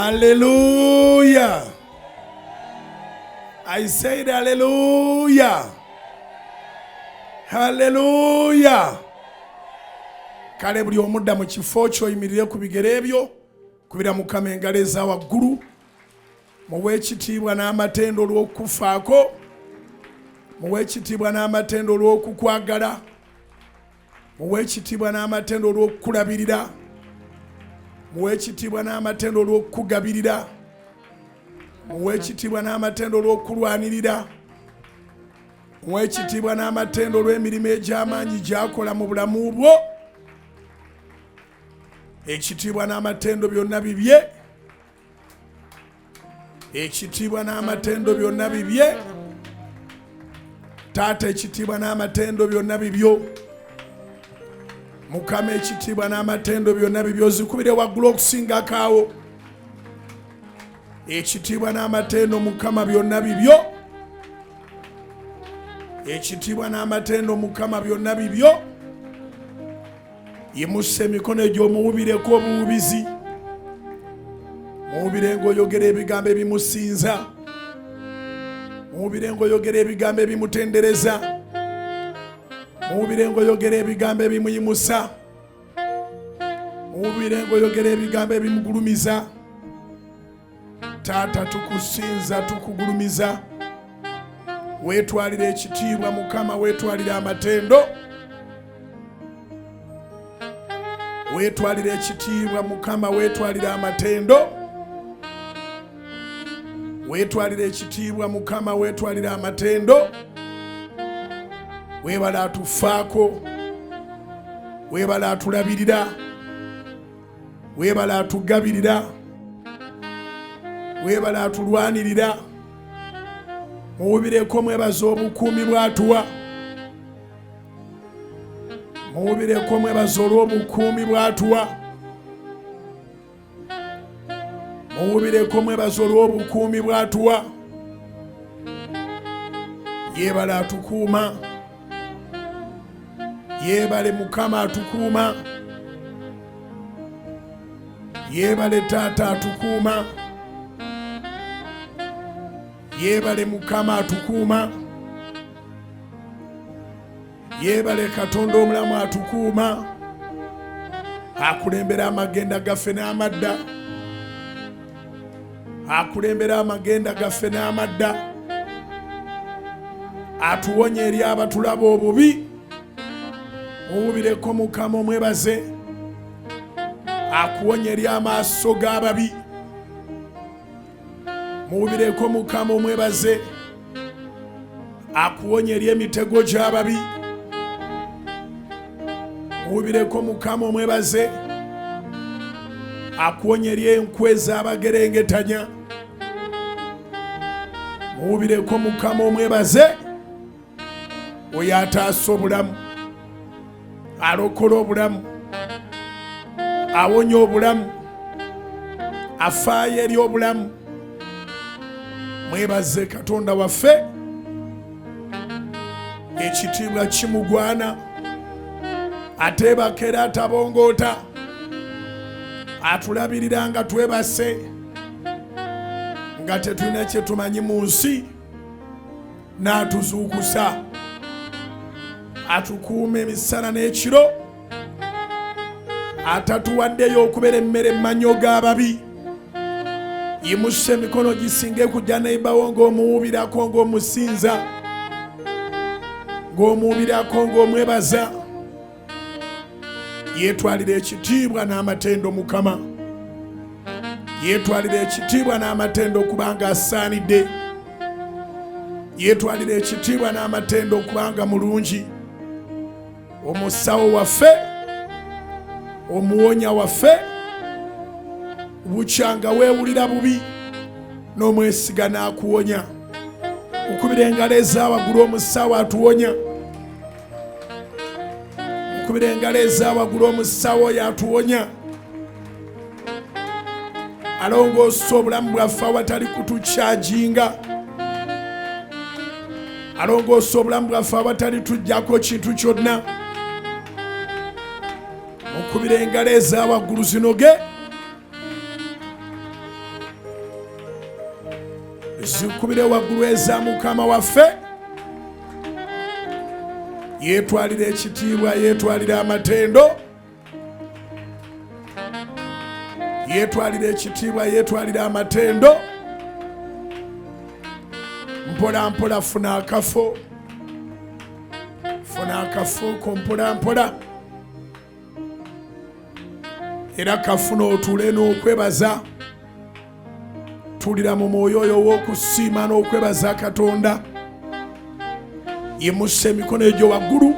Hallelujah. I said hallelujah. Hallelujah. Kale buli omudda mu kifo kyo oyimirire ku bigere byo, kubira Mukama engalo eza waggulu, muwe ekitiibwa n'amatendo olw'okukufaako, muwe ekitiibwa n'amatendo olw'okukwagala, muwe ekitiibwa n'amatendo olw'okukulabirira, muwe ekitiibwa n'amatendo olw'okukugabirira, muwe ekitiibwa n'amatendo olw'okukulwanirira, muwe ekitiibwa n'amatendo olw'emirimu egy'amaanyi gy'akola mu bulamu bwo. Ekitiibwa n'amatendo byonna bibye, ekitiibwa n'amatendo byonna bibye. Taata, ekitiibwa n'amatendo byonna bibyo. Mukama, ekitiibwa n'amatendo byonna bibyo. Ozikubire waggulu okusingako awo. Ekitiibwa n'amatendo Mukama byonna bibyo. Ekitiibwa n'amatendo Mukama byonna bibyo. Yimusa emikono egy'omuwubireko obuwubizi, muwubire ng'oyogera ebigambo ebimusinza, muwubire ng'oyogera ebigambo ebimutendereza, muwubire ng'oyogera ebigambo ebimuyimusa, muwubire ng'oyogera ebigambo ebimugulumiza. Taata, tukusinza, tukugulumiza, weetwalira ekitiibwa Mukama, weetwalira amatendo, weetwalira ekitiibwa Mukama, weetwalira amatendo, weetwalira ekitiibwa Mukama, weetwalira amatendo. Weebala atufaako, weebala atulabirira, weebala atugabirira, weebala atulwanirira. Muwubireko mwebaza obukuumi bw'atuwa, muwubireko mwebaza olw'obukuumi bw'atuwa, muwubireko mwebaza olw'obukuumi bw'atuwa. Yeebala atukuuma, yeebale Mukama atukuuma, yeebale Taata atukuuma, yeebale Mukama atukuuma, yeebale Katonda omulamu atukuuma, akulembera amagenda gaffe n'amadda, akulembera amagenda gaffe n'amadda, atuwonya eri abatulaba obubi. Muwubireko Mukama omwebaze, akuwonya eri amaaso g'ababi. Muwubireko Mukama omwebaze, akuwonya eri emitego gy'ababi. Muwubireko Mukama omwebaze, akuwonya eri enkwe z'abagerengetanya. Muwubireko Mukama omwebaze, oyo ataasa obulamu, alokola obulamu, awonya obulamu, afaayo eri obulamu. Mwebaze Katonda waffe, ekitiibwa kimugwana, ateebaka era atabongoota, atulabirira nga twebase, nga tetulina kye tumanyi mu nsi, n'atuzuukusa, atukuuma emisana n'ekiro, atatuwaddeyo okubeera emmere mu mannyo g'ababi. Yimusa emikono gisinge kujja neibawo ng'omuwubirako, ng'omusinza, ng'omuwubirako, ng'omwebaza. Yeetwalira ekitiibwa n'amatendo Mukama, yeetwalira ekitiibwa n'amatendo kubanga asaanidde, yeetwalira ekitiibwa n'amatendo kubanga mulungi, omusawo waffe, omuwonya waffe. Bukyanga weewulira bubi n'omwesiga n'akuwonya. Mukubira engalo eza waggulu omusawo atuwonya, mukubira engalo eza waggulu omusawo oyo atuwonya, alongoosa obulamu bwaffe awatali kutukyajinga, alongoosa obulamu bwaffe awatali tujjako kintu kyonna. Mukubira engalo eza waggulu zinoge. Zikubire waggulu eza Mukama waffe. Yeetwalira ekitiibwa, yeetwalira amatendo, yeetwalira ekitiibwa, yeetwalira amatendo. Mpola mpola funa akafo, funa akafo ko mpola mpola, era kafuna otuule n'okwebaza. Tulira mu mwoyo oyo ow'okusiima n'okwebaza Katonda. Yimusa emikono egyo waggulu,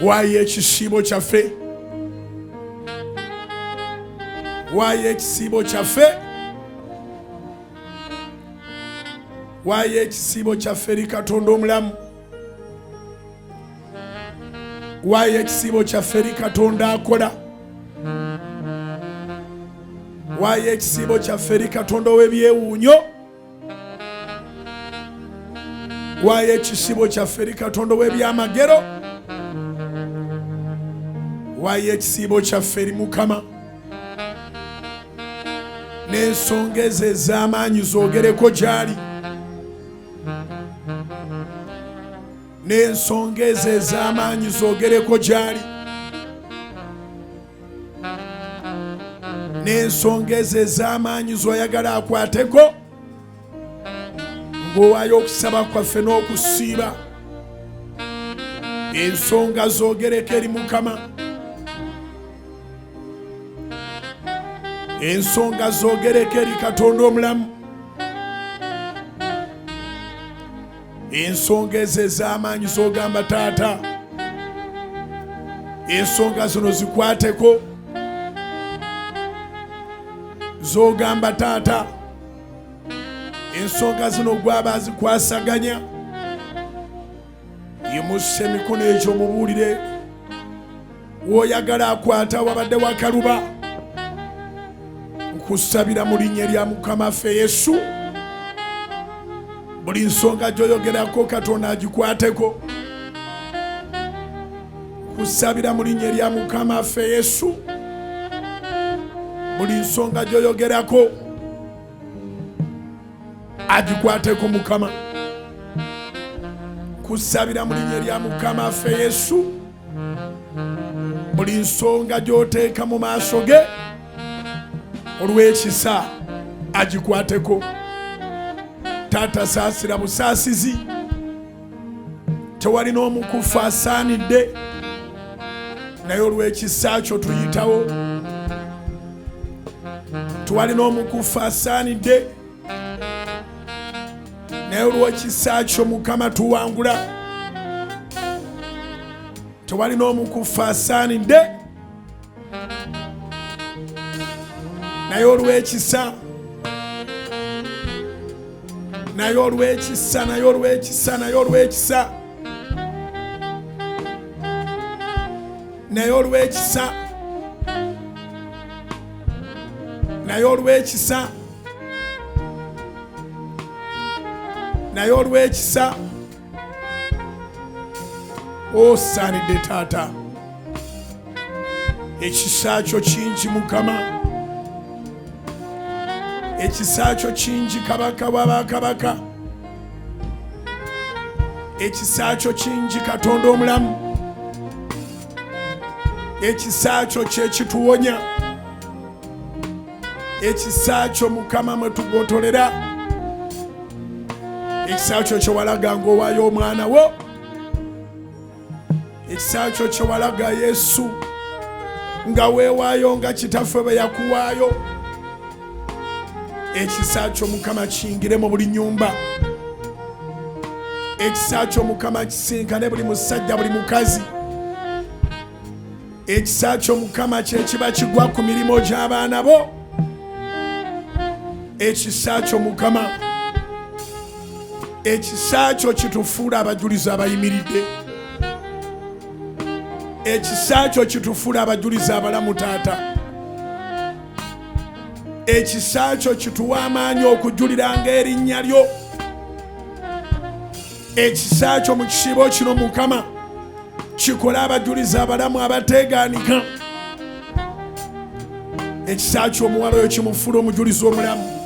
waayo ekisiibo kyaffe, waayo ekisiibo kyaffe, waayo ekisiibo kyaffe eri Katonda omulamu, waayo ekisiibo kyaffe eri Katonda akola, waayo ekisiibo kyaffe eri Katonda ow'ebyewuunyo, waayo ekisiibo kyaffe eri Katonda ow'ebyamagero, waayo ekisiibo kyaffe eri Mukama. N'ensonga ezo ez'amaanyi zoogereko gy'ali, n'ensonga ezo ez'amaanyi zoogereko gy'ali, n'ensonga ezo ez'amaanyi z'oyagala akwateko, ng'owaayo okusaba kwaffe n'okusiiba. Ensonga zoogereko eri Mukama, ensonga zoogereko eri Katonda omulamu, ensonga ezo ez'amaanyi z'ogamba taata, ensonga zino zikwateko, z'ogamba taata, ensonga zino gwaba azikwasaganya. Yimusa emikono egyo mubuulire w'oyagala akwata wabadde wakaluba. Nkusabira mu linnya lya Mukama ffe Yesu, buli nsonga gy'oyogerako Katonda agikwateko. Nkusabira mu linnya lya Mukama ffe Yesu, buli nsonga gy'oyogerako agikwateko Mukama. Kusabira mu linnya lya Mukama ffe Yesu, buli nsonga gy'oteeka mu maaso ge olw'ekisa agikwateko. Taata saasira busaasizi, tewali n'omukufa asaanidde, naye olw'ekisa kyo tuyitawo. Tewali n'omukufa asaanidde, naye olw'ekisa kyo Mukama tuwangula. Tewali n'omukufa asaanidde, naye olw'ekisa, naye olw'ekisa, naye olw'ekisa, naye olw'ekisa, naye olw'ekisa, naye olw'ekisa, naye olw'ekisa, osaanidde taata. Ekisa kyo kingi Mukama, ekisa kyo kingi Kabaka w'abakabaka, ekisa kyo kingi Katonda omulamu, ekisa kyo kye kituwonya, ekisa kyo Mukama mwe tugotolera, ekisa kyo kye walaga ng'owaayo omwana wo, ekisa kyo kye walaga Yesu nga weewaayo nga kitaffe bwe yakuwaayo. Ekisa kyo Mukama kiyingire mu buli nyumba, ekisa kyo Mukama kisinkane buli musajja, buli mukazi. Ekisa kyo Mukama kye kiba kigwa ku mirimu gy'abaana bo. Ekisa kyo Mukama, ekisa kyo kitufuula abajulizi abayimiridde. Ekisa kyo kitufuula abajulizi abalamu taata. Ekisa kyo kituwa amaanyi okujuliranga erinnya lyo. Ekisa kyo mu kisiibo kino Mukama kikole abajulizi abalamu abateegaanika. Ekisa kyo omuwala oyo kimufuula omujulizi omulamu.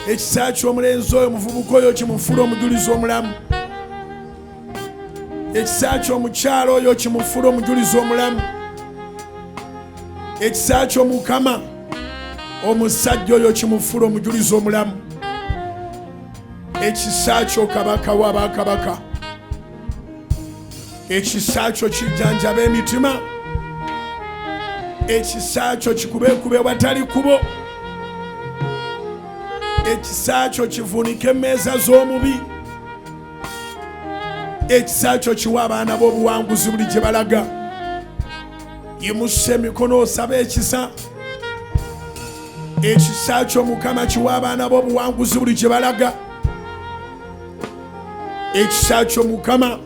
Ekisa ky'omulenzi oyo, omuvubuka oyo, kimufuula omujulizi omulamu. Ekisa ky'omukyala oyo kimufuula omujulizi omulamu. Ekisa ky'Omukama omusajja oyo kimufuula omujulizi omulamu. Ekisa kyo Kabaka w'abakabaka, ekisa kyo kijjanjaba emitima, ekisa kyo kikubeekube watali kubo, ekisa kyo kivuunike emmeeza z'omubi, ekisa kyo kiwa abaana b'obuwanguzi buli gye balaga. Yimusa emikono osabe ekisa. Ekisa kyo Mukama kiwa abaana b'obuwanguzi buli gye balaga. Ekisa kyo Mukama,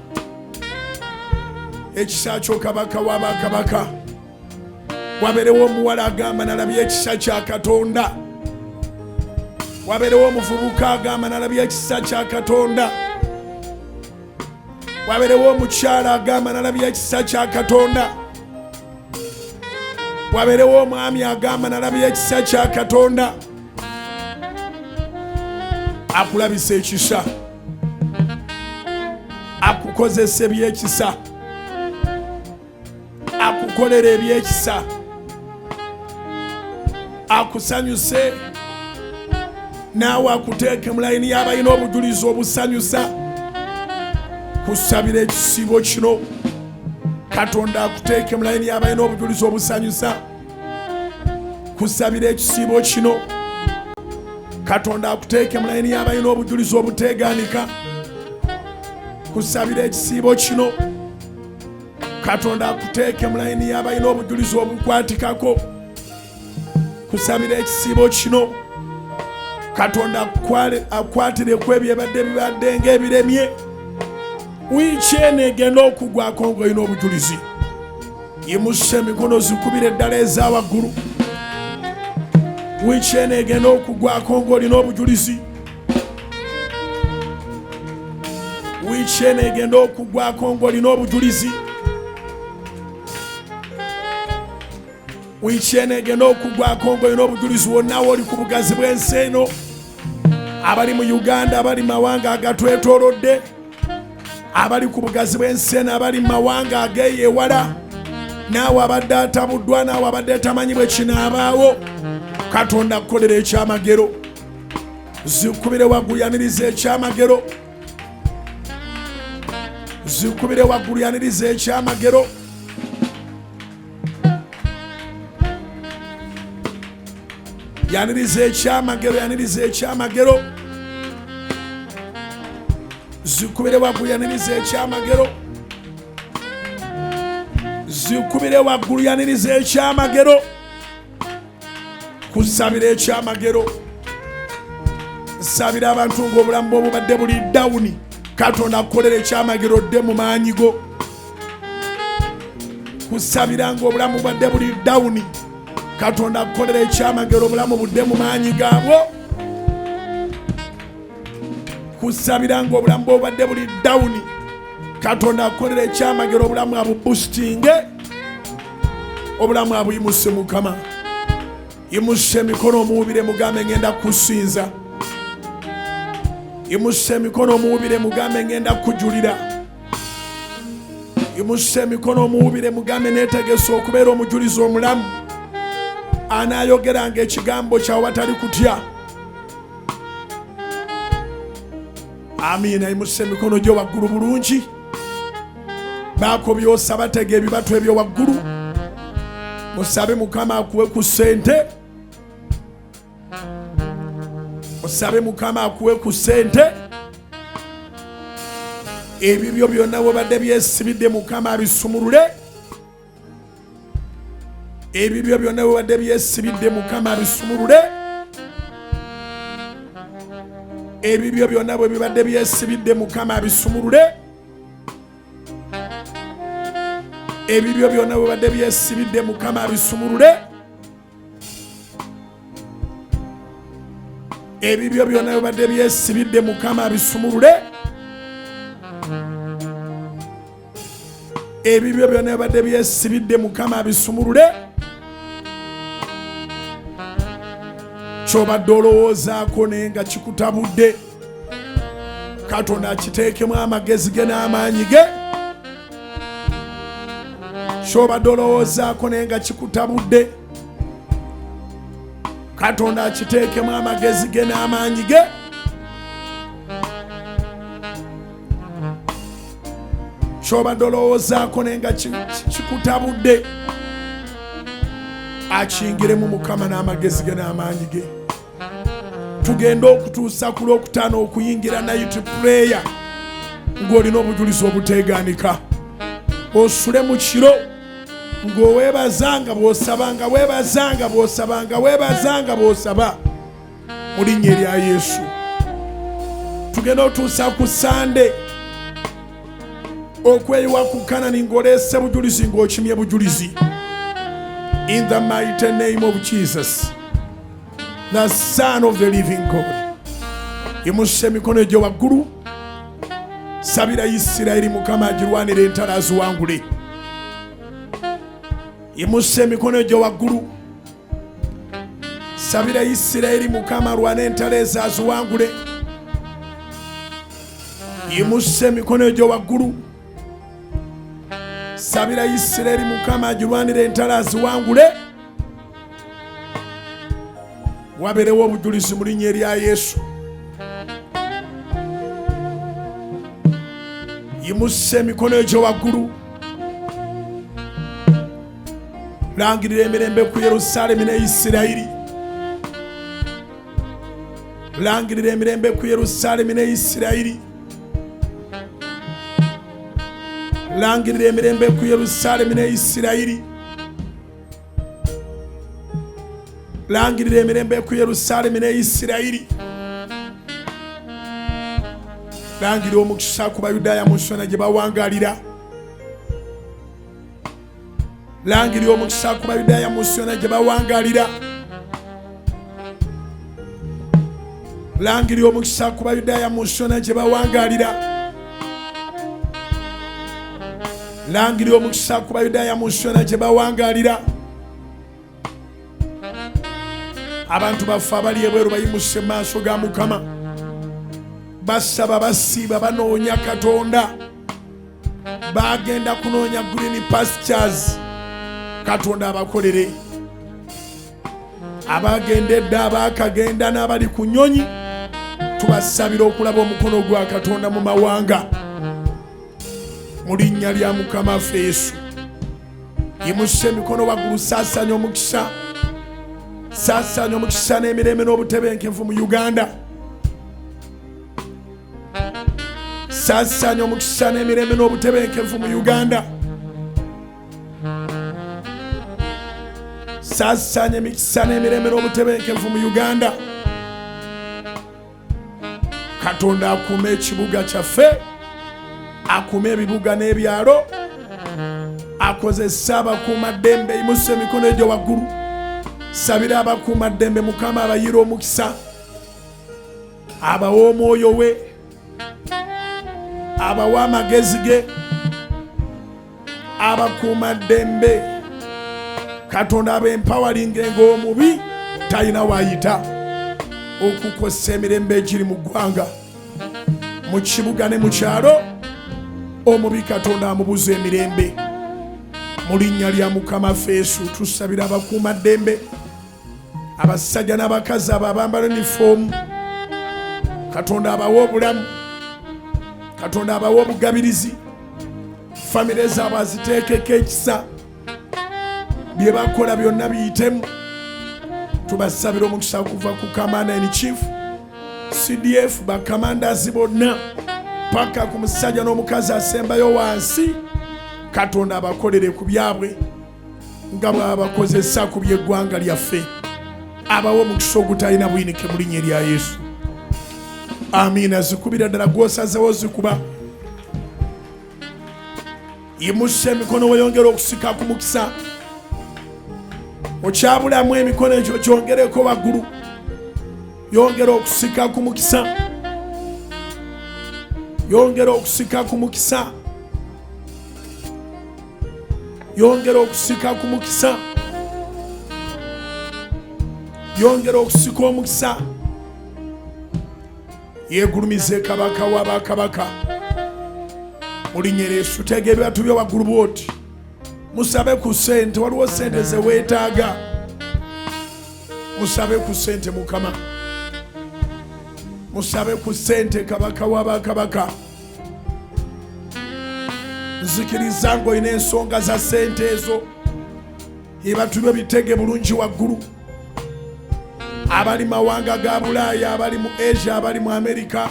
ekisa kyo Kabaka w'abakabaka. Wabeerewo omuwala agamba nalabye ekisa kya Katonda. Wabeerewo omuvubuka agamba nalabye ekisa kya Katonda. Wabeerewo omukyala agamba nalabye ekisa kya Katonda. Wabeerewo omwami agamba nalabye ekisa kya Katonda. Akulabisa ekisa, akukozesa ebyekisa, akukolera ebyekisa, akusanyuse naawe akuteeke mu layini y'abalina obujulizi obusanyusa. Kusabira ekisiibo kino, Katonda akuteeke mu layini y'abalina obujulizi obusanyusa. Kusabira ekisiibo kino, Katonda akuteeke mu layini y'abalina obujulizi obuteegaanika. Kusabira ekisiibo kino, Katonda akuteeke mu layini y'abalina obujulizi obukwatikako. Kusabira ekisiibo kino, Katonda akwatireko ebyebadde bibadde ng'ebiremye. Wiiki eno egenda okugwako ng'olina obujulizi. Yimusa emikono zikubira eddala eza waggulu. Wiiki eno egenda okugwako ng'olina obujulizi. Wiiki eno egenda okugwako ng'olina obujulizi. Wiiki eno egenda okugwako ng'olina obujulizi. Wonna wooli ku bugazi bw'ensi eno, abali mu Uganda, abali mu mawanga agatwetoolodde, abali ku bugazi bw'ensi eno, abali mu mawanga ageeyo ewala, naawe abadde atabuddwa, naawe abadde tamanyi bwe kinaabaawo, Katonda akukolera ekyamagero. Zikubire waggulu, yaniriza ekyamagero. Zikubire waggulu, yaniriza ekyamagero. Yaniriza ekyamagero, yaniriza ekyamagero. Zikubire waggulu, yaniriza ekyamagero. Zikubire waggulu, yaniriza ekyamagero. Kusabira ekyamagero. Nsabira abantu ng'obulamu bw'obubadde buli dawuni, Katonda akukolera ekyamagero dde mu maanyi go. Kusabira ng'obulamu bubadde buli dawuni, Katonda akukolera ekyamagero obulamu budde mu maanyi gaabwo. Kusabira ng'obulamu bw'obubadde buli dawuni, Katonda akukolera ekyamagero obulamu abubusitinge, obulamu abuyimuse. Mukama, yimusa emikono omuwubire, mugambe ngenda kusinza. Yimusa emikono omuwubire, mugambe ngenda kujulira. Yimusa emikono omuwubire, mugambe neetegese okubeera omujulizi omulamu anaayogeranga ekigambo kyawe watali kutya. Amiina. Yimusa emikono gyo waggulu bulungi, baako byosaba, tega ebibatu ebyo waggulu, musabe Mukama akuwe ku ssente, musabe Mukama akuwe ku ssente. Ebibyo byonna webadde byesibidde, Mukama abisumulule. Ebibyo byonna webadde byesibidde, Mukama abisumulule. Ebibyo byonna bwe bibadde byesibidde, Mukama abisumulule. Ebibyo byonna bwe bibadde byesibidde, Mukama abisumulule. Ebibyo byonna bibadde byesibidde, Mukama abisumulule. Ebibyo byonna bibadde byesibidde, Mukama abisumulule. Kyobadde olowoozaako naye nga kikutabudde, Katonda akiteekemu amagezi ge n'amaanyi ge. Kyobadde olowoozaako naye nga kikutabudde, Katonda akiteekemu amagezi ge n'amaanyi ge. Kyobadde olowoozaako naye nga kikutabudde, akingiremu Mukama n'amagezi ge n'amaanyi ge. Tugenda okutuusa ku Lwokutaano okuyingira night prayer ng'olina obujulizi obuteegaanika. Osule mu kiro ng'oweebaza, nga bw'osaba, nga weebaza, nga bw'osaba, nga weebaza, nga bw'osaba, mu linnya erya Yesu. Tugenda otuusa ku Sande okweyiwa ku Kanani ng'oleese bujulizi, ng'okimye bujulizi, in the mighty name of Jesus, the Son of the living God. Yimusa emikono egyo waggulu, sabira Isirayiri, Mukama agirwanira entalo aziwangule. Yimusa emikono egyo waggulu, sabira Isirayiri, Mukama alwana entalo ezo aziwangule. Yimusa emikono egyo waggulu, sabira Isirayiri, Mukama agirwanira entalo aziwangule. Wabeerewo obujulizi mu linnya erya Yesu. Yimusa emikono egyo waggulu, langirira emirembe ku Yerusaalemi ne Isirayiri. Langirira emirembe ku Yerusaalemi ne Isirayiri. Langirira emirembe ku Yerusaalemi ne Isirayiri. Langirira emirembe ku Yerusaalemi ne Isirayiri. Langirira omukisa ku Bayudaaya mu nsona gye bawangalira. Langirira omukisa ku Bayudaaya mu nsona gye bawangalira. Langirira omukisa ku Bayudaaya mu nsona gye bawangalira. Langirira omukisa ku Bayudaaya mu nsona gye bawangalira. Abantu baffe abali ebweru bayimuse mu maaso ga Mukama, basaba, basiiba, banoonya Katonda. Bagenda kunoonya green pastures, Katonda abakolere. Abagenda edda, abaakagenda n'abali ku nnyonyi, tubasabira okulaba omukono gwa Katonda mu mawanga, mu linnya lya Mukama waffe Yesu. Yimusa emikono waggulu, saasanya omukisa, saasanya omukisa n'emirembe n'obutebenkevu mu Uganda. Saasanya omukisa n'emirembe n'obutebenkevu mu Uganda. Saasanya emikisa n'emirembe n'obutebenkevu mu Uganda. Katonda akuume ekibuga kyaffe, akuume ebibuga n'ebyalo, akozese abakuumaddembe. Yimusa emikono egyo waggulu, sabira abakuumaddembe, Mukama abayira omukisa, abawa omwoyo we, abawa amagezi ge. Abakuumaddembe Katonda abempawalinga ng'omubi talina wayita okukosa emirembe egiri mu ggwanga, mu kibuga ne mu kyalo. Omubi Katonda amubuza emirembe, mu linnya lya Mukama Yesu. Tusabira abakuumaddembe, abasajja n'abakazi abo abambala unifoomu, Katonda abawe obulamu, Katonda abawe obugabirizi, famire zaabwe aziteekeko ekisa, bye bakola byonna biyitemu. Tubasabira omukisa kuva ku Commander in Chief, CDF, bakamandazi bonna, paka ku musajja n'omukazi asembayo wansi. Katonda abakolere ku byabwe nga bw'abakozesa ku by'eggwanga lyaffe, abawe omukisa ogutalina buyinike, mu linnya erya Yesu, amiina. Zikubira ddala gwosazewo, zikuba. Yimusa emikono weyongera okusika ku mukisa. Okyabulamu emikono ekyo, kyongereko waggulu, yongera okusika ku mukisa, yongera okusika ku mukisa, yongera okusika ku mukisa. Yongera okusika omukisa. Yeegulumize Kabaka wa bakabaka mu linnya lya Yesu. Teega ebibatu byo waggulu bw'oti, musabe ku ssente. Waliwo ssente ze weetaaga, musabe ku ssente Mukama, musabe ku ssente Kabaka wa bakabaka. Nzikiriza ng'olina ensonga za ssente ezo. Ebatu byo bitege bulungi waggulu. Abali mawanga ga Bulaaya, abali mu Asia, abali mu Amerika,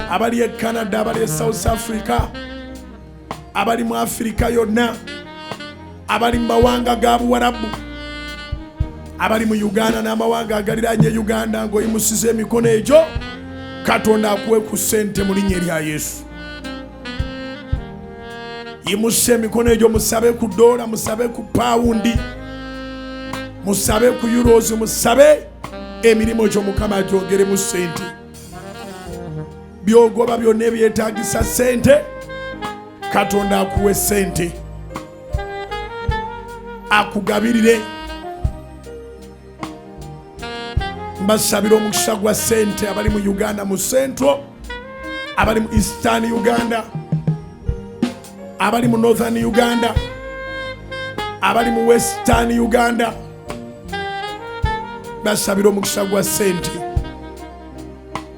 abali e Canada, abali e South Africa, abali mu Afirika yonna, abali mu mawanga ga Buwarabu, abali mu Uganda n'amawanga agaliraanye Uganda, ng'oyimusiza emikono egyo, Katonda akuwe ku ssente mu linnya erya Yesu. Yimusa emikono egyo, musabe ku doola, musabe ku pawundi, musabe ku euros, musabe emirimu gyo Mukama agyongeremu ssente. Byogoba byonna ebyetaagisa ssente, Katonda akuwe ssente, akugabirire. Mbasabira omukisa gwa ssente abali mu Uganda, mu Central, abali mu Eastern Uganda, abali mu Northern Uganda, abali mu Western Uganda. Basabira omukisa gwa ssente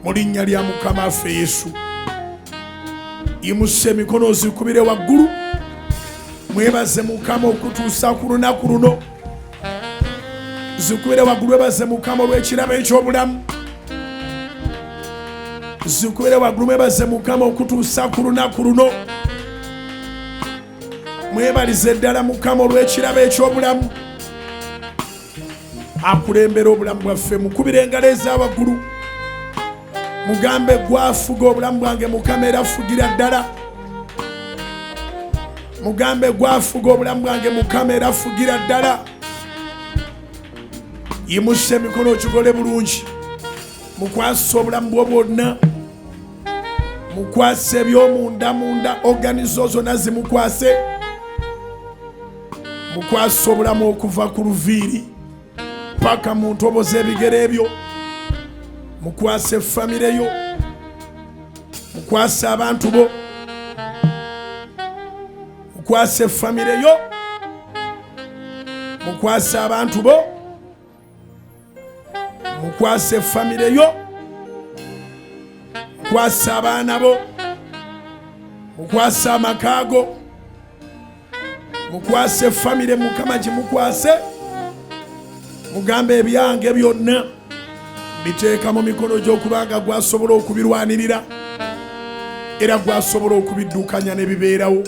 mu linnya lya Mukama waffe Yesu. Yimusa emikono ozikubire waggulu, mwebaze Mukama okutuusa ku lunaku luno. Zikubire waggulu, webaze Mukama olw'ekirabo eky'obulamu. Zikubire waggulu, mwebaze Mukama okutuusa ku lunaku luno. Mwebalize ddala Mukama olw'ekirabo eky'obulamu, akulembera obulamu bwaffe. Mukubire engalo eza waggulu, mugambe, "Gwafuga obulamu bwange Mukama, era afugira ddala." Mugambe, "Gwafuga obulamu bwange Mukama, era afugira ddala." Yimusa emikono okigole bulungi, mukwasa obulamu bwo bwonna, mukwase ebyomunda munda, organs zo zonna zimukwase. Mukwase obulamu okuva ku luviiri paka mu ntobo z'ebigere ebyo. Mukwase famire yo, mukwase abantu bo, mukwase famire yo, mukwase abantu bo, mukwase famire yo, mukwase abaana bo, mukwase amaka go, mukwase famire. Mukama gimukwase, mugambe, "Ebyange byonna biteeka mu mikono gy'okubanga gwasobola okubirwanirira era gwasobola okubiddukanya ne bibeerawo.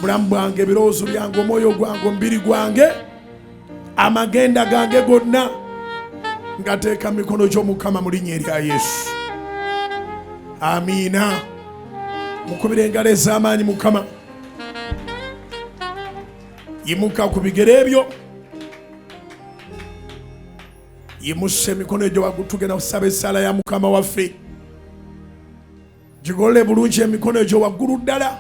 Bulamu bwange, ebirowoozo byange, omwoyo gwange, omubiri gwange, amagenda gange gonna ngateeka mu mikono gy'Omukama mu linnya erya Yesu. Amiina. Mukubira engalo ez'amaanyi Mukama. Yimuka ku bigere ebyo, yimusa emikono egyo waggulu. Tugenda kusaba essaala ya Mukama waffe. Gigolole bulungi emikono egyo waggulu ddala.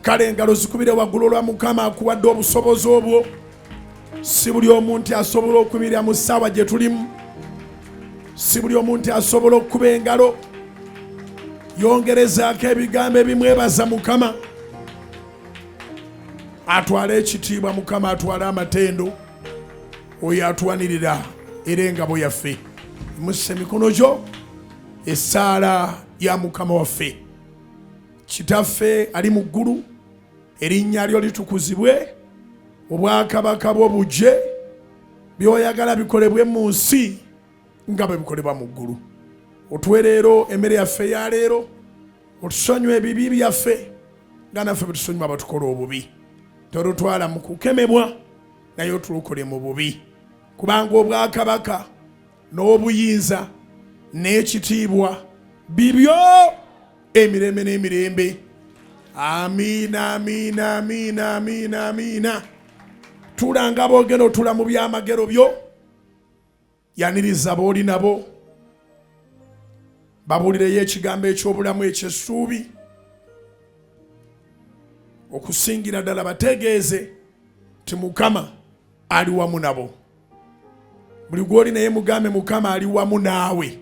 Kale engalo zikubire waggulu olwa Mukama akuwadde obusobozi obwo. Si buli omuntu asobola okuyimirira mu ssaawa gye tulimu, si buli omuntu asobola okukuba engalo. Yongerezaako ebigambo ebimwebaza Mukama. Atwale ekitiibwa Mukama, atwale amatendo oyo atwanirira era engabo yaffe. Mussa emikono gyo, essaala ya Mukama waffe. Kitaffe ali mu ggulu, erinnya lyo litukuzibwe, obwakabaka bwo bujje, by'oyagala bikolebwe mu nsi nga bwe bikolebwa mu ggulu. Otuwe leero emmere yaffe ya leero, otusonyiwe ebibi byaffe nga naffe bwe tusonyiwa abatukola obubi. Totutwala mu kukemebwa, naye otulokole mu bubi, kubanga obwakabaka n'obuyinza n'ekitiibwa bibyo emirembe n'emirembe. Amiina, amiina, amiina, amiina, amiina. Tulanga boogenda otula mu byamagero byo. Yaniriza booli nabo, babuulireyo ekigambo eky'obulamu, ekyessuubi. Okusingira ddala bategeeze nti Mukama ali wamu nabo. Buli gw'oli naye mugambe Mukama ali wamu naawe.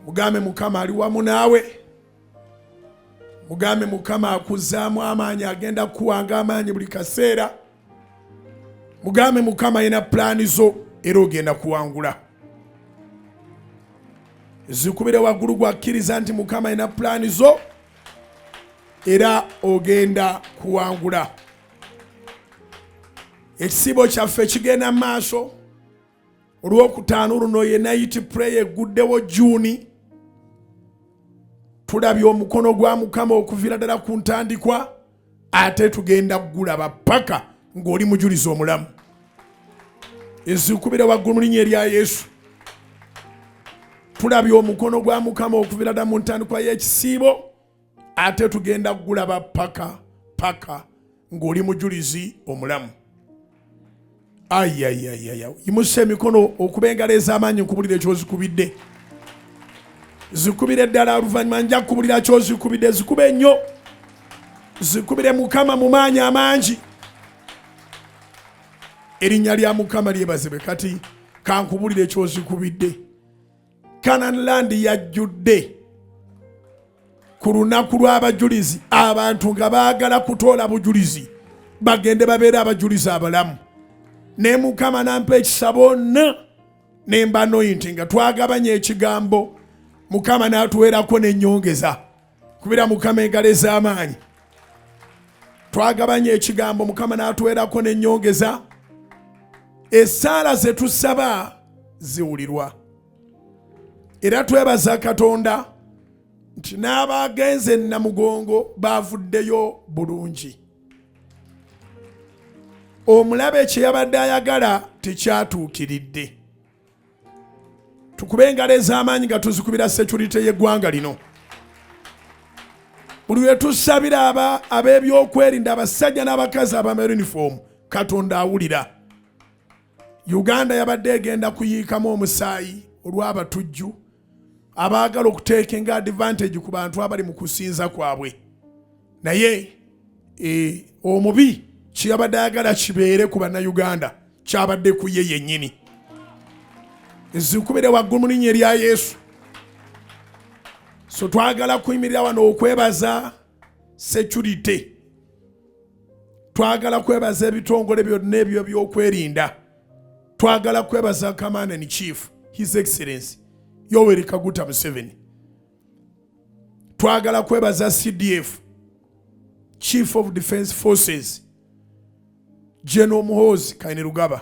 Mugambe Mukama ali wamu naawe. Mugambe Mukama akuzzaamu amaanyi, agenda kukuwanga amaanyi buli kaseera. Mugambe Mukama alina pulaani zo era ogenda kuwangula. Zikubire waggulu gwakkiriza nti Mukama alina pulaani zo era ogenda kuwangula. Ekisiibo kyaffe kigenda mu maaso. Olwokutaano luno ye night prayer egguddewo Juni. Tulabye omukono gwa Mukama okuviira ddala ku ntandikwa, ate tugenda kugulaba paka ng'oli mujulizi omulamu. Ezikubira waggulu mu linnya erya Yesu. Tulabye omukono gwa Mukama okuviira ddala mu ntandikwa y'ekisiibo, ate tugenda kugulaba paka paka ng'oli mujulizi omulamu. Ayayayaya, yimusa emikono okuba engalo ez'amaanyi nkubulira ekyozikubidde. Zikubire ddala, oluvannyuma nja kukubulira kyozikubidde. Zikube nnyo, zikubire Mukama mu maanyi amangi. Erinnya lya Mukama lyebazibwe. Kati kankubulire ekyozikubidde. Canaan Land yajjudde ku lunaku lw'abajulizi, abantu nga baagala kutoola bujulizi bagende babeere abajulizi abalamu. Ne Mukama n'ampa ekisa bonna ne mbanointi nga twagabanya ekigambo, Mukama n'atuweerako n'ennyongeza. Kubira Mukama engalo ez'amaanyi. Twagabanya ekigambo, Mukama n'atuweerako n'ennyongeza. Essaala ze tusaba ziwulirwa, era twebaza Katonda nti n'abagenze e Namugongo baavuddeyo bulungi. Omulabe kye yabadde ayagala tekyatuukiridde. Tukube engalo ez'amaanyi nga tuzikubira security y'eggwanga lino. Buli lwe tusabira ab'ebyokwerinda, abasajja n'abakazi abambala uniform, Katonda awulira. Uganda yabadde egenda kuyiikamu omusaayi olw'abatujju abaagala okuteekinga advantage ku bantu abali mu kusinza kwabwe. Naye omubi kyeyabadde ayagala kibeere ku Bannayuganda kyabadde ku ye yennyini. Zikubire waggulu mu linnya erya Yesu. So twagala kuyimirira wano okwebaza security, twagala kwebaza ebitongole byonna ebyo ebyokwerinda, twagala kwebaza Commander in Chief His Excellency Yoweri Kaguta Museveni, twagala kwebaza CDF, Chief of Defense Forces General Muhoozi Kainerugaba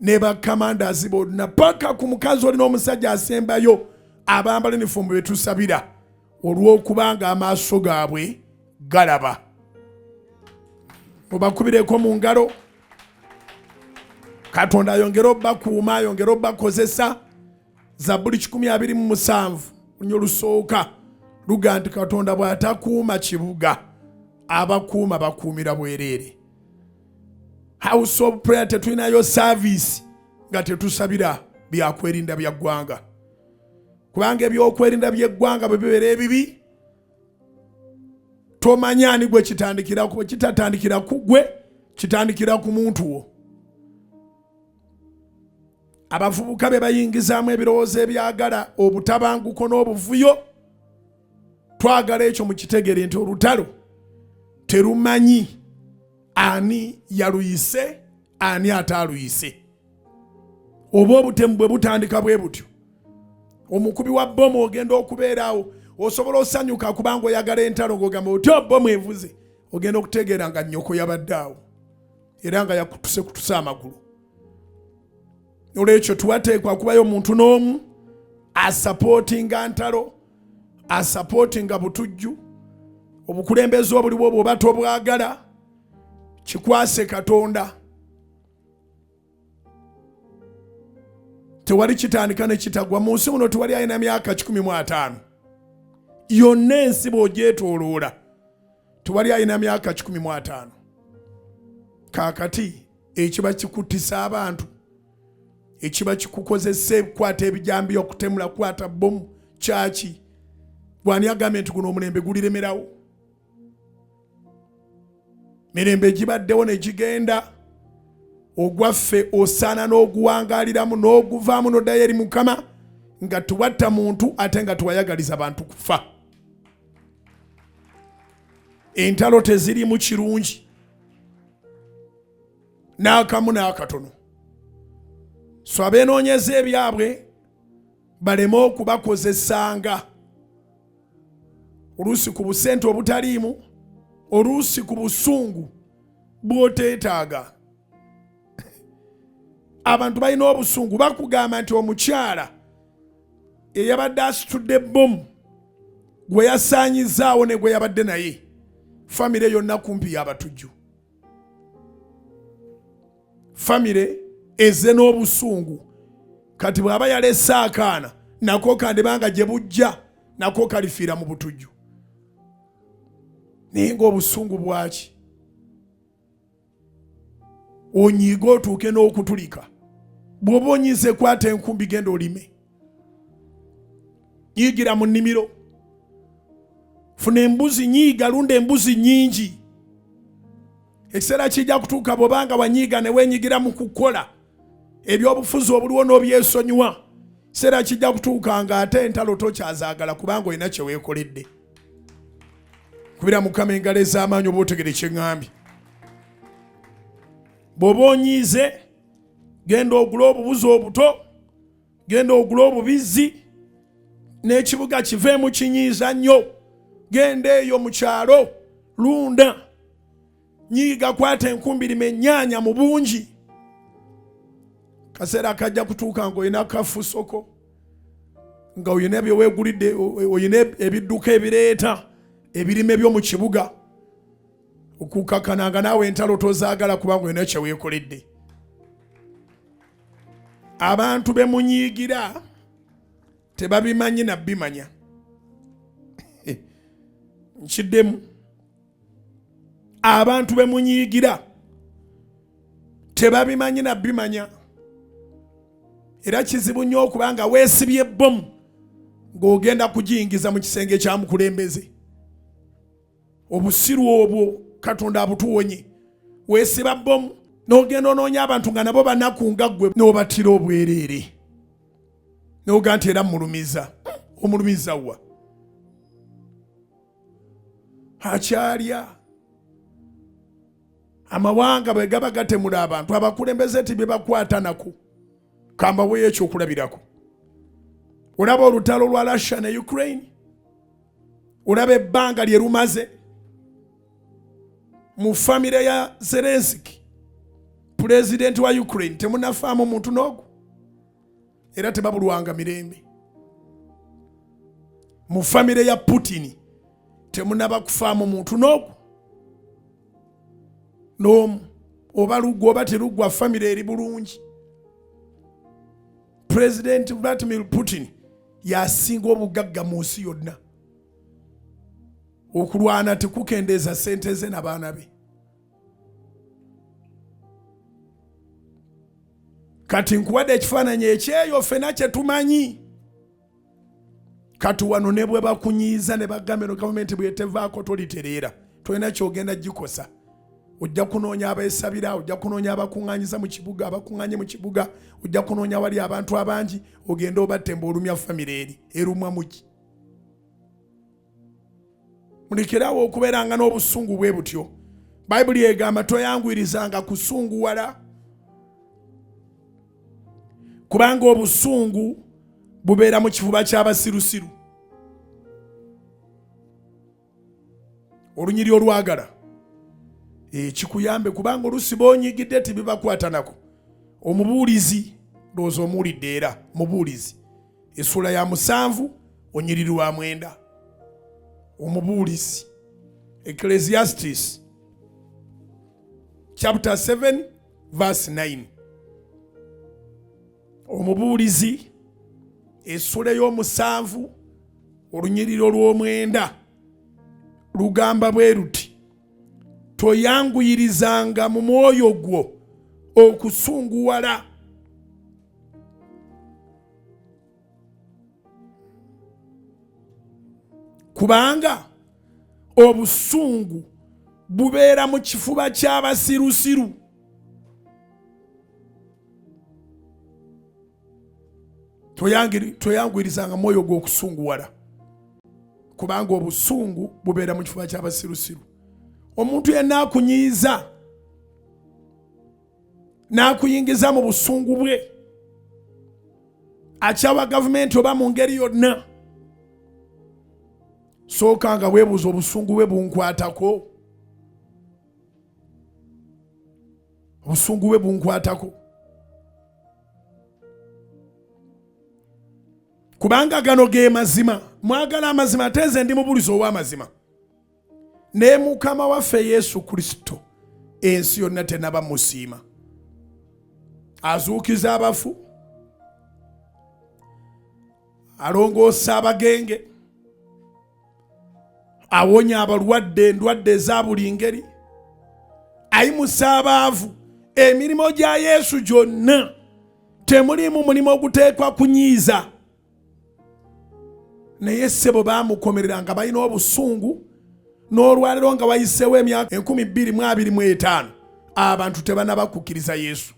ne ba commanders bonna paka ku mukazi oli n'omusajja asembayo abambala uniform betusabira olw'okubanga amaaso gaabwe galaba. Mubakubireko mu ngalo. Katonda ayongere obbakuuma, ayongere obbakozesa. Zabbuli 127 olunya olusooka luga nti Katonda bw'atakuuma kibuga, abakuuma bakuumira bwereere. House of Prayer tetulinayo service nga tetusabira byakwerinda bya ggwanga, kubanga ebyokwerinda by'eggwanga bwe bibeera ebibi tomanya ani gwe kitandikira ku, kitatandikira ku gwe, kitandikira ku muntu wo. Abavubuka be bayingizaamu ebirowoozo ebyagala obutabanguko n'obuvuyo. Twagala ekyo mukitegere nti olutalo terumanyi ani yaluyise ani ataaluyise. Oba obutemu bwe butandika bwe butyo, omukubi wa bbomu ogenda okubeeraawo, osobola osanyuka kubanga oyagala entalo ng'ogamba otyo bbomu evuze, ogenda okutegeera nga nnyoko yabadde awo era nga yakutuse kutusa amagulu. Olwekyo tuwateekwa kubayo omuntu n'omu asapootinga ntalo, asapootinga butujju. Obukulembeze obuliwo bw'oba tobwagala, kikwase Katonda. Tewali kitandika ne kitagwa mu nsi muno, tewali alina myaka 150 yonna ensi bw'ogyetooloola, tewali alina myaka 150. Kaakati ekiba kikuttisa abantu, ekiba kikukozesa ekukwata ebijambiya, okutemula, kukwata bbomu, kyaki? Gwani agambye nti guno omulembe guliremerawo? Mirembe gibaddewo ne gigenda. Ogwaffe osaana n'oguwangaaliramu n'oguvaamu n'oddayo eri Mukama nga tewatta muntu ate nga tewayagaliza bantu kufa. Entalo tezirimu kirungi n'akamu n'akatono. So abeenoonyeza ebyabwe baleme okubakozesanga oluusi ku busente obutaliimu, oluusi ku busungu bw'oteetaaga. Abantu balina obusungu, bakugamba nti omukyala eyabadde asitudde bbomu gwe yasaanyizaawo ne gwe yabadde naye, famire yonna kumpi y'abatujju. Famire eze n'obusungu. Kati bw'aba yalese akaana nako kandibanga gye bujja nako kalifiira mu butujju. Naye ng'obusungu bwaki? Onyiige otuuke n'okutulika. Bw'oba onyiize kwata enkumbi genda olime, nyiigira mu nnimiro, funa embuzi, nyiiga, lunda embuzi nnyingi. Ekiseera kijja kutuuka bw'obanga wanyiiga ne weenyigira mu kukola ebyobufuzi obuliwo n'obyesonyiwa, ekiseera kijja kutuuka ng'ate entalo tokyazaagala kubanga olina kye weekoledde. Kubira Mukama engalo ez'amaanyi oba otegere kye ŋŋambye. Bw'oba onyiize genda ogule obubuzi obuto, genda ogule obubizzi, n'ekibuga kiveemu kinyiiza nnyo. Genda eyo mu kyalo, lunda, nyiiga, kwata enkumbi, lima ennyaanya mu bungi. Kaseera kajja kutuuka ng'olina kafusoko, nga olina bye weegulidde, olina ebidduka ebireeta ebirime byo mu kibuga, okukakkana nga naawe entalo tozaagala kubanga olina kye weekoledde. Abantu be munyiigira tebabimanyi na bimanya. Nkiddemu, abantu be munyiigira tebabimanyi na bimanya. Era kizibu nnyo okuba nga weesibye bbomu ng'ogenda kugiyingiza mu kisenge kya mukulembeze. Obusiru obwo Katonda abutuwonye. Weesiba bbomu n'ogenda onoonya abantu nga nabo banaku nga ggwe, n'obattira obwereere, n'oga nti era mulumiza. Omulumiza wa? Akyalya. Amawanga bwe gaba gatemula abantu, abakulembeze tibebakwata nako. Kambaweyo ekyokulabirako. Olaba olutalo lwa Russia ne Ukraine, olaba ebbanga lye lumaze mu famire ya Zelensky, pulezidenti wa Ukraine, temunafaamu muntu n'ogu, era tebabulwanga mirembe. Mu famire ya Putin temunaba kufaamu muntu n'ogu n'omu, oba luggwa oba teruggwa, famire eri bulungi. Pulezidenti Vladimir Putin yasinga obugagga mu nsi yonna. Okulwana tekukendeeza ssente ze n'abaana be. Kati nkuwadde ekifaananyi ekyeyo ffena kye tumanyi. Kati wano ne bwe bakunyiiza ne bagamba eno gavumenti bw'etevaako tolitereera, tolina ky'ogenda gikosa. Ojja kunoonya abeesabira, ojja kunoonya abakuŋŋaanyiza mu kibuga, abakuŋŋaanye mu kibuga, ojja kunoonya wali abantu abangi, ogende obatte mbu olumya famire eri erumwa muki. Mulekerawo okubeeranga n'obusungu bwe butyo. Bayibuli egamba toyanguyirizanga kusunguwala, kubanga obusungu bubeera mu kifuba ky'abasirusiru. Olunyiri olwagala kikuyambe, kubanga oluusi b'onyigidde tebibakwatanako. Omubuulizi, ndowooza omuwulidde, era mubuulizi essuula ya 7 onyiriri wa 9. Omubuulizi, Ecclesiastes chapter 7 verse 9. Omubuulizi essuula ey'omusanvu olunyiriri olw'omwenda lugamba bwe luti: toyanguyirizanga mu mwoyo gwo okusunguwala, kubanga obusungu bubeera mu kifuba ky'abasirusiru. Toyanguyirizanga mwoyo gw'okusunguwala, kubanga obusungu bubeera mu kifuba ky'abasirusiru. Omuntu yenna akunyiiza n'akuyingiza mu busungu bwe, akyawa gavumenti oba mu ngeri yonna, sooka nga weebuuza obusungu bwe bunkwatako, obusungu bwe bunkwatako, kubanga gano ge mazima. Mwagala amazima, ate nze ndi mubulizi ow'amazima. Ne Mukama waffe Yesu Kristo ensi yonna tenaba musiima. Azuukiza abafu, alongoosa abagenge, awonya abalwadde endwadde eza buli ngeri, ayimusa abaavu. Emirimu gya Yesu gyonna temuliimu mulimu oguteekwa kunyiiza. Naye ssebo baamukomerera nga balina obusungu. N'olwaleero nga wayiseewo emyaka 2025, abantu tebanaba kukkiriza Yesu.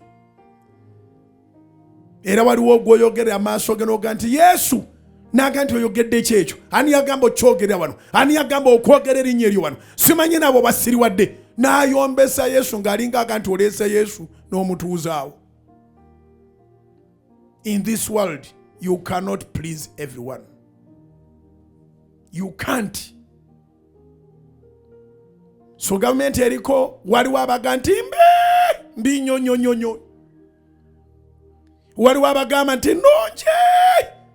Era waliwo ogwoyogerera amaaso ge n'oga nti Yesu, naga nti oyogedde ki ekyo? Ani yagamba okyogerera wano? Ani yagamba okwogera erinnya eryo wano? Simanyi nabo basiriwadde. N'ayombesa Yesu ng'alinga aga nti oleese Yesu n'omutuuzaawo. In this world you cannot please everyone, you can't. So gavumenti eriko, waliwo abaga nti mbi mbi nnyo nnyo nnyo nnyo, waliwo abagamba nti nungi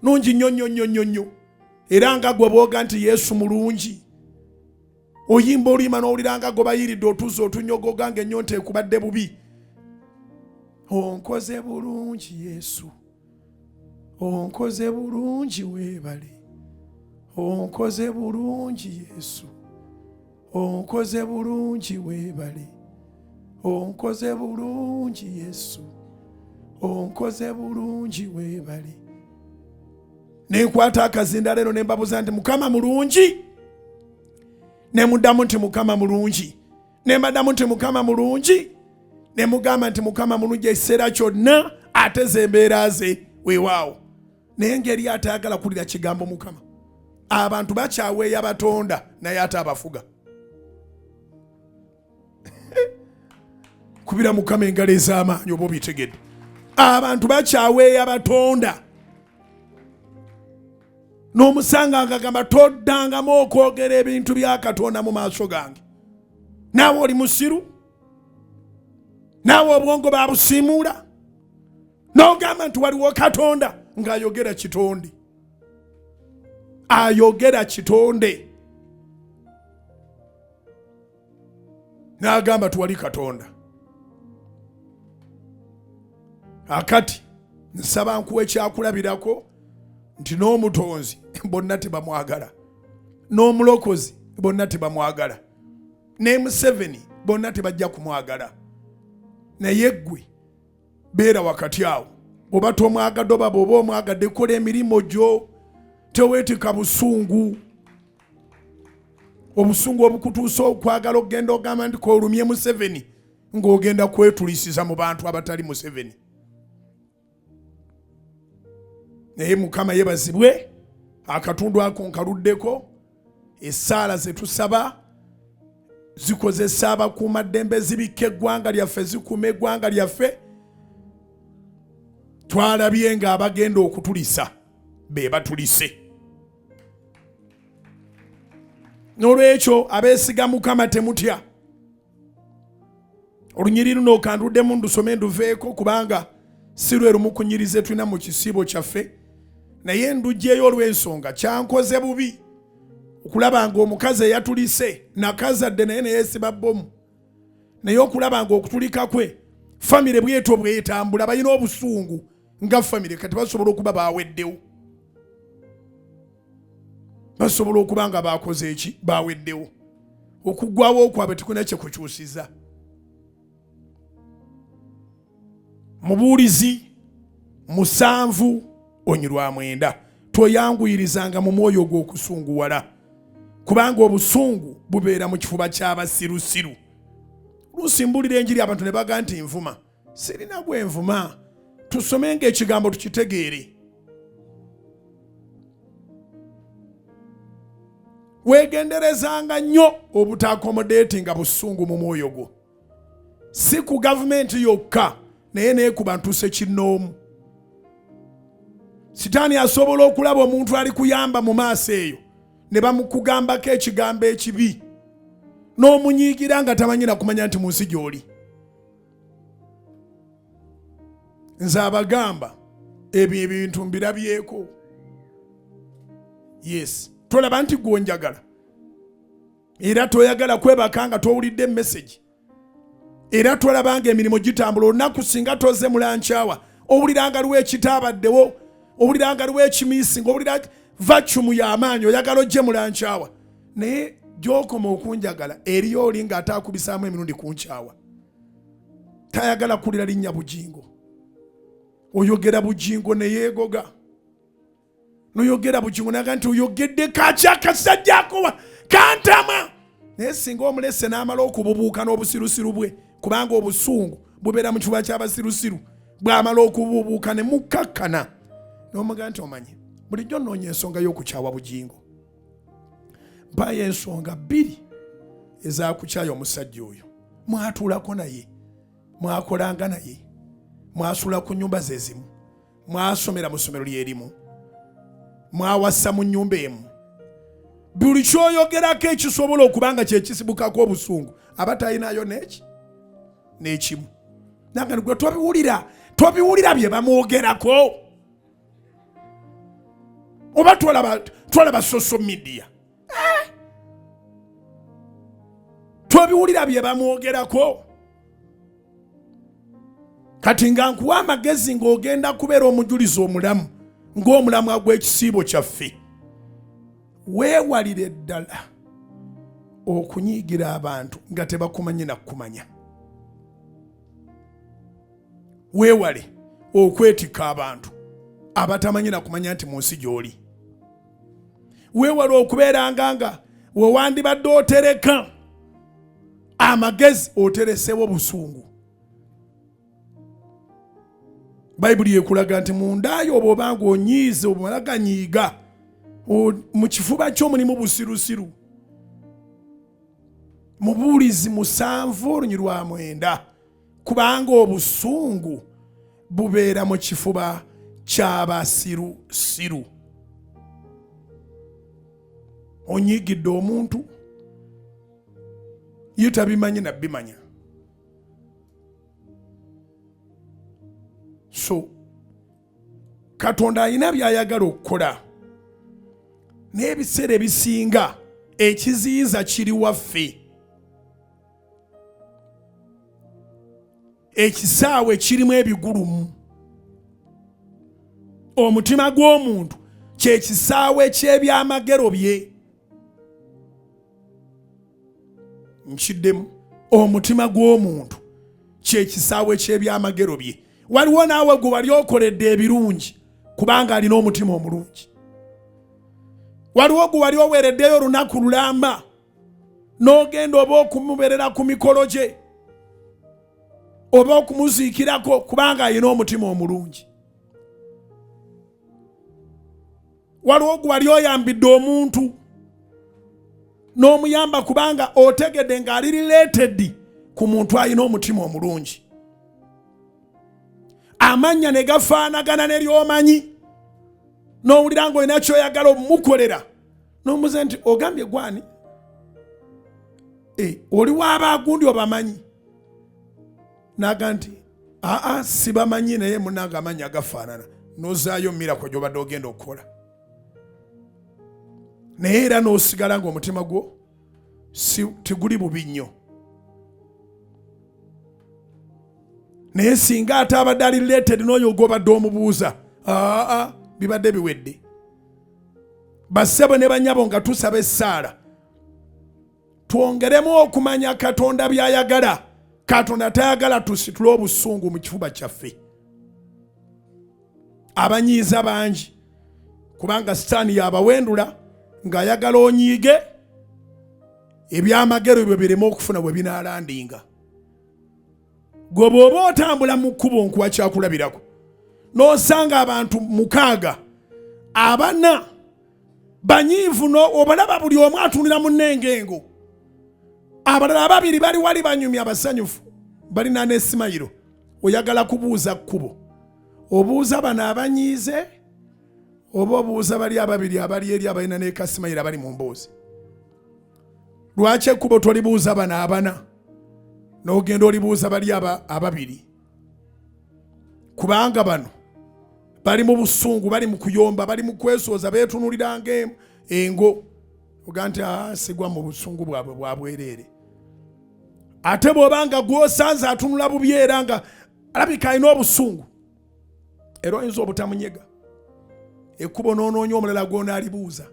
nungi nnyo nnyo nnyo nnyo nnyo. Era nga gwe bwoga nti Yesu mulungi, oyimba oluyima n'owulira nga gwe bayiridde otuzi otunyogoga nga ennyonta ekubadde bubi. Onkoze bulungi Yesu, onkoze bulungi, weebale, onkoze bulungi Yesu, onkoze bulungi, weebale, onkoze bulungi Yesu, onkoze bulungi, weebale. Nenkwata akazinda leero ne mbabuuza nti Mukama mulungi, ne muddamu nti Mukama mulungi, ne mbaddamu nti Mukama mulungi, ne mugamba nti Mukama mulungi ekiseera kyonna, ateze embeera ze. Weewaawo, naye ngeri atayagala kuwulira kigambo Mukama. Abantu bakyaweeya batonda, naye ate abafuga. Kubira Mukama engalo ez'amaanyi oba obitegedde. Abantu bakyaweeya batonda, n'omusanga ngagamba toddangamu okwogera ebintu bya Katonda mu maaso gange. Naawe oli musiru, naawe obwongo babusiimuula n'ogamba nti waliwo Katonda ng'ayogera kitonde, ayogera kitonde n'agamba tuwali Katonda. Akati nsaba nkuwa ekyakulabirako nti n'omutonzi bonna tebamwagala, n'omulokozi bonna tebamwagala, ne Museveni bonna tebajja kumwagala. Naye ggwe beera wakati awo, oba tomwagadde oba bw'oba omwagadde, kola emirimu gyo, teweetika busungu. Obusungu obukutuusa okwagala okugenda ogamba nti kolumye Museveni, ng'ogenda kwetulisiza mu bantu abatali Museveni. Naye Mukama yebazibwe, akatundu ako nkaluddeko. Essaala ze tusaba zikozesa abakuumaddembe, zibikka eggwanga lyaffe, zikuuma eggwanga lyaffe. Twalabye ng'abagenda okutulisa be batulise. N'olwekyo abeesiga Mukama temutya. Olunyiriri luno kanduddemu ndusome nduveeko, kubanga si lwe lumu ku nyiriri ze tulina mu kisiibo kyaffe, naye ndugyeyo olw'ensonga kyankoze bubi okulaba ng'omukazi eyatulise nakazadde naye neyeesiba bbomu, naye okulaba ng'okutulika kwe famire bwetyo bwetambula, balina obusungu nga famire, kati basobola okuba baweddewo, basobola okuba nga bakoze eki, baweddewo. Okuggwawo okwabwe tekulina kye kukyusiza. Mubuulizi 7:9, toyanguyirizanga mu mwoyo ogw'okusunguwala, kubanga obusungu bubeera mu kifuba ky'abasirusiru. Oluusi mbulira enjiri abantu ne baga nti nvuma. Sirina gwe nvuma. Tusomenga ekigambo tukitegeere. Weegenderezanga nnyo obutaakomodeetinga busungu mu mwoyo gwo, si ku gavumenti yokka naye naye ku bantu ssekinnoomu. Sitaani asobola okulaba omuntu ali kuyamba mu maaso eyo ne bamukugambako ekigambo ekibi n'omunyiigira nga tamanyi na kumanya nti mu nsi gy'oli. Nze abagamba ebyo ebintu mbirabyeko. Yes, tolaba nti gwonjagala era toyagala kwebaka nga towulidde message, era tolaba nga emirimu gitambula olunaku singa toze mulankyawa owulira nga liwo ekitaabaddewo, owulira nga liwo ekimiisi, nga owulira vacuum y'amaanyi, oyagala ojje mulankyawa. Naye gy'okoma okunjagala eriyo oli ng'ate akubisaamu emirundi kunkyawa, tayagala kuwulira linnya Bugingo. Oyogera Bugingo ne yeegoga, noyogera Bugingo naga nti oyogedde kaki akasajja akowa kantama. Naye singa omulese n'amala okububuuka n'obusirusiru bwe, kubanga obusungu bubeera mu kifuba ky'abasirusiru, bw'amala okububuuka ne mukkakkana n'omugaa nti omanyi bulijjo nnoonya ensonga y'okukyawa Bugingo, mpaayo ensonga bbiri ezakukyaya omusajja oyo. Mwatuulako naye, mwakolanga naye, mwasula ku nyumba ze zimu, mwasomera mu ssomero lyerimu, mwawasa mu nyumba emu. Buli kyoyogerako ekisobola okuba nga kyekisibukako obusungu aba talinayo neki n'ekimu. Nange gwe tobiwulira, tobiwulira bye bamwogerako, oba twalaba social media, tobiwulira bye bamwogerako. Kati nga nkuwa amagezi ng'ogenda kubeera omujulizi omulamu ng'omulamwa gw'ekisiibo kyaffe, weewalire ddala okunyiigira abantu nga tebakumanyi na kukumanya. Weewale okwetikka abantu abatamanyi na kumanya nti mu nsi gy'oli. Weewale okubeeranga nga wewandibadde otereka amagezi oteresewo busungu. Bayibuli ekulaga nti mundaayo oba obanga onyiize obumala ganyiiga, mu kifuba kyo mulimu busirusiru. Mubuulizi 7 olunyi lwa 9, kubanga obusungu bubeera mu kifuba ky'abasirusiru. Onyiigidde omuntu ye tabimanyi na bimanya. So Katonda alina by'ayagala okukola, n'ebiseera ebisinga ekiziyiza kiri waffe. Ekisaawe kirimu ebigulumu. Omutima gw'omuntu kye kisaawe ky'ebyamagero bye. Nkiddemu, omutima gw'omuntu kye kisaawe ky'ebyamagero bye. Waliwo naawe gwe wali okoledde ebirungi kubanga alina omutima omulungi. Waliwo gwe wali oweereddeyo olunaku lulamba n'ogenda oba okumubeerera ku mikolo gye oba okumuziikirako kubanga alina omutima omulungi. Waliwo gwe wali oyambidde omuntu n'omuyamba kubanga otegedde ng'ali related ku muntu alina omutima omulungi. Amannya ne gafaanagana ne ly'omanyi, n'owulira ng'olina ky'oyagala omukolera, n'omubuuza nti ogambye gwani? Oli w'abaagundi obamanyi? N'aga nti aa sibamanyi, naye munange amannya gafaanana. N'ozaayo mirako gy'obadde ogenda okukola, naye era n'osigala ng'omutima gwo teguli bubi nnyo. Naye singa ate abadde ali related n'oyo gw'obadde omubuuza, aa bibadde biwedde. Bassebo ne banyabo, nga tusaba essaala twongeremu okumanya Katonda by'ayagala. Katonda tayagala tusitule obusungu mu kifuba kyaffe. Abanyiiza bangi kubanga Sitaani yabawendula ng'ayagala onyiige ebyamagero ebyo bireme okufuna bwe binaalandinga. Gwe bw'oba otambula mu kkubo, nkuwa kyakulabirako, n'osanga abantu 6, 4 Banyiivu obalaba buli omu atunula munne ng'engo. Abalala ababiri bali wali banyumya abasanyufu, balina n'esimayiro. Oyagala kubuuza kkubo, obuuza bano abanyiize oba obuuza bali ababiri abali eri abalina n'ekasimayiro abali mu mboozi? Lwaki ekkubo tolibuuza bano abana n'ogenda olibuuza bali ababiri? Kubanga bano bali mu busungu, bali mu kuyomba, bali mu kwesooza, beetunulira ng'engo. Oga nti sigwa mu busungu bwabwe bwa bwereere. Ate bw'oba nga gw'osanze atunula bubi era nga alabika alina obusungu, era oyinza obutamunyega ekkubo n'onoonya omulala gw'onaalibuuza.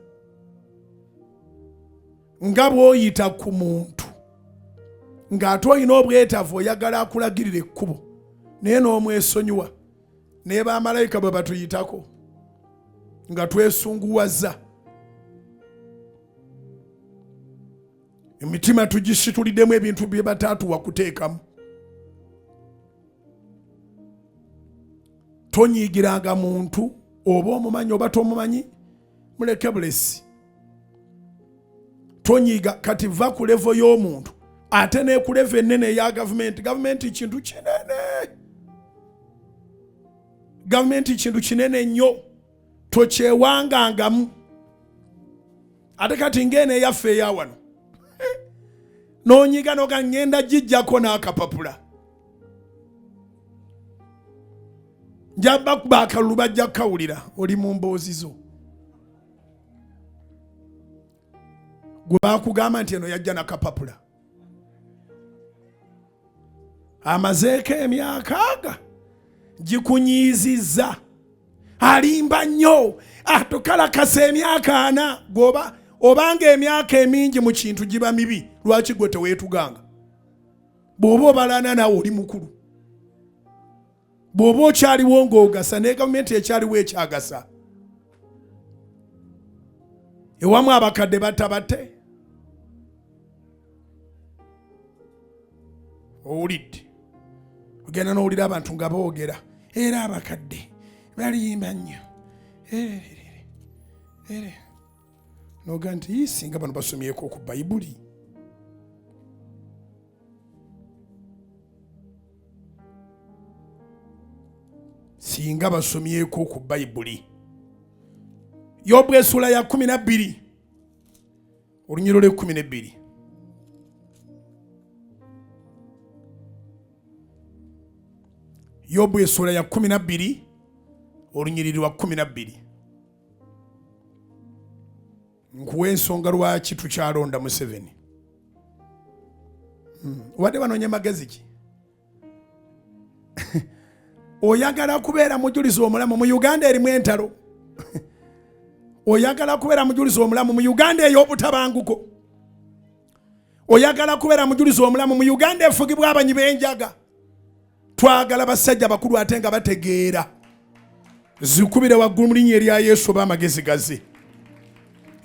Nga bw'oyita ku muntu ng'ate olina obwetaavu, oyagala akulagirira ekkubo naye n'omwesonyiwa, naye bamalayika bwe batuyitako nga twesunguwaza, emitima tugisituliddemu ebintu bye bataatuwa kuteekamu. Tonyiigiranga muntu, oba omumanyi oba tomumanyi, muleke bulesi. Tonyiiga. Kati va ku level y'omuntu ate ne ku level ennene eya gavumenti. Gavumenti kintu kinene, gavumenti kintu kinene nnyo, tokyewangangamu. Ate kati ng'eno eyaffe eya wano, n'onyiga noga ŋŋenda gijjako n'akapapula, nja bakuba akalulu bajja kukawulira. Oli mu mboozi zo, gwe bakugamba nti eno yajja nakapapula, amazeeko emyaka aga gikunyiizizza, alimba nnyo, atukalakasa emyaka 40. Gwoba obanga emyaka emingi mu kintu giba mibi, lwaki gwe teweetuganga? Bw'oba obalana naawe oli mukulu, bw'oba okyaliwo ng'ogasa, ne gavumenti ekyaliwo ekyagasa. Ewamu abakadde batabate, owulidde, ogenda n'owulira abantu nga boogera, era abakadde baliyimba nnyo, noga nti singa bano basomyeko ku Bayibuli. Singa basomyeko ku Bayibuli. Yobu essuula ya 12, olunyiriri lw'e-12. Yobu essuula ya 12, olunyiriri lwa 12. Nkuwa ensonga lwaki tukyalonda Museveni. Obadde banoonya magezi ki? Oyagala kubeera mujulizi omulamu mu Uganda erimu entalo? Oyagala kubeera mujulizi omulamu mu Uganda ey'obutabanguko? Oyagala kubeera mujulizi omulamu mu Uganda efugibwa abanyi b'enjaga? Twagala basajja bakulu ate nga bategeera. Zikubire waggulu mu linnya erya Yesu oba amagezi gaze.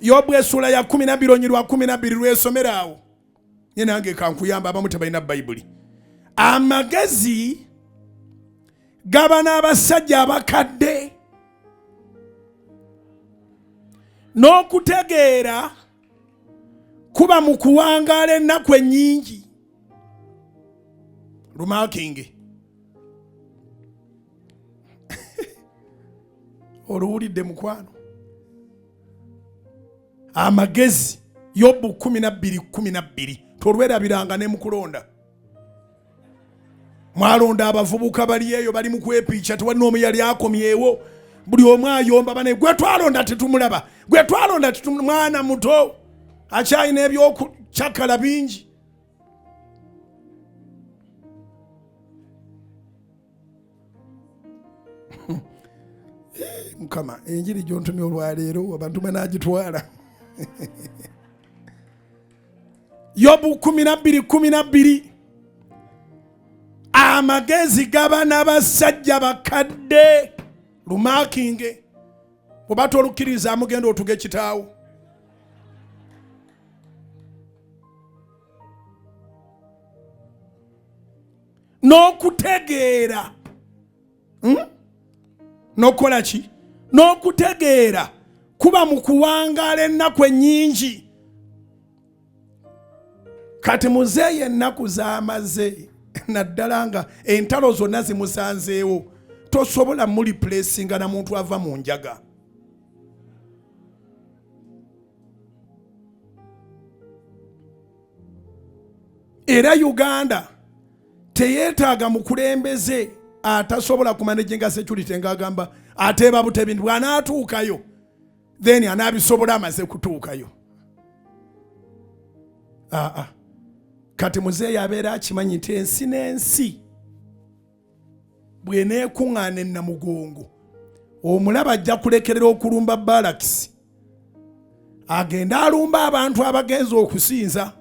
Yobu essuula ya 12, olunyiriri lwa 12, lwesomera awo. Nye nange kankuyamba, abamu tebalina Bayibuli. Amagezi gaba n'abasajja abakadde, n'okutegeera kuba mu kuwangaala ennaku ennyingi. Lumakingi oluwulidde, mukwano. Amagezi, Yobu 12:12, tolwerabiranga. Ne mukulonda mwalonda abavubuka bali eyo bali mu kwepiica, tewali n'omu yali akomyewo. Buli omu ayomba bane, gwe twalonda tetumulaba, gwe twalonda mwana muto akyalina ebyokucakala bingi. Mukama, enjiri gyontumye olwaleero abantu banagitwala. Yobu 12:12, amagezi gaba n'abasajja bakadde. Lumakinge bweba tolukkiriza, amugenda otuge kitaawo. N'okutegeera, N'okukola ki? N'okutegeera kuba Kuba mu kuwangaala ennaku ennyingi. Kati muzeeyi ennaku z'amaze naddala nga entalo zonna zimusanzeewo, tosobola mulipulesinga na muntu ava mu njaga. Era Uganda teyeetaaga mukulembeze atasobola kumanaginga security ng'agamba ateeba butebi nti bw'anaatuukayo then anaabisobola amaze kutuukayo. Aa, kati muzeeyi abeera akimanyi nti ensi n'ensi bw'eneekuŋŋaana e Namugongo, omulaba ajja kulekerera okulumba balakisi agende alumba abantu abagenza okusinza.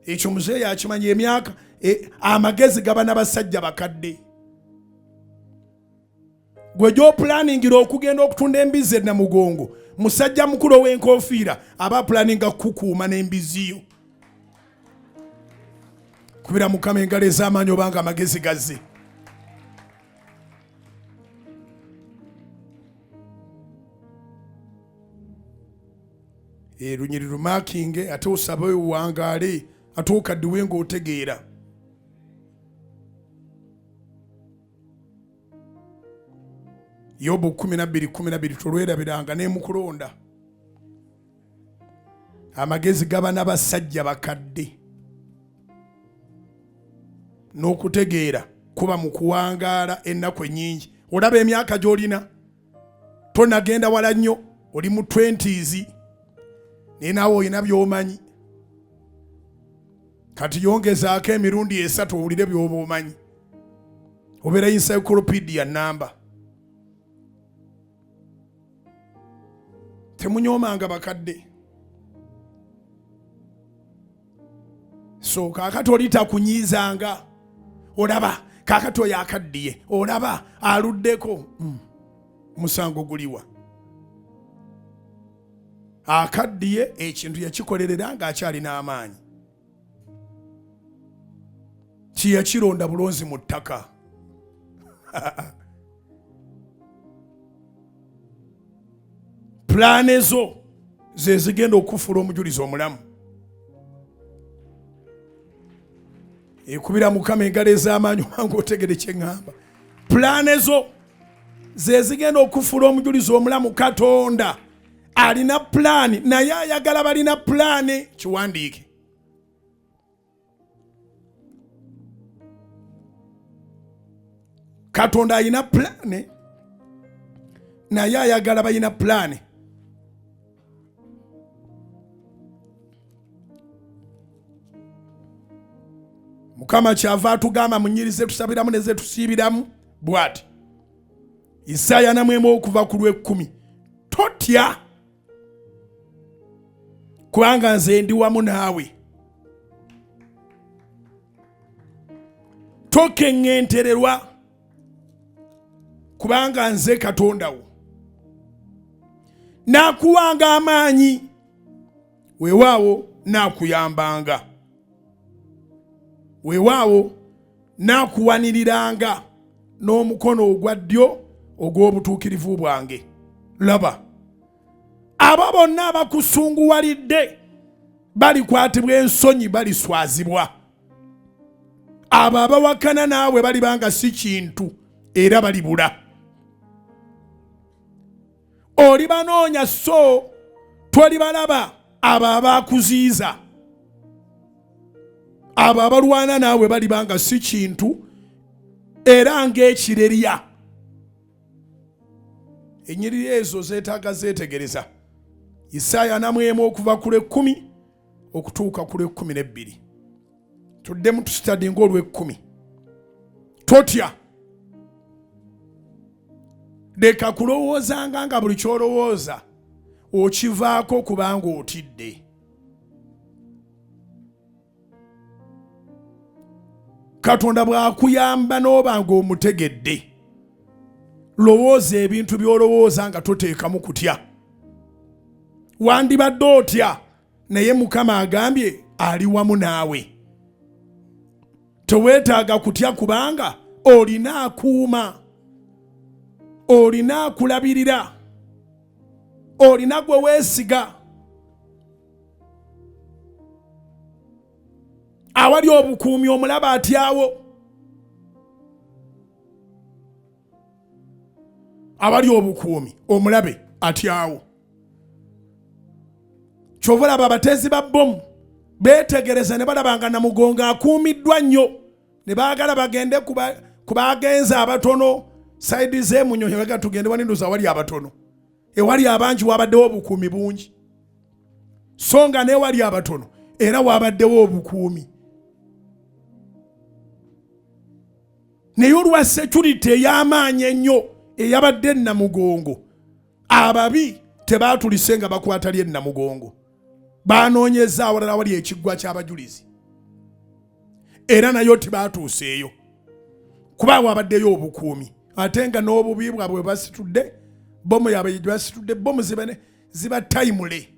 Ekyo muzeeyi akimanyi. Emyaka amagezi gaba n'abasajja bakadde. Gwe gy'opulaningira okugenda okutunda embizzi e Namugongo, musajja mukulu ow'enkofiira aba apulaninga kukukuuma n'embizzi yo. Kubira Mukama engalo ez'amaanyi obanga amagezi gazze. Erunyiri lumakinge ate osabe owangaale ate okaddiwe ng'otegeera. Yobu 12:12 tolwerabiranga n'emukulonda. Amagezi gaba n'abasajja bakadde n'okutegeera kuba mu kuwangaala ennaku ennyingi. Olaba emyaka gy'olina, tonagenda wala nnyo, oli mu 20s, naye naawe olina by'omanyi. Kati yongezaako emirundi 3 owulire by'oba omanyi, obeera encyclopedia namba. Temunyoomanga bakadde. So kaakati oli takunyiizanga, olaba kaakati oyo akaddiye, olaba aluddeko. Musango guliwa? Akaddiye ekintu yakikolerera ng'akyalina amaanyi, kiyakironda bulonzi mu ttaka. Pulaane zo ze zigenda okufuula omujulizi omulamu. Ekubira Mukama engalo ez'amaanyi obanga otegere kye ŋŋamba. Pulaane zo ze zigenda okufuula omujulizi omulamu. Katonda alina pulaani, naye ayagala balina pulaani. Kiwandiike. Katonda alina pulaani, naye ayagala balina pulaani. Mukama kyava atugamba mu nnyiri ze tusabiramu ne ze tusiibiramu bw'ati. Isaaya 41 okuva ku lw'ekkumi, totya kubanga nze ndi wamu naawe, tokeŋŋentererwa kubanga nze Katonda wo, naakuwanga amaanyi, weewaawo naakuyambanga, weewaawo naakuwaniriranga n'omukono ogwa ddyo ogw'obutuukirivu bwange. Laba, abo bonna abakusunguwalidde balikwatibwa ensonyi, baliswazibwa. Abo abawakana naawe balibanga si kintu era balibula. Olibanoonya so tolibalaba, abo abakuziiza, abo abalwana naawe balibanga si kintu era ng'ekirerya. Ennyiriri ezo zeetaaga zeetegereza. Isaaya 41 okuva ku lw'ekkumi okutuuka ku lw'ekkumi n'ebbiri. Tuddemu tusitadi ng'olw'ekkumi. Totya, leka kulowoozanga nga buli ky'olowooza okivaako kubanga otidde. Katonda bw'akuyamba n'oba ng'omutegedde, lowooza ebintu by'olowooza nga toteekamu kutya. Wandibadde otya, naye Mukama agambye ali wamu naawe. Teweetaaga kutya kubanga olina akuuma, olina akulabirira. Olina gwe weesiga. Awali obukuumi omulaba atyawo. Awali obukuumi omulabe atyawo. Kyova olaba abateezi ba bbomu beetegereza ne balaba nga Namugongo akuumiddwa nnyo, ne baagala bagende ku bagenze abatono sayidi z'emunyonyo, baga tugende waninduza awali abatono. Ewali abangi wabaddewo obukuumi bungi, so nga n'ewali abatono era wabaddewo obukuumi. Naye olwa security ey'amaanyi ennyo eyabadde Namugongo, ababi tebaatulise nga bakwata lye Namugongo, banoonyeza awalala awali ekiggwa ky'abajulizi, era nayo tebaatuuseeyo kuba wabaddeyo obukuumi. Ate nga n'obubi bwabwe basitudde bomu yaabwe basitudde bomu ziba tayimule.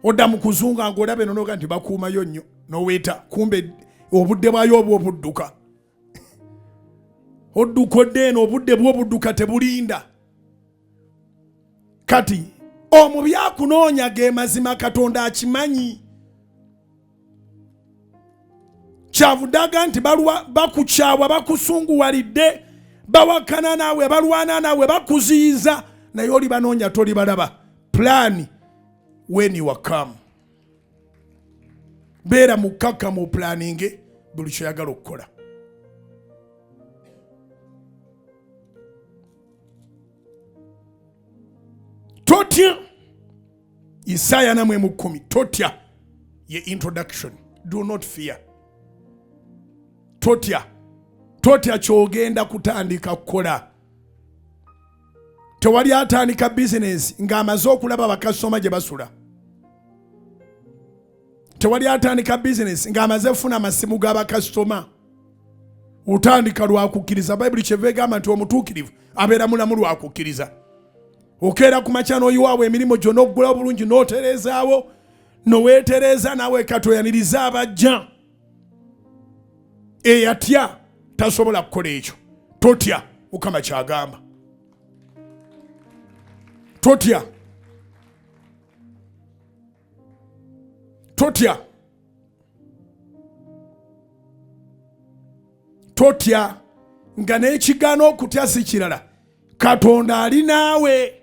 Odda mu kuzunga ng'olaba eno noga nti bakuumayo nnyo n'oweeta, kumbe obudde bwayo obwo obudduka. Odduka odde eno, obudde bw'obudduka tebulinda. Kati omubi akunoonya ge mazima Katonda akimanyi. Kyavudde aga nti bakukyawa, bakusunguwalidde, bawakana naawe, balwana naawe, bakuziyiza, naye olibanoonya tolibalaba. Plan when you are calm. Beera mukkakkamu, oplaninge buli kyoyagala okukola. Totya. Isaaya 41, totya ye introduction. Do not fear. Totya. Totya kyogenda kutandika kukola. Tewali atandika bizinensi ng'amaze okulaba bakasitoma gye basula. Tewali atandika bizinensi ng'amaze kufuna amasimu g'abakasitoma. Otandika lwa kukkiriza. Bayibuli kyeva egamba nti omutuukirivu abeera mulamu lwa kukkiriza. Okeera ku makya n'oyiwaawo emirimu gyo n'oggula obulungi n'otereezaawo noweetereeza naawe katoyaniriza abajja. Eyatya tasobola kukola ekyo. Totya, Mukama kyagamba. Totya, totya, totya. Nga n'ekigaana okutya si kirala, Katonda ali naawe.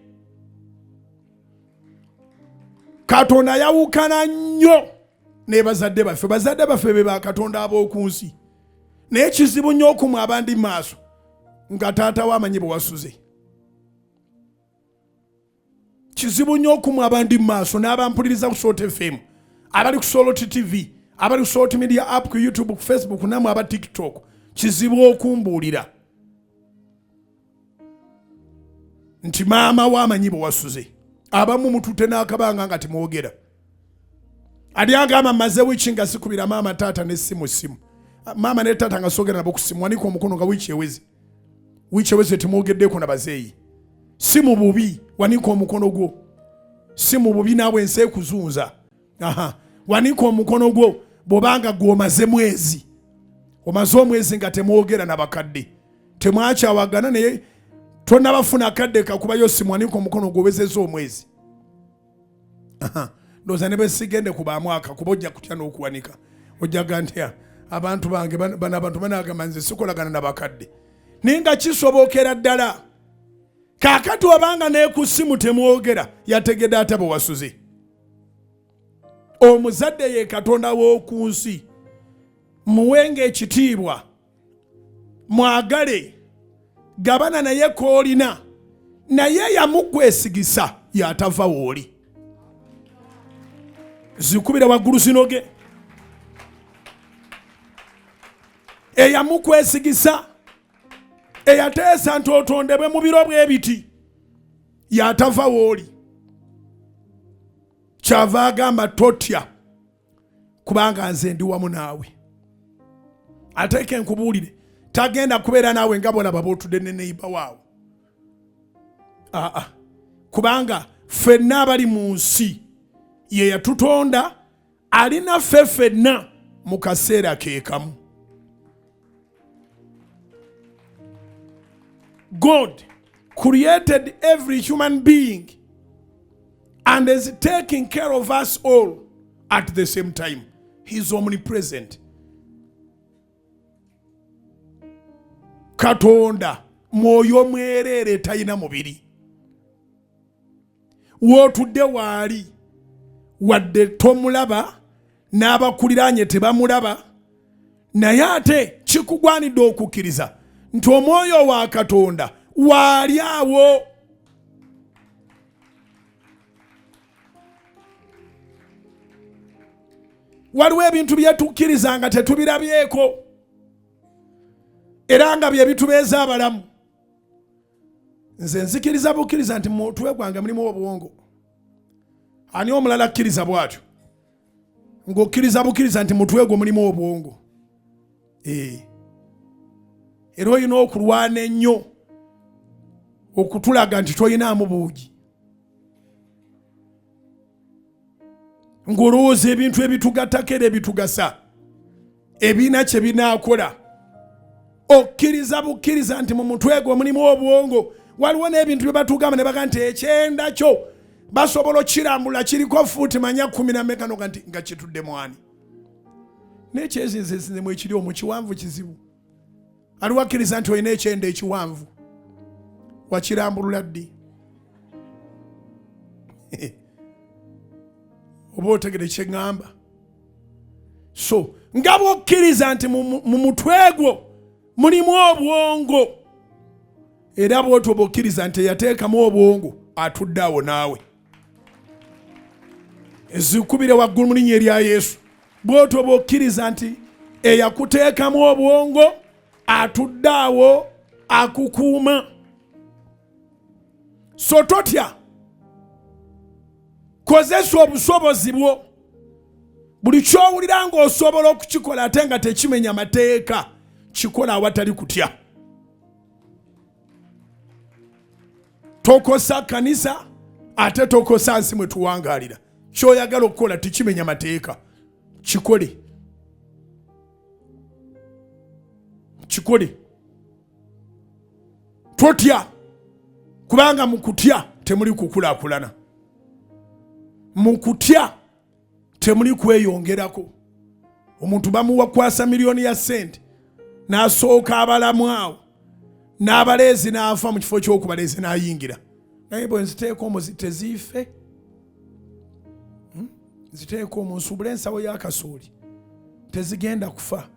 Katonda yawukana nnyo ne bazadde baffe. Bazadde baffe be ba Katonda ab'oku nsi, naye kizibu nnyo okumwa abandi maaso nga taata we amanyi bwe wasuze. Kizibu nnyo okumwa abandi maaso n'abampuliriza ku Salt FM, abali ku Salt TV, abali ku Salt Media app, ku YouTube, ku Facebook, namwe aba TikTok. Kizibu okumbuulira nti maama we amanyi bwe wasuze. Abamu mutute n'akabanga nga timwogera. Ali agamba maze wiiki nga sikubira maama taata ne simu simu. Maama ne taata nga sogera nabo ku simu, wanika omukono nga wiiki eweze. Wiiki eweze timwogeddeko na bazeeyi. Si mu bubi, wanika omukono gwo. Si mu bubi naawe ensi ekuzunza. Aha, wanika omukono gwo bw'obanga gw'omaze mwezi. Omaze omwezi nga temwogera na bakadde. Temwakyawagana naye tonnabafuna akadde kakubayo simu, wanika omukono gw'owezezza omwezi. Ndowooza ne bwe sigende ku bamwaka kuba ojja kutya n'okuwanika. Ojjaga nti abantu bange bano abantu banaagamba nze sikolagana na bakadde. Naye nga kisobokera ddala. Kaakati obanga ne ku ssimu temwogera, yategedde ate bwe wasuze. Omuzadde ye Katonda w'oku nsi. Muwenga ekitiibwa, mwagale, gabana naye k'olina, naye yamukwesigisa y'atava w'oli. Zikubira waggulu zinoge. Eyamukwesigisa, eyateesa nti otondebwe mu biro bw'ebiti, y'atava w'oli. Kyava agamba totya, kubanga nze ndi wamu naawe. Ateeke nkubuulire, tagenda kubeera naawe nga bw'olaba bw'otudde ne neighbor waawo. Aa, kubanga ffenna abali mu nsi ye yatutonda, alina ffe ffenna mu kaseera ke kamu. God created every human being and is taking care of us all at the same time. He is omnipresent. Katonda mwoyo mwereere, talina mubiri. W'otudde waali, wadde tomulaba n'abakuliraanye tebamulaba, naye ate kikugwanidde okukkiriza nti omwoyo wa Katonda waali awo. Waliwo ebintu byetukkiriza nga tetubirabyeko era nga bye bitubeeza abalamu. Nze nzikiriza bukkiriza nti mu mutwe gwange mulimu obwongo. Ani omulala akkiriza bw'atyo? Ng'okkiriza bukkiriza nti mutwe gwo mulimu obwongo. Era olina okulwana ennyo okutulaga nti tolinaamu buugi, ng'olowooza ebintu ebitugattako era ebitugasa ebirina kye binaakola. Okkiriza bukkiriza nti mu mutwe gwo mulimu obwongo. Waliwo n'ebintu bye batugamba ne bagamba nti ekyenda kyo basobola okukirambula kiriko fuuti manya 10 na mmeka, noga nti nga kitudde mwani. N'ekyezinzezinzemu ekiri omwo kiwanvu kizibu. Aliwo akkiriza nti olina ekyenda ekiwanvu, wakirambulula ddi? Oba otegere kye ŋŋamba? So nga bw'okkiriza nti mu mutwe gwo mulimu obwongo, era bw'otyo bw'okkiriza nti eyateekamu obwongo atudde awo naawe. Ezikubire waggulu mu linnya erya Yesu. Bw'otyo bw'okkiriza nti eyakuteekamu obwongo atudde awo akukuuma. So totya, kozesa obusobozi bwo. Buli ky'owulira ng'osobola okukikola ate nga tekimenya mateeka, kikola awatali kutya. Tokosa kanisa ate tokosa nsi mwe tuwangaalira. Ky'oyagala okukola tekimenya mateeka, kikole, kikole. Totya, kubanga mu kutya temuli kukulaakulana, mu kutya temuli kweyongerako. Omuntu bamuwa kwasa miliyoni ya ssente n'asooka abalamu awo n'abaleezi n'afa mu kifo ky'okubaleezi n'ayingira. Naye bwe nziteeka omwo teziife, Nziteeka omwo nsuubule ensawo y'akasooli, tezigenda kufa.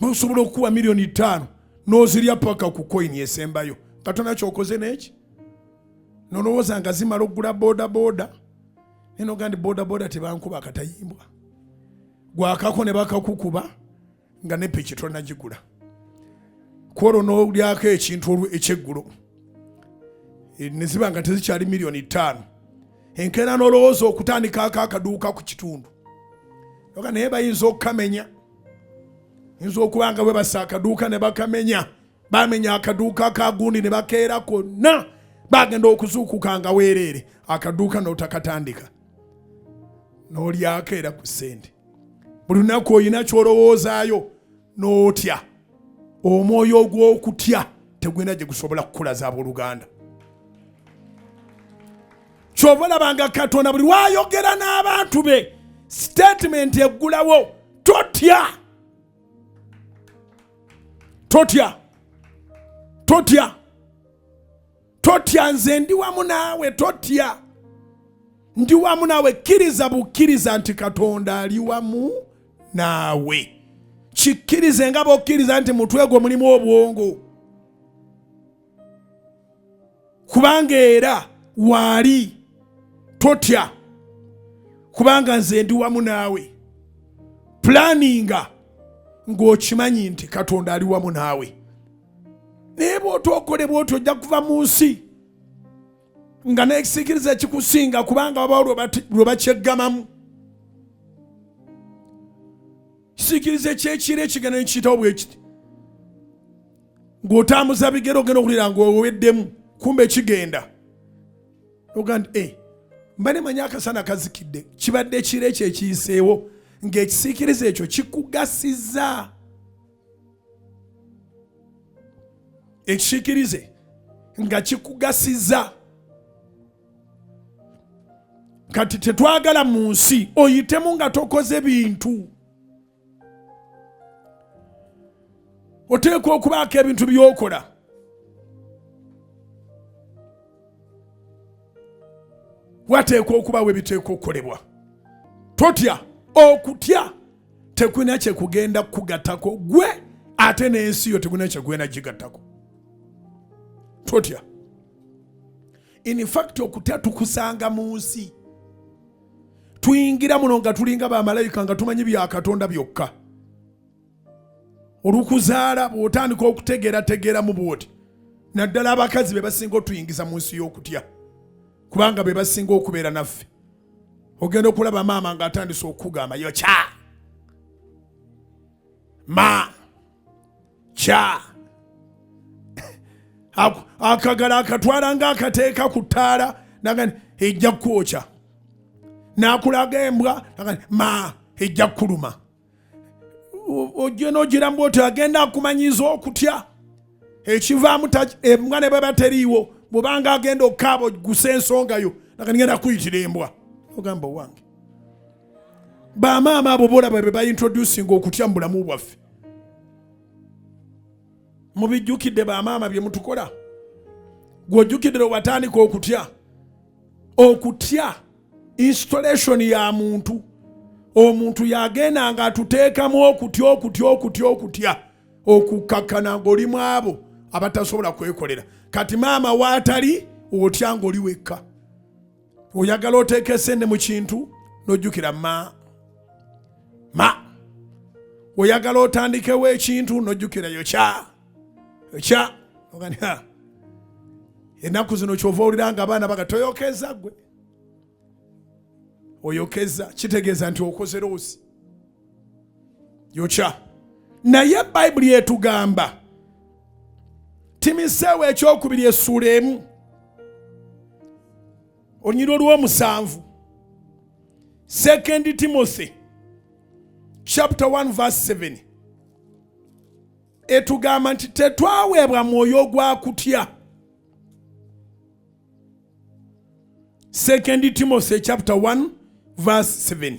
Nosobola okukuwa miliyoni 5 n'ozirya paka ku koyini esembayo nga tona kyokoze n'eki. Nolowooza nga zimala okugula bodaboda, naye noga nti bodaboda tebankuba akatayimbwa, gwakako ne bakakukuba nga ne piki tonagigula. Kwolwo n'olyako ekintu ekyeggulo ne ziba nga tezikyali miliyoni 5. Enkeera n'olowooza okutandikaako akaduuka ku kitundu, oga naye bayinza okukamenya. Yinza okuba nga bwe basa akaduuka ne bakamenya, bamenya akaduuka ka gundi ne bakeera konna, bagenda okuzuukuka nga weereere akaduuka n'otakatandika, n'olyako era ku ssente. Buli lunaku olina ky'olowoozaayo n'otya. Omwoyo ogw'okutya tegulina gye gusobola kukulaza abooluganda. Ky'ova olaba nga Katonda buli lw'ayogera n'abantu be, sitatimenti eggulawo, totya, totya, totya, totya, nze ndi wamu naawe, totya, ndi wamu naawe. Kkiriza bukkiriza nti Katonda ali wamu naawe. Kikkirize nga bw'okkiriza nti mutwe gwo mulimu obwongo, kubanga era waali. Totya, kubanga nze ndi wamu naawe. Pulaninga ng'okimanyi nti Katonda ali wamu naawe. Naye bw'otookole bw'otyo, ojja kuva mu nsi nga n'ekisiikirize ekikusinga, kubanga wabawo lwe bakyeggamamu. Kisiikirize ky'ekiro ekigenda ne kiyitawo bwe kiti, ng'otambuza bigere, ogenda okuwulira ng'oweddemu, kumbe kigenda. Oga nti, mba ne manyi akasana kazikidde, kibadde ekiro ekyo ekiyiseewo ng'ekisiikirize ekyo kikugasizza. Ekisiikirize Nga kikugasiza. Kati tetwagala mu nsi oyitemu nga tokoze bintu. Oteekwa okubaako ebintu by'okola. Wateekwa okubawo ebiteekwa okukolebwa. Totya. Okutya tekulina kyekugenda kukugattako gwe, ate n'ensi yo tekulina kyekugenda gigattako. Totya. In fact, okutya tukusanga mu nsi. Tuyingira muno nga tulinga bamalayika, nga tumanyi bya Katonda byokka. Olukuzaala bw'otandika okutegeerategeeramu bw'oti, naddala abakazi be basinga otuyingiza mu nsi y'okutya, kubanga be basinga okubeera naffe. Ogenda okulaba maama ng'atandise okukugamba yokya ma kya, akagala akatwala ng'akateeka ku ttaala, naga ejja kukwokya, n'akulaga embwa, ma ejja kukuluma. Ojja n'ogira bw'otyo, agenda akumanyiza okutya. Ekivaamu, embwa ne bweba teriiwo, bw'obanga agenda okukaaba ogusa ensonga yo, naga ngenda kuyitira embwa. Ogamba owange, bamaama abo bolaba be baintroducinga okutya mu bulamu bwaffe. Mubijjukidde bamaama bye mutukola? Gw'ojjukidde lwe watandika okutya? Okutya installation ya muntu. Omuntu yagenda nga atuteekamu okutya, okutya, okutya, okutya okukakkana ng'oli mu abo abatasobola kwekolera. Kati maama waatali, otya ng'oli wekka, oyagala oteeka esente mu kintu, n'ojjukira ma ma. Oyagala otandikewo ekintu, n'ojjukira yokya yokya. Ennaku zino kyova owulira nga abaana baga toyokeza. Gwe oyokeza kitegeeza nti okoze loss. Yokya. Naye Bayibuli etugamba, Timoseewo ekyokubiri essuula 1 olunyiriri olw'omusanvu, Second Timothy chapter 1 verse 7, etugamba nti tetwaweebwa mwoyo gwa kutya. Second Timothy chapter 1 verse 7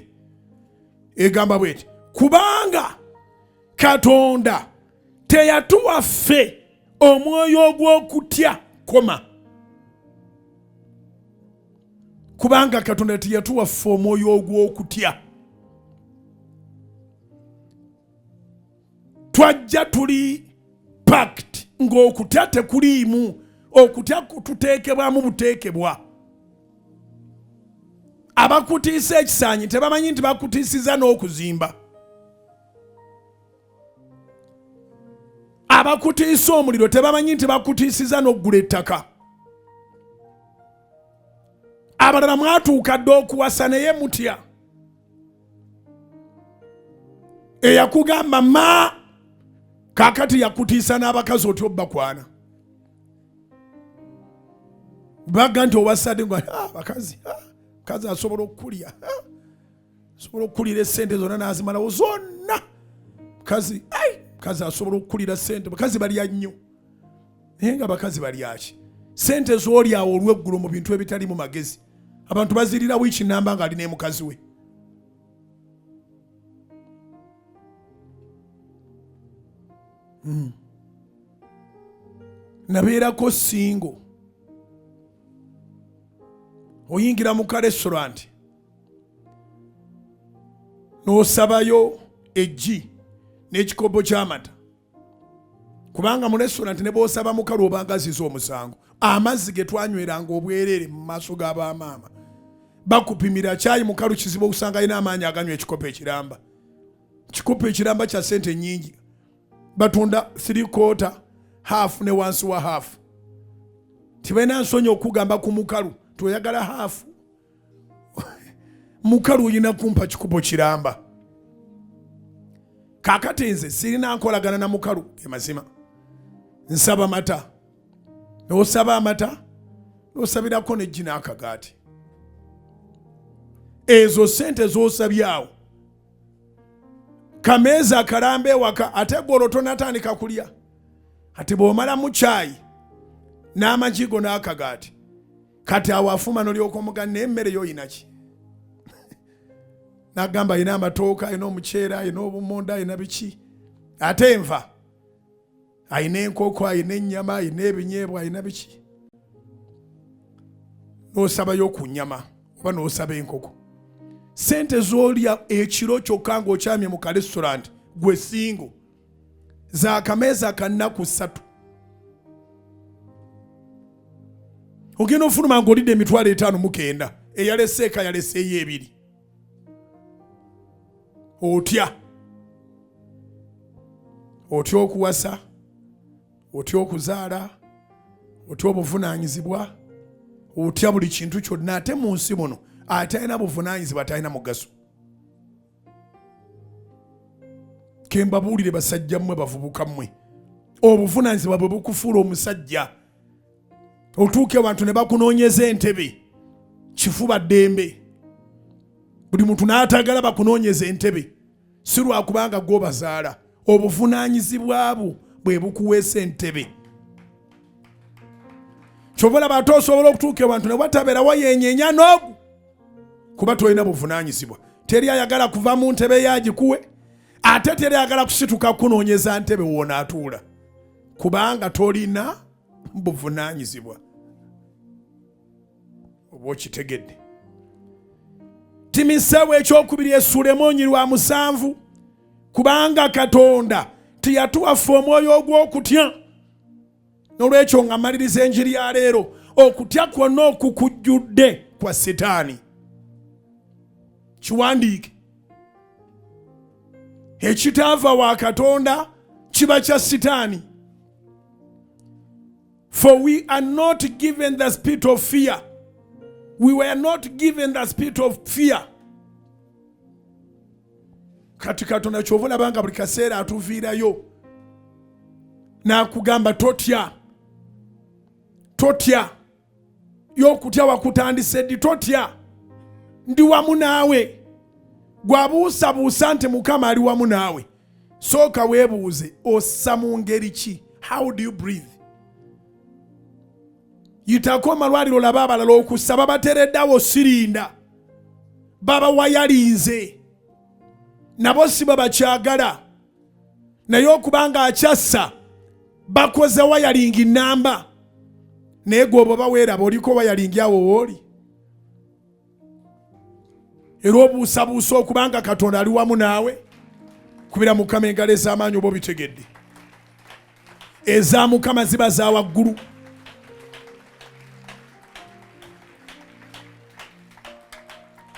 egamba bweti: kubanga Katonda teyatuwa ffe omwoyo ogw'okutya, koma, kubanga Katonda teyatuwa ffe omwoyo ogw'okutya. Twajja tuli packed ng'okutya tekuliimu. Okutya tuteekebwamu buteekebwa. Abakutiisa ekisaanyi tebamanyi nti bakutiisiza n'okuzimba. Abakutiisa omuliro tebamanyi nti bakutiisiza n'okugula ettaka. Abalala mwatuuka dde okuwasa, naye mutya. Eyakugamba ma kakati yakutiisa n'abakazi, otya obbakwana baga nti owasadde nga bakazi, mukazi asobola okukulya, asobola okukulira esente zonna n'azimalawo zonna. Mukazi, mukazi asobola okukulira sente. Bakazi balya nnyo, naye nga bakazi balyaki? Sente z'olyawo olweggulo mu bintu ebitali mu magezi, abantu bazirira wiiki namba ng'ali ne mukazi we. Nabeerako single, oyingira mu ka restaurant n'osabayo eggi n'ekikopo ky'amata, kubanga mu restaurant ne bw'osaba mukalu obanga aziza omusango. Amazzi ge twanyweranga obwereere mu maaso g'abamaama, bakupimira kyayi mukalu, kizibu okusanga alina amaanyi aganywa ekikopo ekiramba. Kikopo ekiramba kya sente nyingi, batunda 3/4, half ne wansi wa half. Tibalina nsonyi okugamba ku mukalu toyagala half, mukalu oyina kumpa kikopo kiramba. Kakati nze sirina nkolagana na mukalu, ge mazima. Nsaba mata, n'osaba amata, n'osabirako neggi n'akagaati. Ezo sente z'osabyawo kameeza akalamba ewaka, ate gwe olwo tonatandika kulya. Ati bw'omalamu kyayi. N'amagi go n'akagaati. Kati awo afuma n'olyoka omugana, naye emmere yo oyina ki? N'agamba alina amatooke, alina omuceere, alina obumonde, alina biki, ate enva alina, enkoko alina, ennyama alina, ebinyeebwa alina, biki. N'osabayo ku nnyama oba n'osaba enkoko. Sente z'olya ekiro kyokka ng'okyamye mu karestaurant gwe single zakameeza kannaku 3. Ogenda ofuluma ng'olidde 59,000. Eyalese eka yaleseeyo 2. Otya? Otya okuwasa? Otya okuzaala? Otya obuvunaanyizibwa? Otya buli kintu kyonna? Ate mu nsi muno atalina buvunaanyizibwa talina mugaso. Kembabuulire, basajja mmwe, bavubuka mmwe, obuvunaanyizibwa bwe bukufuula omusajja. Otuuke abantu ne bakunoonyeza entebe, kifuba ddembe, buli muntu n'atagala bakunoonyeza entebe, si lwakubanga gwobazaala. Obuvunaanyizibwa bwo bwe bukuweesa entebe. Kyova olaba ate osobola okutuuka ewantu ne watabeerawo yenyenya n'ogu, kuba tolina buvunaanyizibwa. Teri ayagala kuva mu ntebe yagikuwe, ate teri ayagala kusituka kunoonyeza ntebe woonaatuula, kubanga tolina buvunaanyizibwa. Oba okitegedde? Timoseewo ekyokubiri essuula emu olunyiriri 7. Kubanga Katonda teyatuwa ffe omwoyo ogw'okutya. N'olwekyo nga maliriza enjiri ya leero, okutya kwonna okukujjudde kwa Sitaani. Kiwandiike, ekitaava wa Katonda kiba kya Sitaani. For we are not given the spirit of fear. We were not given the spirit of fear. Kati Katonda kyova olaba nga buli kaseera atuviirayo n'akugamba, totya, totya. Y'okutya wakutandise ddi? Totya, ndi wamu naawe. Gwabuusabuusa nti Mukama ali wamu naawe, sooka weebuuze, ossa mu ngeri ki? How do you breathe? Yitako amalwaliro olabe abalala okussa babatereddawo sirinda, babawayalinze nabo si babakyagala, naye okuba nga akyassa bakoze wiring namba. Naye gwe oba weeraba oliko wiring awo wooli, era obuusabuusa okubanga Katonda ali wamu naawe. Kubira Mukama engalo ez'amaanyi oba obitegedde. Eza Mukama ziba za waggulu.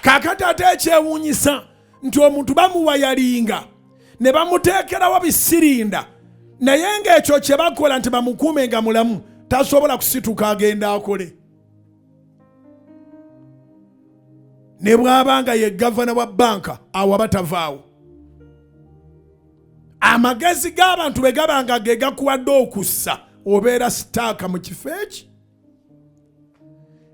Kakati ate ekyewuunyisa nti omuntu bamuwayalinga ne bamuteekerawo bisirinda, naye ng'ekyo kye bakola nti bamukuume nga mulamu, tasobola kusituka agenda akole. Ne bw'aba nga ye gavana wa banka, awo aba tavaawo. Amagezi g'abantu bwe gaba nga ge gakuwadde okussa, obeera stuck mu kifo eki.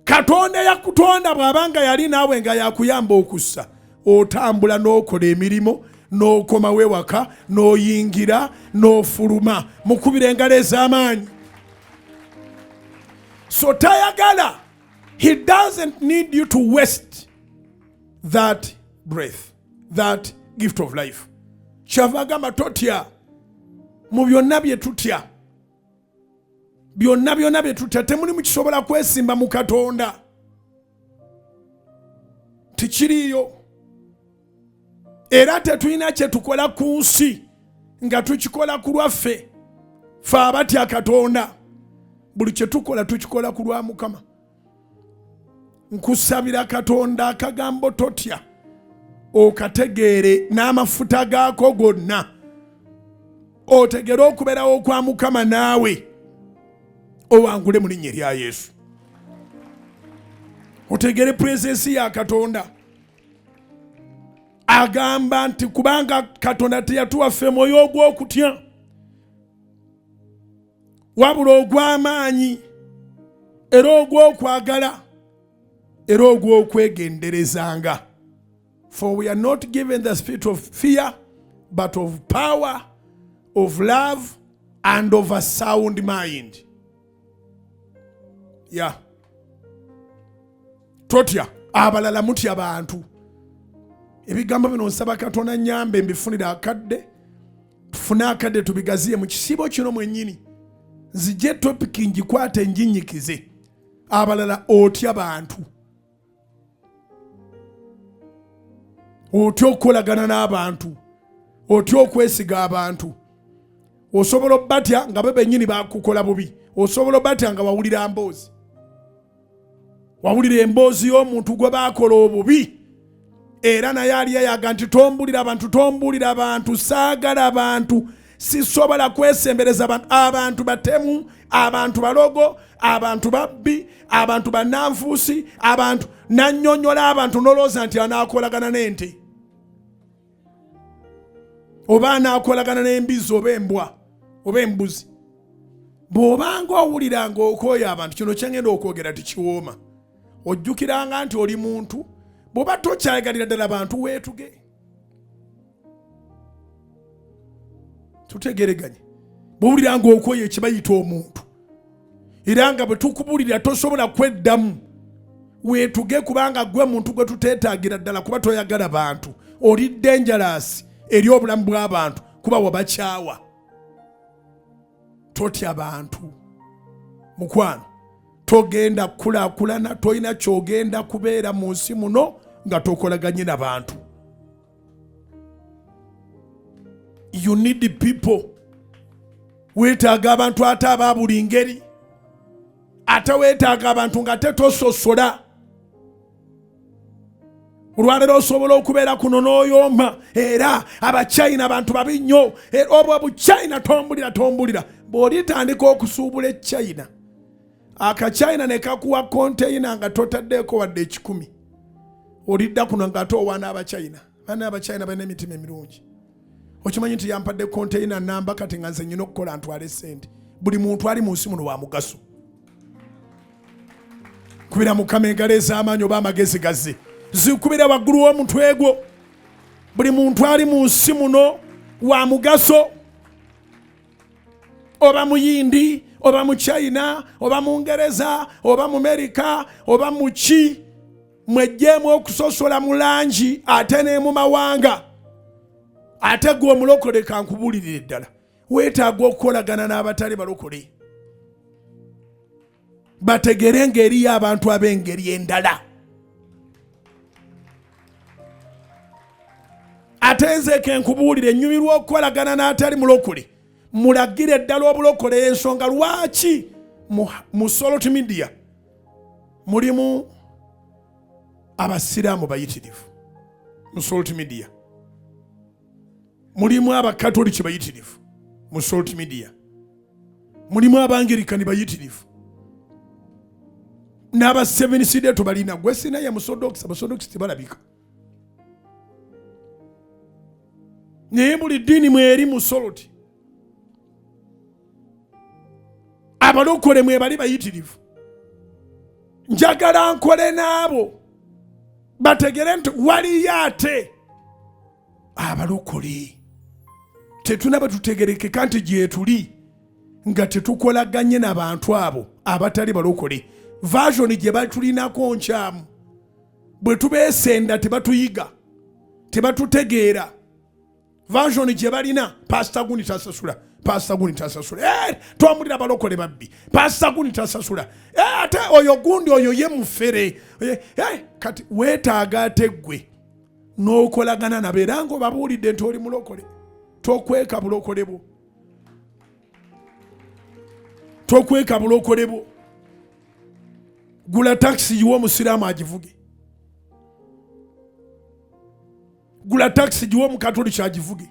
Katonda yakutonda bw'aba nga yali naawe nga yakuyamba okussa, otambula n'okola emirimu n'okomawo ewaka n'oyingira n'ofuluma. Mukubira engalo ez'amaanyi. So tayagala, he doesn't need you to waste that breath, that gift of life. Kyava agamba totya. Mu byonna bye tutya, byonna byonna bye tutya, temulimu kisobola kwesimba mu Katonda, tikiriiyo. Era tetulina kye tukola ku nsi nga tukikola ku lwaffe. Fe abatya Katonda, buli kye tukola tukikola ku lwa Mukama. Nkusabira Katonda akagambo totya okategeere n'amafuta gaako gonna, otegere okubeerawo kwa Mukama naawe owangule mu linnya erya Yesu. Otegere presence ya Katonda. Agamba nti kubanga Katonda teyatuwa ffe mwoyo ogw'okutya, wabula ogw'amaanyi, era ogw'okwagala, era ogw'okwegenderezanga. For we are not given the spirit of fear, but of power, of love and of a sound mind. Ya totya, abalala mutya bantu. Ebigambo bino nsaba Katonda nyambe mbifunire akadde, tufune akadde tubigaziye mu kisiibo kino mwennyini. Nzije topiki ngikwate nginyikize. Abalala otya bantu, otya okukolagana n'abantu, otya okwesiga abantu. Osobola obatya nga be bennyini bakukola bubi, osobola obatya nga wawulira mboozi, wawulira emboozi y'omuntu gwe baakola obubi, era naye ali yayaga nti tombulira abantu, tombulira abantu, saagala abantu, sisobola kwesembereza abantu, abantu batemu, abantu balogo, abantu babbi, abantu bannanfuusi, abantu nannyonnyola abantu, nolowooza nti anaakolagana n'ente oba anaakolagana n'embizzi oba embwa oba embuzi. Bw'obanga owulira ng'okooya abantu, kino kyengenda okwogera tikiwooma. Ojjukiranga nti oli muntu, bw'oba tokyayagalira ddala bantu weetuge. Tutegereganye. Bw'owulira ng'okooya ekibayita omuntu, era nga bwe tukubulira tosobola kweddamu, weetuge, kubanga gwe muntu gwe tuteetaagira ddala, kuba toyagala bantu, oli dangerous eri obulamu bw'abantu, kuba wabakyawa. Totya bantu mukwano, togenda kukulaakulana, tolina kyogenda kubeera mu nsi muno nga tokolaganye na bantu. You need people. Weetaaga abantu ate aba buli ngeri, ate weetaaga abantu nga tetososola. Olwaleero osobola okubeera kuno n'oyomba, era Abachina bantu babi nnyo, oba Obuchina tombulira, tombulira. Bw'olitandika okusuubula Echina, Akachina ne kakuwa konteyina nga totaddeeko wadde 100, olidda kuno ng'ate owaana Abachina. Bana Abachina balina emitima emirungi. Okimanyi nti yampadde konteyina namba, kati nga nze nyina okukola ntwale sente. Buli muntu ali mu nsi muno wa mugaso. Kubira Mukama engalo ez'amaanyi oba amagezi gazze, zikubira waggulu w'omutwe gwo. Buli muntu ali mu nsi muno wa mugaso, oba Muyindi, oba Muchina, oba Mungereza, oba Mumerika, oba muki. Mwejjeemu okusosola mu langi ate ne mu mawanga. Ate gwe omulokole, kankubuulirire ddala, weetaaga okukolagana n'abatali balokole, bategere ng'eriyo abantu ab'engeri endala. Ate nze kenkubuulire, nnyumirwa okukolagana n'atali mulokole, mulagire ddala obulokole. Ensonga lwaki mu Salt Media mulimu Abasiraamu bayitirivu, mu Salt Media mulimu Abakatoliki bayitirivu, mu Salt Media mulimu Abangerikani bayitirivu, n'aba Seventh-day tubalina. Gwe sina ya Musodokisi, Abasodokisi tebalabika, naye buli ddiini mweri mu Salt. Abalokole mwebali bayitirivu. Njagala nkole n'abo bategere nti waliyo ate abalokole. Tetunaba tutegerekeka nti gyetuli nga tetukolaganye n'abantu abo abatali balokole. Version gye batulinako nkyamu, bwe tubeesenda tebatuyiga, tebatutegeera. Version gye balina, pasita gundi tasasula, pasita gundi tasasula, twamulira abalokole babbi, pasita gundi tasasula, ate oyo gundi oyo ye mufere. Kati weetaaga ate ggwe n'okolagana nabo, era ng'obabuulidde nti oli mulokole. Tokweka bulokole bwo, tokweka bulokole bwo. Gula takisi giwe omusiraamu agivuge, gula takisi giwe omukatoliki agivuge,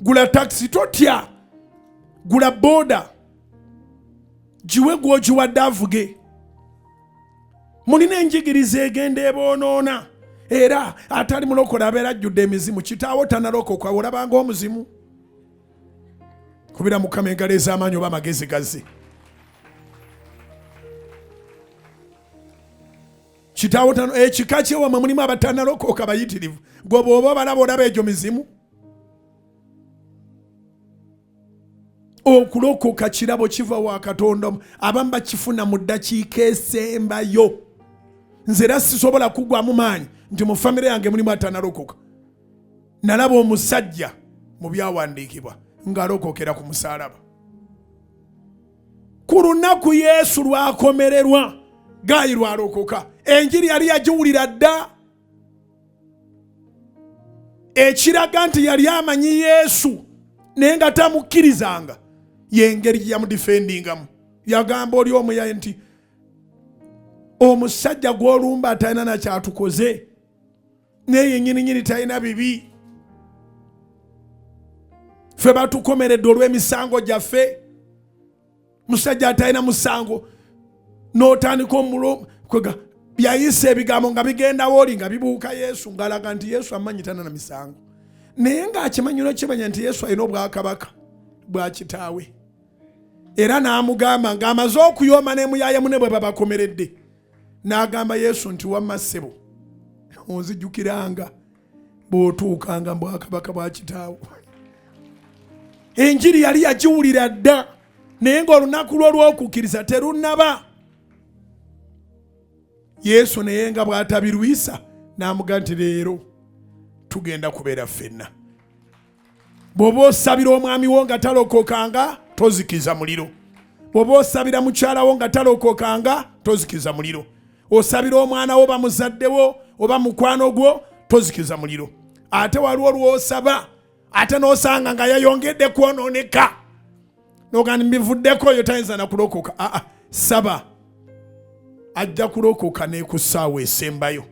gula takisi, totya, gula boda giwe gwogiwadde avuge. Mulina enjigiriza egenda eboonoona, era atali mulokole abeera ajjudde emizimu. Kitaawo tanalokoka, olabanga omuzimu. Kubira Mukama engalo ez'amaanyi oba amagezi gazze. Kitaawo tano, ekika kyewamwe mulimu abatanalokoka bayitirivu. Gwe bw'oba obalaba olaba egyo mizimu. Okulokoka kirabo kiva wa Katonda, abamu bakifuna mu ddakiika esembayo. Nze era sisobola kugwamu maanyi nti mu famire yange mulimu atanalokoka. Nalaba omusajja mu byawandiikibwa ng'alokokera ku musaalaba. Ku lunaku Yesu lw'akomererwa, gaayi lwalokoka. Enjiri yali yagiwulira dda, ekiraga nti yali amanyi Yesu naye nga tamukkirizanga. Y'engeri gye yamudifendingamu. Yagamba oli omuyaye nti omusajja gw'olumba atalina nakyatukoze, naye yennyininyini talina bibi, ffe batukomeredde olw'emisango gyaffe. Musajja atalina musango n'otandika omulo kwega yayisa ebigambo nga bigendawo oli nga bibuuka Yesu, ng'alaga nti Yesu amanyi tana na misango, naye ng'akimanyi n'okimanya nti Yesu alina obwakabaka bwa kitaawe. Era n'amugamba ng'amaze okuyooma ne muyaaya mune bwe babakomeredde, n'agamba Yesu nti wamma ssebo, onzijukiranga bw'otuukanga mu bwakabaka bwa kitaawo. Enjiri yali yagiwulira dda, naye ng'olunaku lwo lw'okukkiriza terunnaba. Yesu naye nga bw'atabirwisa n'amuga nti leero tugenda kubeera ffenna. Bw'oba osabira omwami wo nga talokokanga, tozikiza muliro. Bw'oba osabira mukyala wo nga talokokanga, tozikiza muliro. Osabira omwana wo, bamuzaddewo oba mukwano gwo, tozikiza muliro. Ate waliwo lw'osaba ate n'osanga nga yayongedde kwonooneka, n'ogamba mbivuddeko, oyo tayinza na kulokoka. Aa, saba, ajja kulokoka ne ku ssaawa esembayo.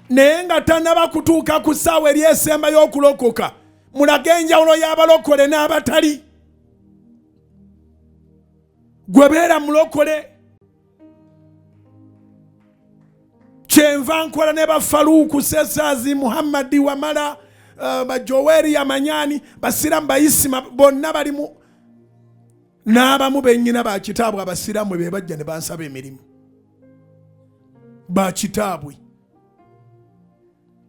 Naye nga tanaba kutuuka ku ssaawa eri esembayo okulokoka, mulage enjawulo y'abalokole n'abatali. Gwe beera mulokole. Kyenva nkola ne bafaluuku Sesaazi, Muhammadi Wamala, bajoweri Yamanyani, basiramu bayisima bonna balimu, n'abamu bennyina bakitaabwe abasiraamu be bajja ne bansaba emirimu bakitaabwe.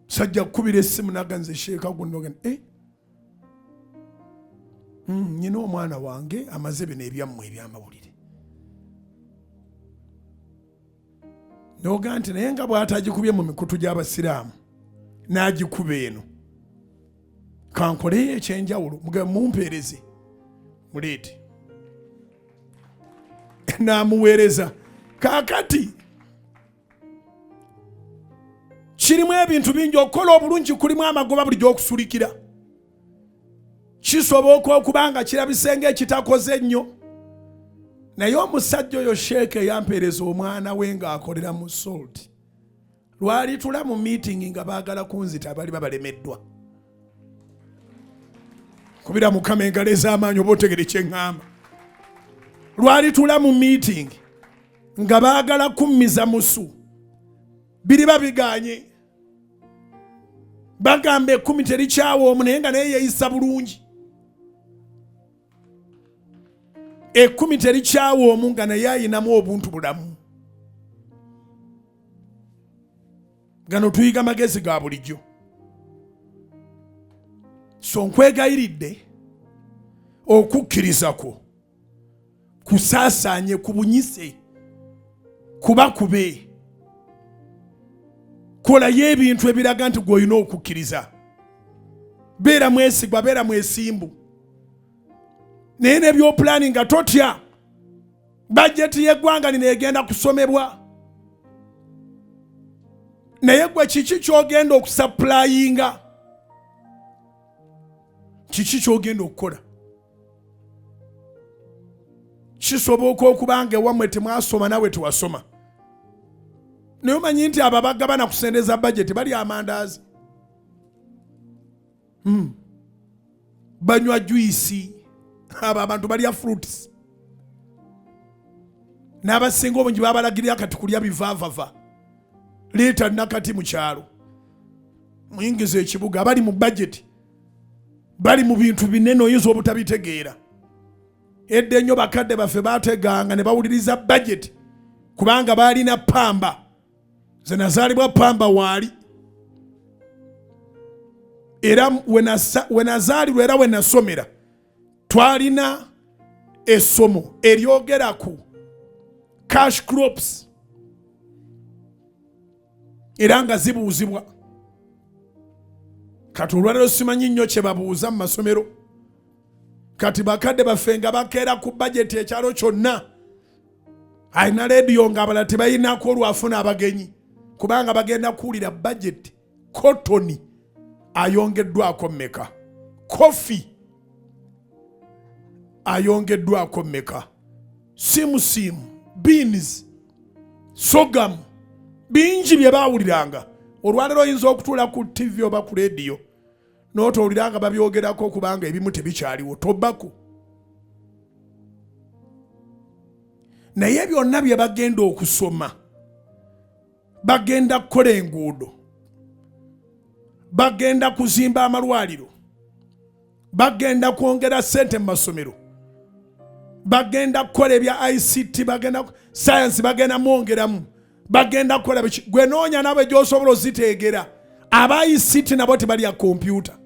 Sajja kukubira essimu naganze sheeka guno, nyina omwana wange amaze bino ebyammwe ebyamawulire, noga nti naye nga bw'atagikubye mu mikutu gy'abasiraamu n'agikuba eno, kankoleyo ekyenjawulo, mumpeereze muleete. N'amuweereza. Kaakati kirimu ebintu bingi. Okukola obulungi kulimu amagoba buli gy'okusulikira. Kisoboka okuba nga kirabise ng'ekitakoze ennyo, naye omusajja oyo sheeke yampeereza omwana we ng'akolera mu Salt. Lwali tula mu meeting nga baagala kunzita, abali babalemeddwa. Kubira Mukama engalo ez'amaanyi oba otegere kyeŋŋamba. Lwali tula mu meeting nga baagala kummiza musu, biriba biganye, bagamba 10 terikyawa omu, naye nga naye yeeyisa bulungi. 10 terikyawa omu nga naye ayinamu obuntu bulamu. Gano tuyiga magezi ga bulijjo. So nkwegayiridde, okukkiriza kwo kusaasaanye, kubunyise, kuba kube kolayo ebintu ebiraga nti gw'olina okukkiriza. Beera mwesigwa, beera mwesimbu, naye nebyopulaani nga totya. Bajeti y'eggwanga lino egenda kusomebwa, naye gwe kiki ky'ogenda okusapulayinga? Kiki ky'ogenda okukola? Kisoboka okuba nga ewammwe temwasoma, nawe tewasoma, naye omanyi nti abo abagabana kusendeza bajeti bali amandaazi, Banywa juice, abo abantu balya fruits, n'abasinga obungi babalagirira kati kulya bivaavava. Leeta nakati mu kyalo, muyingiza ekibuga. Abali mu bajeti bali mu bintu binene, oyinza obutabitegeera. Edda ennyo bakadde baffe bateganga ne bawuliriza bajeti, kubanga baalina pamba. Nze nazaalibwa pamba waali, era wenazaalirwa era wenasomera. Twalina essomo eryogera ku cash crops era nga zibuuzibwa. Kati olwaleero simanyi nnyo kye babuuza mu masomero. Kati bakadde baffe nga bakeera ku bajeti ekyalo kyonna, alina leediyo nga abalala tebayinako olwafuna abagenyi, kubanga bagenda kuwulira bajeti. Kotoni ayongeddwako mmeka? Kofi ayongeddwako mmeka? Simusimu, beans, sorghum, bingi bye baawuliranga. Olwaleero oyinza okutuula ku ttivi oba ku leediyo n'otowulira nga babyogerako kubanga ebimu tebikyaliwo, tobako. Naye byonna bye bagenda okusoma, bagenda kukola enguudo, bagenda kuzimba amalwaliro, bagenda kwongera ssente mu masomero, bagenda kukola ebya ICT, bagenda sayansi, bagenda mwongeramu, bagenda kukola biki. Gwe noonya nabo gy'osobola oziteegera. Aba ICT nabo tebalya kompyuta.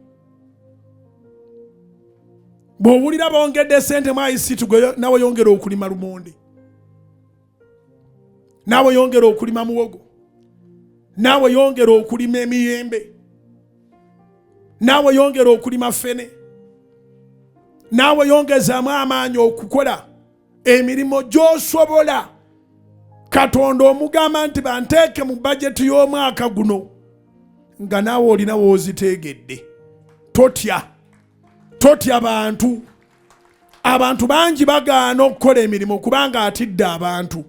Bw'owulira bongedde ssente mu ICT, gwe nawe yongera okulima lumonde, naawe yongera okulima muwogo, naawe yongera okulima emiyembe, naawe yongera okulima ffene, naawe yongezaamu amaanyi okukola emirimu gy'osobola. Katonda omugamba nti banteeke mu bajeti y'omwaka guno, nga naawe olina w'oziteegedde. Totya, totya bantu. Abantu bangi bagaana okukola emirimu kubanga atidde abantu.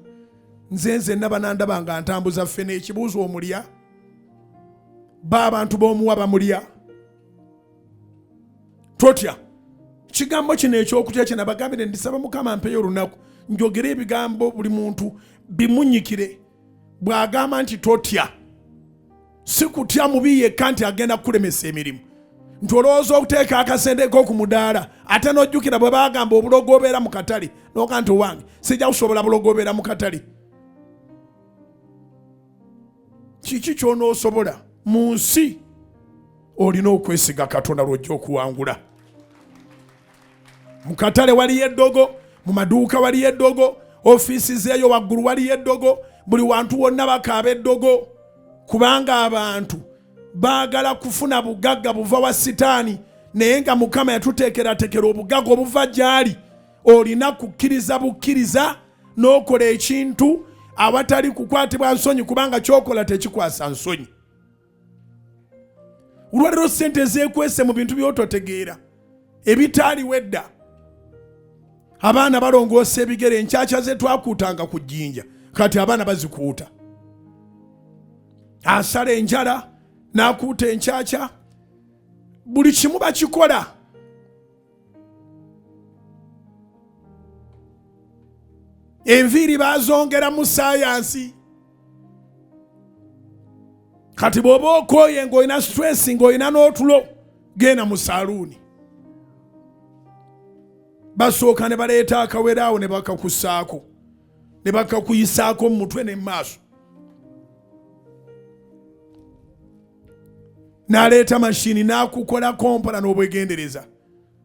Nze nzenna banandaba nga ntambuza ffene, ekibuuzo omulya? Ba abantu b'omuwa bamulya? Totya. Kigambo kino ekyokutya kye nabagambire, ndisaba Mukama mpeyo olunaku njogere ebigambo buli muntu bimunyikire. Bw'agamba nti totya, si kutya mubi yekka nti agenda kukulemesa emirimu, nti olowooza okuteeka akasente ko ku mudaala, ate n'ojjukira bwe bagamba obulogo obeera mu katale, n'oga nti owange sijja kusobola bulogo obeera mu katale. Kiki ky'onoosobola mu nsi? Olina okwesiga Katonda lw'ojja okuwangula. Mu katale waliyo eddogo, mu maduuka waliyo eddogo, ofiisi zeeyo waggulu waliyo eddogo, buli wantu wonna bakaaba eddogo, kubanga abantu baagala kufuna bugagga buva wa Sitaani, naye nga Mukama yatuteekerateekera obugagga obuva gy'ali. Olina kukkiriza bukkiriza n'okola ekintu awatali kukwatibwa nsonyi, kubanga ky'okola tekikwasa nsonyi. Olwaleero ssente ezeekwese mu bintu by'ototegeera ebitaaliwo edda. Abaana balongoosa ebigere, enkyakya ze twakuutanga ku jjinja kati abaana bazikuuta. Asala enjala n'akuuta enkyakya, buli kimu bakikola. Enviiri bazongeramu sayansi. Kati bw'oba okooye ng'olina stress ng'olina n'otulo, genda mu saluuni, basooka ne baleeta akawere awo ne bakakusaako ne bakakuyisaako mu mutwe ne mu maaso, n'aleeta mashini n'akukolako mpola n'obwegendereza.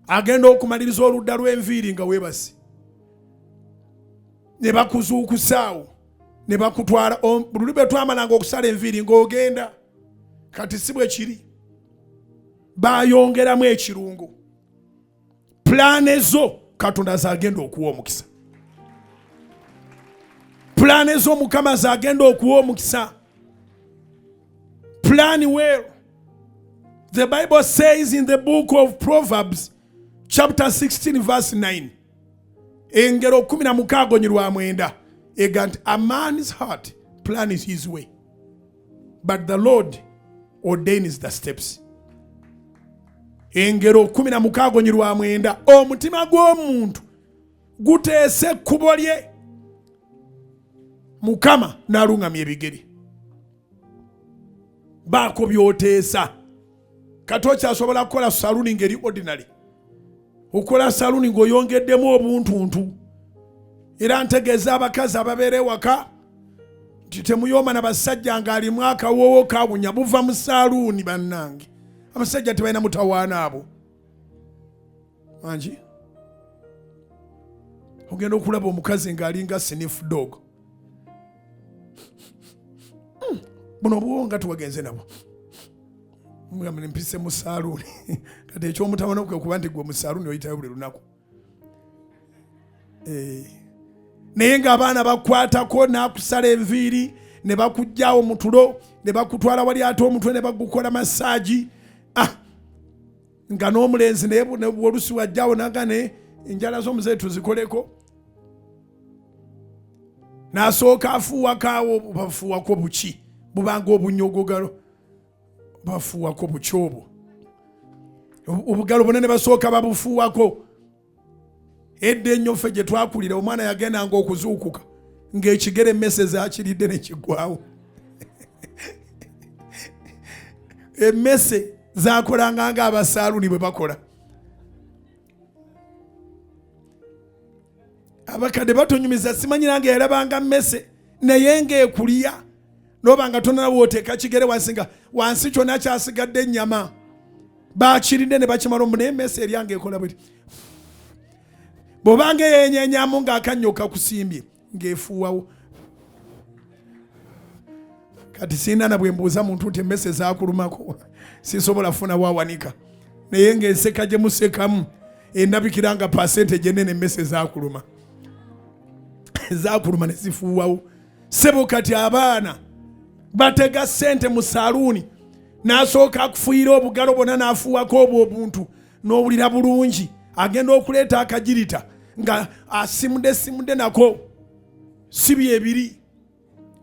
Agenda okumaliriza oludda lw'enviiri nga weebase, ne bakuzuukusaawo ne bakutwala. Luli bwe twamalanga okusala enviiri ng'ogenda, kati si bwe kiri, bayongeramu ekirungo. Pulaane zo Katonda zagenda okuwa omukisa, pulaane zo Mukama zagenda okuwa omukisa. Plan well. The Bible says in the book of Proverbs chapter 16 verse 9, engero 16 nyirwa 9 ega nti a man's heart plans his way, but the Lord ordains the steps. Engero 16 nyirwa 9, omutima gw'omuntu guteesa ekkubo lye, Mukama n'aluŋŋamya ebigere. Baako by'oteesa. Kati okyasobola kukola saluni ng'eri ordinary, okola saluni ng'oyongeddemu obuntuntu. Era ntegeeza abakazi ababeera ewaka nti temuyooma na basajja ng'alimu akawoowo kawunya buva mu saluuni. Bannange, abasajja tebalina mutawaana abo mangi. Ogenda okulaba omukazi ng'alinga sniff dog. Buno obuwo nga tuwagenze nabwo. Mugamba mpise mu saaluuni. Kati eky'omutawana kwe kuba nti gwe mu saaluuni oyitayo buli lunaku. Naye ng'abaana bakwatako n'akusala enviiri ne bakuggyawo mu tulo ne bakutwala wali ate omutwe ne bagukola masaagi. Nga n'omulenzi naye olusi wajjawo naga ne enjala z'omuzeeyi tuzikoleko. N'asooka afuuwako awo, bafuuwako buki bubanga obunyogogalo, bafuuwako buki obwo obugalo bunene basooka babufuuwako. Edda ennyo ffe gye twakulira omwana yagendanga okuzuukuka ng'ekigere emmese zakiridde ne kiggwawo. Emmese zakolanga ng'abasaaluni bwe bakola. Abakadde batunyumiza, simanyi nange yalabanga mmese naye ng'ekulya noba nga tonala wooteeka kigere wansi nga wansi kyonna kyasigadde ennyama bakiridde ne bakimala omu, naye emmese eryange ekola bweti. Bw'obanga eyenyenyamu ng'akannyo kakusimbye ng'efuuwawo. Kati sirina na bwe mbuuza muntu nti emmese zaakulumako, sisobola kufuna wawanika, naye ng'enseka gye musekamu endabikira nga pasente ennene emmese zaakuluma, zaakuluma ne zifuuwawo. Sebo kati abaana batega ssente mu saaluuni n'asooka akufuuyira obugalo bwonna n'afuuwako obwo obuntu n'owulira bulungi. Agenda okuleeta akagirita nga asimudde simudde nako si byebiri.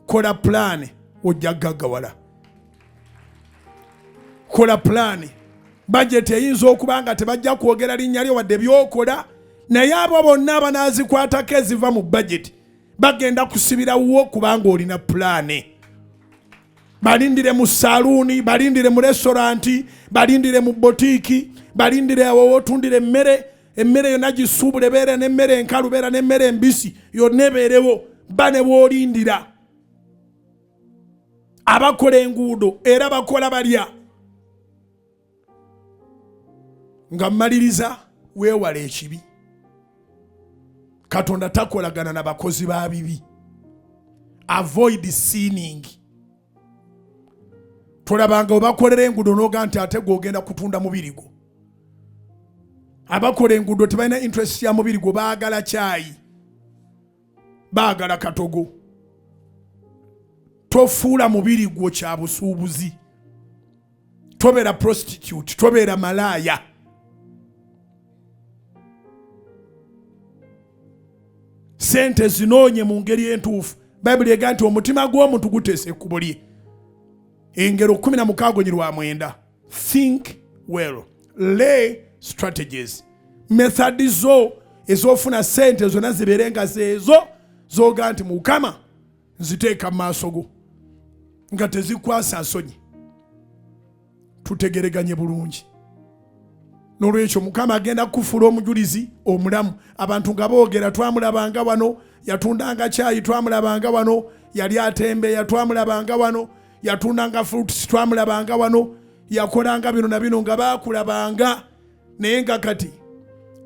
Kola pulaani ojja gaggawala. Kola pulaani. Bajeti eyinza okuba nga tebajja kwogera linnya lyo wadde by'okola, naye abo bonna abanaazikwatako eziva mu bajeti bagenda kusibira wo kubanga olina pulaani. Balindire mu saluuni, balindire mu restauranti, balindire mu botiiki, balindire awo w'otundira emmere. Emmere yonna gisuubule, beera n'emmere enkalu, beera n'emmere embisi, yonna ebeerewo, ba ne bw'olindira. Abakola enguudo era bakola balya. Nga mmaliriza, weewale ekibi. Katonda takolagana na bakozi ba bibi. Avoid sinning. Tolabanga obakolera enguudo n'oga nti ate gw'ogenda kutunda mubiri gwo. Abakola enguudo tebalina interest ya mubiri gwo, baagala kyayi, baagala katogo. Tofuula mubiri gwo kya busuubuzi. Tobeera prostitute, tobeera malaaya. Sente zinoonye mu ngeri entuufu. Bayibuli ega nti omutima gw'omuntu guteesa ekkubo lye. Engero 16:9. Think well, lay strategies. Method zo ez'ofuna sente zonna zibeere nga zeezo z'oga nti Mukama nziteeka mu maaso go, nga tezikwasa nsonyi. Tutegereganye bulungi. N'olwekyo Mukama agenda kukufuula omujulizi omulamu. Abantu nga boogera, twamulabanga wano yatundanga kyayi, twamulabanga wano yali atembeeya, twamulabanga wano yatundanga fruits, twamulabanga wano yakolanga bino na bino, nga baakulabanga. Naye nga kati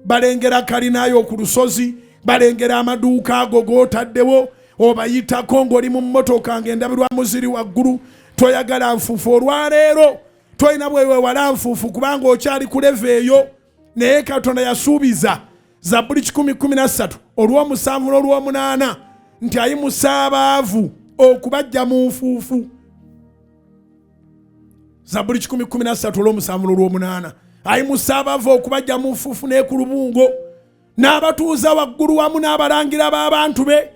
balengera kalinayo ku lusozi, balengera amaduuka ago g'otaddewo, obayitako ng'oli mu mmotoka ng'endabirwamu ziri waggulu. Toyagala nfuufu olwaleero, tolina bwewewala nfuufu kubanga okyali ku level eyo. Naye Katonda yasuubiza Zabbuli 113 olw'omusanvu n'olw'omunaana nti ayimusa abaavu okubajja mu nfuufu. Zabbuli 113 olw'omusanvu n'olw'omunaana, ayimusa abaavu okubajja mu nfuufu n'ekulubungo, n'abatuuza waggulu wamu n'abalangira b'abantu be.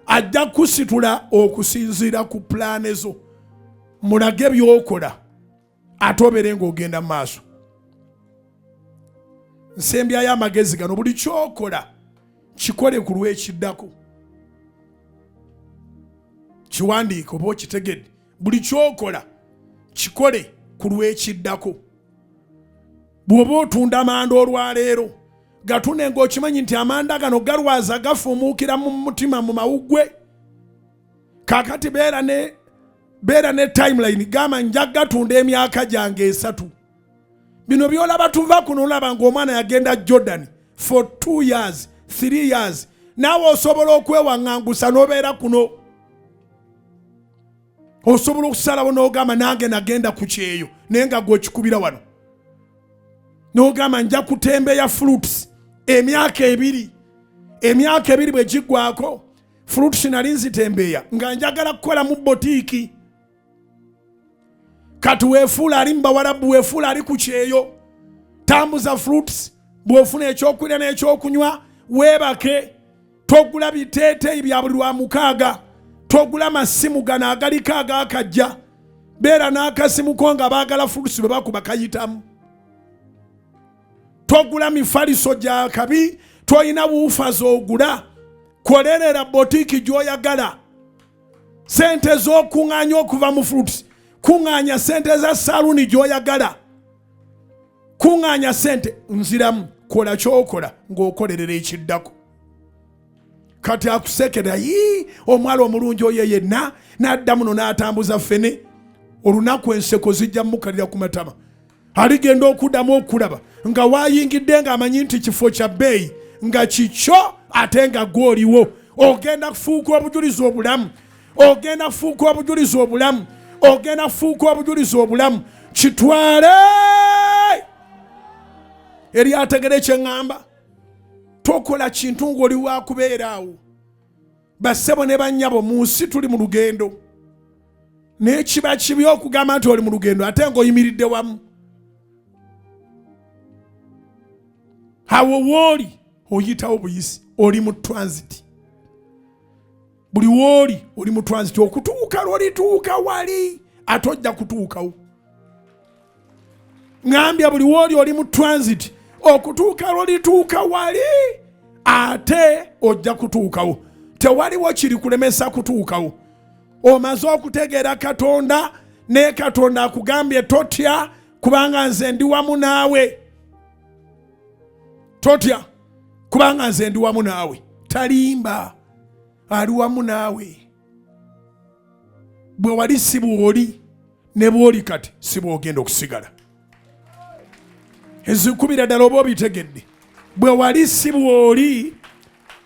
Ajja kusitula okusinziira ku pulaane zo. Mulage by'okola ate obeere ng'ogenda mu maaso. Nsembyayo amagezi gano: buli ky'okola kikole ku lw'ekiddako. Kiwandiike oba okitegedde. Buli ky'okola kikole ku lw'ekiddako. Bw'oba otunda amanda olwaleero, gatunde ng'okimanyi nti amanda gano galwaza, gafuumuukira mu mutima, mu mawuggwe. Kaakati beera ne timeline, gamba nja gatunda emyaka gyange 3. Bino by'olaba tuva kuno, olaba ng'omwana yagenda Jordan for 2 years, 3 years, Naawe osobola okwewaŋŋangusa n'obeera kuno. Osobola okusalawo n'ogamba nange nagenda ku kyeyo, naye nga gw'okikubira wano. N'ogamba nja kutembeya fruits emyaka 2. Emyaka 2 bwe giggwako, fruits nali nzitembeya nga njagala kukola mu botiiki. Kati weefuula ali mu Bawarabu, weefuula ali ku kyeyo, tambuza fruits, bw'ofuna ekyokulya n'ekyokunywa weebake, togula biteeteeyi bya buli lwa mukaaga, togula masimu gano agaliko agakajja, beera n'akasimu ko nga baagala fruits bwe bakuba kayitamu. Togula mifaliso gya kabi, tolina wuufa z'ogula, kolerera botiiki gy'oyagala. Sente z'okuŋŋaanya okuva mu fruits, kuŋŋaanya sente za saluuni gy'oyagala, kuŋŋaanya sente. Nziramu, kola ky'okola ng'okolerera ekiddako. Kati akusekera, yii omwala omulungi oyo yenna n'adda muno n'atambuza ffene. Olunaku enseko zijja mmukalira ku matama. Aligenda okuddamu okulaba nga waayingidde ng'amanyi nti kifo kya bbeeyi nga kikyo, ate nga gw'oliwo. Ogenda kufuuka obujulizi obulamu, ogenda kufuuka obujulizi obulamu, ogenda kufuuka obujulizi obulamu. Kitwale eri ategere kye ŋŋamba. Tokola kintu ng'oli wakubeera awo. Bassebo ne bannyabo, mu nsi tuli mu lugendo, naye kiba kibi okugamba nti oli mu lugendo ate ng'oyimiridde wamu. Awo wooli oyitawo buyisi, oli mu transit. Buli wooli oli mu transit okutuuka lwolituuka wali, ate ojja kutuukawo. Ŋambye buli wooli oli mu transit okutuuka lwolituuka wali, ate ojja kutuukawo. Tewaliwo kiri kulemesa kutuukawo. Omaze okutegeera Katonda, ne Katonda akugambye totya kubanga nze ndi wamu naawe. Totya kubanga nze ndi wamu naawe. Talimba, ali wamu naawe. Bwe wali si bw'oli, ne bw'oli kati si bw'ogenda okusigala. Ezikubira ddala oba obitegedde. Bwe wali si bw'oli,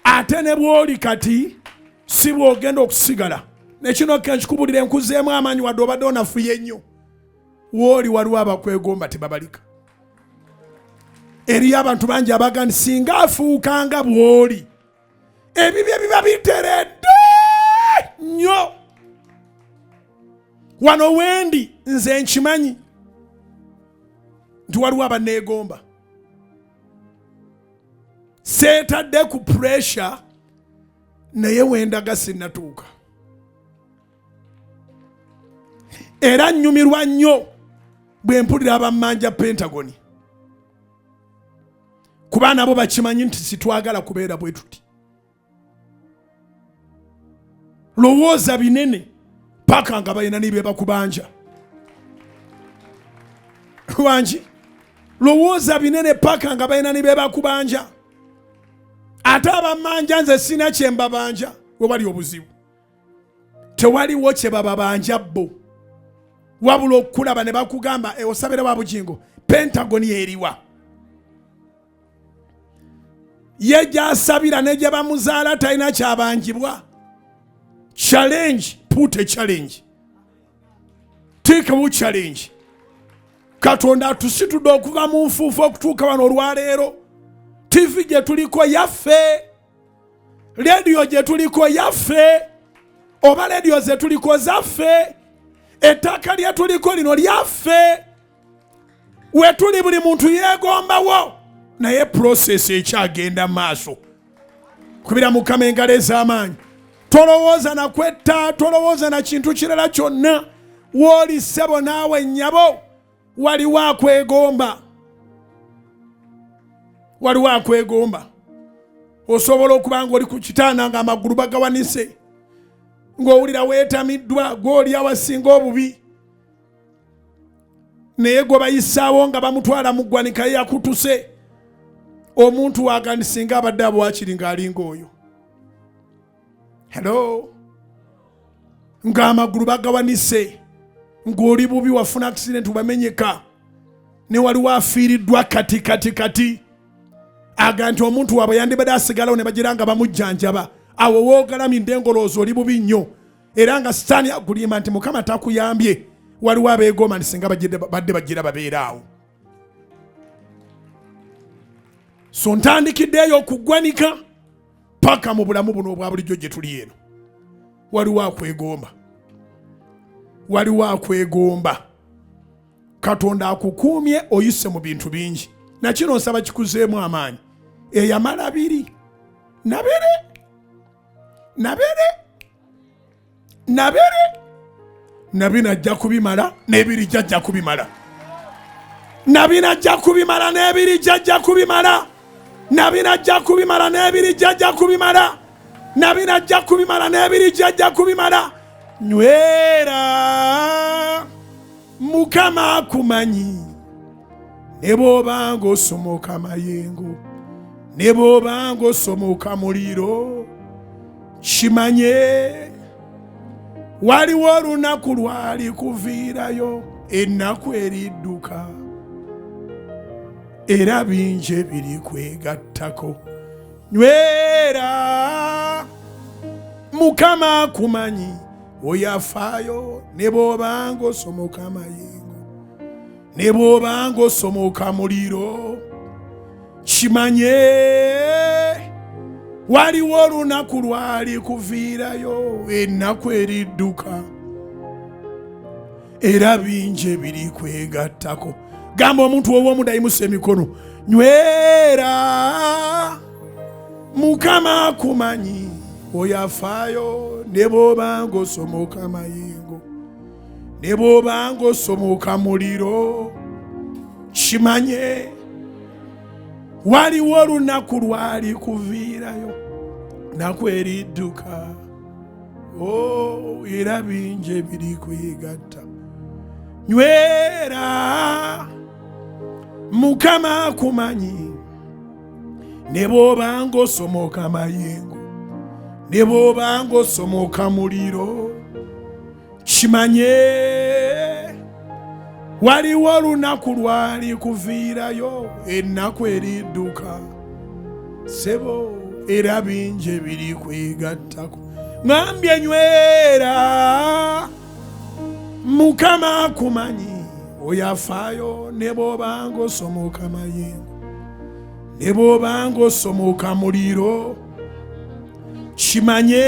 ate ne bw'oli kati si bw'ogenda okusigala. Ne kino ke nkikubulira, enkuzeemu amaanyi wadde obadde onafuye nnyo. Wooli waliwo abakwegomba tebabalika. Eriyo abantu bangi abaga nti singa afuuka nga bw'oli, ebibye biba biteredde nnyo. Wano wendi nze nkimanyi nti waliwo abaneegomba. Seetadde ku pressure, naye wendaga sinnatuuka. Era nnyumirwa nnyo bwe mpulira abammanja Pentagoni, kuba nabo bakimanyi nti sitwagala kubeera bwe tuti. Lowooza binene paka nga balina ne bye bakubanja. Wangi, lowooza binene paka nga balina ne bye bakubanja. Ate abammanja nze sina kye mbabanja. We wali obuzibu, tewaliwo kye bababanja bo, wabula okukulaba ne bakugamba osabira wa Bugingo, Pentagoni eriwa? Ye gy'asabira ne gye bamuzaala talina kyabanjibwa. Challenge, put a challenge, teekawo challenge. Katonda atusitudde okuva mu nfuufu okutuuka wano olwaleero. TV gye tuliko yaffe, rediyo gye tuliko yaffe, oba rediyo ze tuliko zaffe, ettaka lye tuliko lino lyaffe. We tuli buli muntu yeegombawo, naye process ekyagenda maaso. Kubira Mukama engalo ez'amaanyi. Tolowooza na kwetta, tolowooza na kintu kirala kyonna. Wooli ssebo naawe nnyabo, waliwo akwegomba, waliwo akwegomba. Osobola okuba ng'oli ku kitanda ng'amagulu bagawanise, ng'owulira weetamiddwa, gw'oli awasinga obubi, naye gwe bayisaawo nga bamutwala mu ggwanika yakutuse. Omuntu wagandi singa abadde abwakiri ng'alinga oyo, hello, ng'amagulu bagawanise, ng'oli bubi, wafuna accident, wamenyeka, ne waliwo afiiriddwa kati kati kati. Aga nti omuntu waabwe yandibadde asigalawo ne bagira nga bamujjanjaba. Awo woogalamidde ng'olowooza oli bubi nnyo, era nga Sitaani akulimba nti Mukama takuyambye. Waliwo abeegomba nti singa badde bagira babeera awo. So ntandikiddeeyo okuggwanika paka mu bulamu buno obwa bulijjo gye tuli eno. Waliwo akwegomba, waliwo akwegomba. Katonda akukuumye oyise mu bintu bingi, nakino nsaba kikuzeemu amaanyi. Eyamala biri nabere nabere nabere nabino ajja kubimala, n'ebirijja ajja kubimala, nabino ajja kubimala, n'ebirijja ajja kubimala, nabino ajja kubimala, n'ebirijja ajja kubimala, nabino ajja kubimala, n'ebirijja ajja kubimala. Nywera, Mukama akumanyi, ne bw'obanga osomoka mayengo, ne bw'obanga osomoka muliro, kimanye waliwo olunaku lwali kuviirayo. Ennaku eridduka, era bingi ebiri kwegattako. Nywera, Mukama akumanyi, oyo afaayo, ne bw'obanga osomoka mayengo, ne bw'obanga osomoka muliro, kimanye waliwo olunaku lwali kuviirayo. Ennaku eridduka, era bingi ebiri kwegattako. Gamba omuntu ow'omunda, yimusa emikono, nywera, Mukama akumanyi, oyo afaayo, ne bw'obanga osomoka mayengo, ne bw'obanga osomoka muliro, kimanye waliwo olunaku lwali kuviirayo. Naku eridduka, oh, era bingi ebiri kwegatta. Nywera, Mukama akumanyi, ne bw'obanga osomoka mayengo, ne bw'obanga osomoka muliro, kimanye waliwo olunaku lwali kuviirayo. Ennaku eridduka, sebo, era bingi ebiri kwegattako. Ŋambye, nywera, Mukama akumanyi, oyo afaayo, ne bw'obanga osomoka mayengo, ne bw'obanga osomoka muliro, kimanye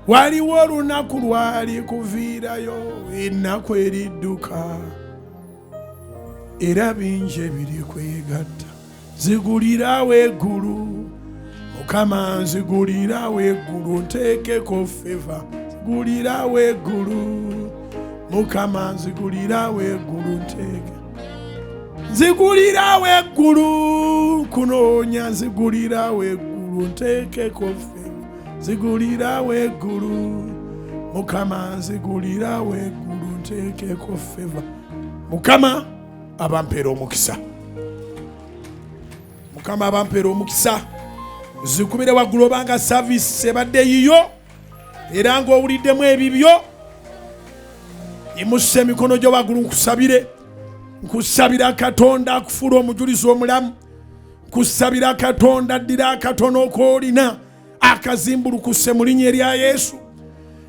waliwo olunaku lwali kuviirayo. Ennaku eridduka, era bingi ebiri kwegatta. Zigulirawo eggulu, Mukama, nzigulirawo eggulu nteekeko favor. Zigulirawo eggulu, Mukama, nzigulirawo eggulu nteeke, nzigulirawo eggulu kunoonya, nzigulirawo eggulu nteekeko favor. Nzigulirawo eggulu, Mukama, nzigulirawo eggulu nteekeko favor. Mukama abampeera omukisa, Mukama abampeera omukisa. Zikubire waggulu obanga service ebadde yiyo era ng'owuliddemu ebibyo. Yimusa emikono gyo waggulu nkusabire. Nkusabira Katonda akufuula omujulizi omulamu. Nkusabira Katonda ddira akatono koolina akazimbulukuse mu linnya erya Yesu.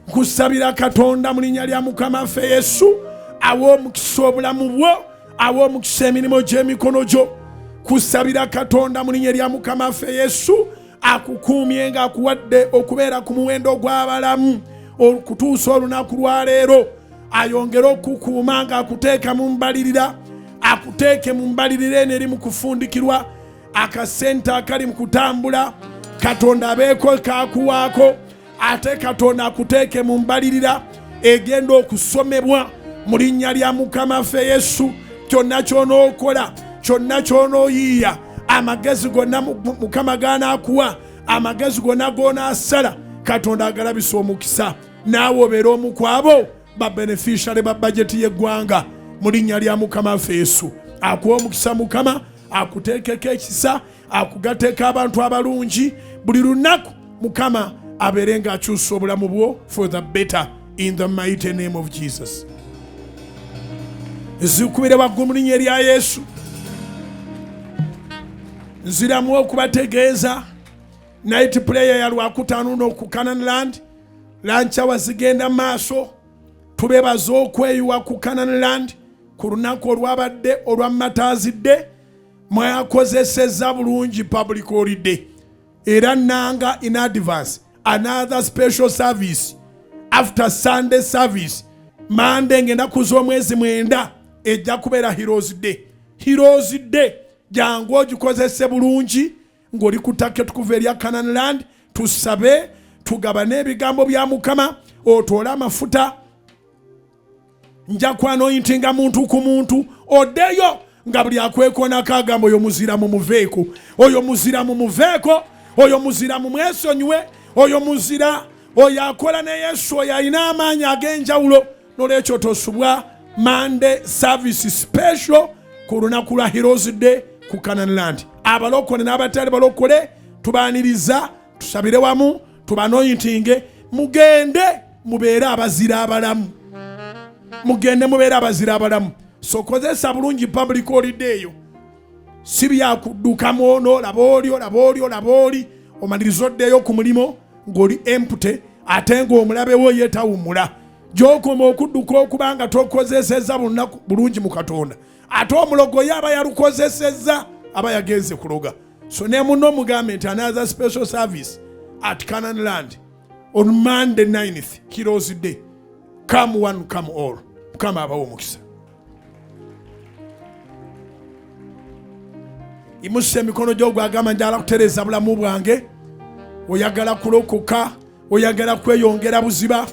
Nkusabira Katonda mu linnya lya Mukama waffe Yesu awa omukisa obulamu bwo, awa omukisa emirimu gy'emikono gyo. Kusabira Katonda mu linnya erya Mukama waffe Yesu akukuumye ng'akuwadde okubeera ku muwendo gw'abalamu okutuusa olunaku lwa leero. Ayongere okukuuma ng'akuteeka mu mbalirira, akuteeke mu mbalirira eno eri mu kufundikirwa. Akasente akali mu kutambula, Katonda abeeko kakuwaako, ate Katonda akuteeke mu mbalirira egenda okusomebwa mu linnya lya Mukama ffe Yesu. Kyonna ky'onookola, kyonna ky'onooyiiya, amagezi gonna Mukama g'anaakuwa, amagezi gonna g'onaasala, Katonda agalabisa omukisa, naawe obeere omu ku abo ba beneficiary ba bajeti y'eggwanga mu linnya lya Mukama waffe Yesu. Akuwa omukisa, Mukama akuteekeko ekisa, akugateeka abantu abalungi buli lunaku. Mukama abeere ng'akyusa obulamu bwo for the better in the mighty name of Jesus. Zikubire waggulu mu linnya erya Yesu. Nziramu okubategeeza night prayer ya Lwakutaano no ku Canaan Land, lunch hour zigenda maaso. Tubebaza okweyiwa ku Canaan Land ku lunaku olwabadde olwa Martyrs Day. Mwakozesezza bulungi public holiday, era nanga in advance another special service after Sunday service Monday, ng'ennaku z'omwezi 9, ejja kubeera Heroes Day. Heroes Day jangu ogikozese bulungi ng'oli ku ttaka ettukuvu erya Canaan Land. Tusabe, tugabane ebigambo bya Mukama, otoole amafuta. Nja kwanointinga muntu ku muntu, oddeyo nga buli akwekonako agamba, "Oyo muzira mumuveeko, oyo muzira mumuveeko, oyo muzira mumwesonyiwe, oyo muzira, oyo akola ne Yesu, oyo alina amaanyi ag'enjawulo." Nolwekyo tosubwa Monday service special ku lunaku lwa Heroes Day ku Canaan Land. Abalokole n'abatali balokole tubaniriza, tusabire wamu, tubanointinge, mugende mubeere abazira abalamu, mugende mubeere abazira abalamu. So kozesa bulungi public holiday eyo, si byakuddukamu ono olaba oli, olaba oli, olaba oli, omaliriza oddeyo ku mulimu ng'oli empty, ate ng'omulabewo ye tawummula. Gy'okoma okudduka okuba nga tokozesezza lunaku bulungi mu Katonda, ate omulogo ye aba yalukozesezza, aba yagenze kuloga. So ne muno mugambe nti another special service at Canaan Land on Monday 9th, Heroes Day. Come one, come all. Mukama abawo omukisa. Imusa emikono gy'ogwagamba, "Njagala kutereeza bulamu bwange." Oyagala kulokoka, oyagala kweyongera buziba,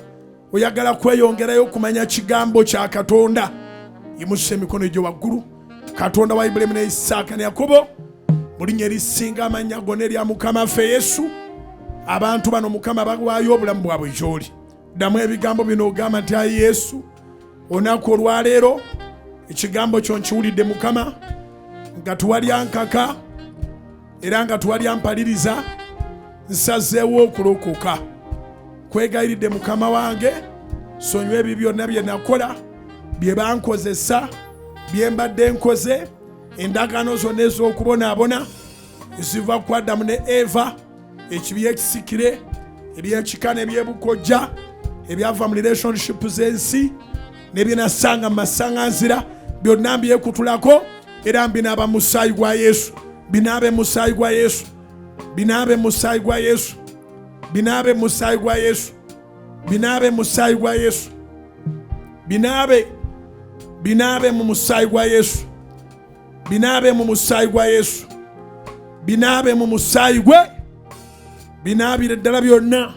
oyagala kweyongerayo okumanya kigambo kya Katonda, yimusa emikono gyo waggulu. Katonda wa Ibulayimu ne Isaaka ne Yakobo, mu linnya erisinga amannya gonna erya Mukama ffe Yesu, abantu bano Mukama bawaayo obulamu bwabwe gy'oli. Ddamu ebigambo bino, ogamba nti, "Ayi Yesu, olunaku olwaleero ekigambo kyo nkiwulidde Mukama, nga tuwalya nkaka era nga tuwalya mpaliriza, nsazeewo okulokoka. Kwegayiridde Mukama wange, sonywa ebyo byonna bye nakola, bye bankozesa, bye mbadde nkoze, endagaano zonna ez'okubonaabona eziva ku Adamu ne Eva, ekibi ekisikire, ebyekika n'ebyebukojja, ebyava mu relationship z'ensi nebyenasanga mu masaŋŋanzira, byonna mbyekutulako era mbinaaba mu musaayi gwa Yesu. Binaabe mu musaayi gwa Yesu, binaabe mu musaayi gwa Yesu, binaabe mu musaayi gwa Yesu, binaabe mu musaayi gwa Yesu, binaabe, binaabe mu musaayi gwa Yesu, binaabe mu musaayi gwa Yesu, binaabe mu musaayi gwe, binaabire ddala byonna."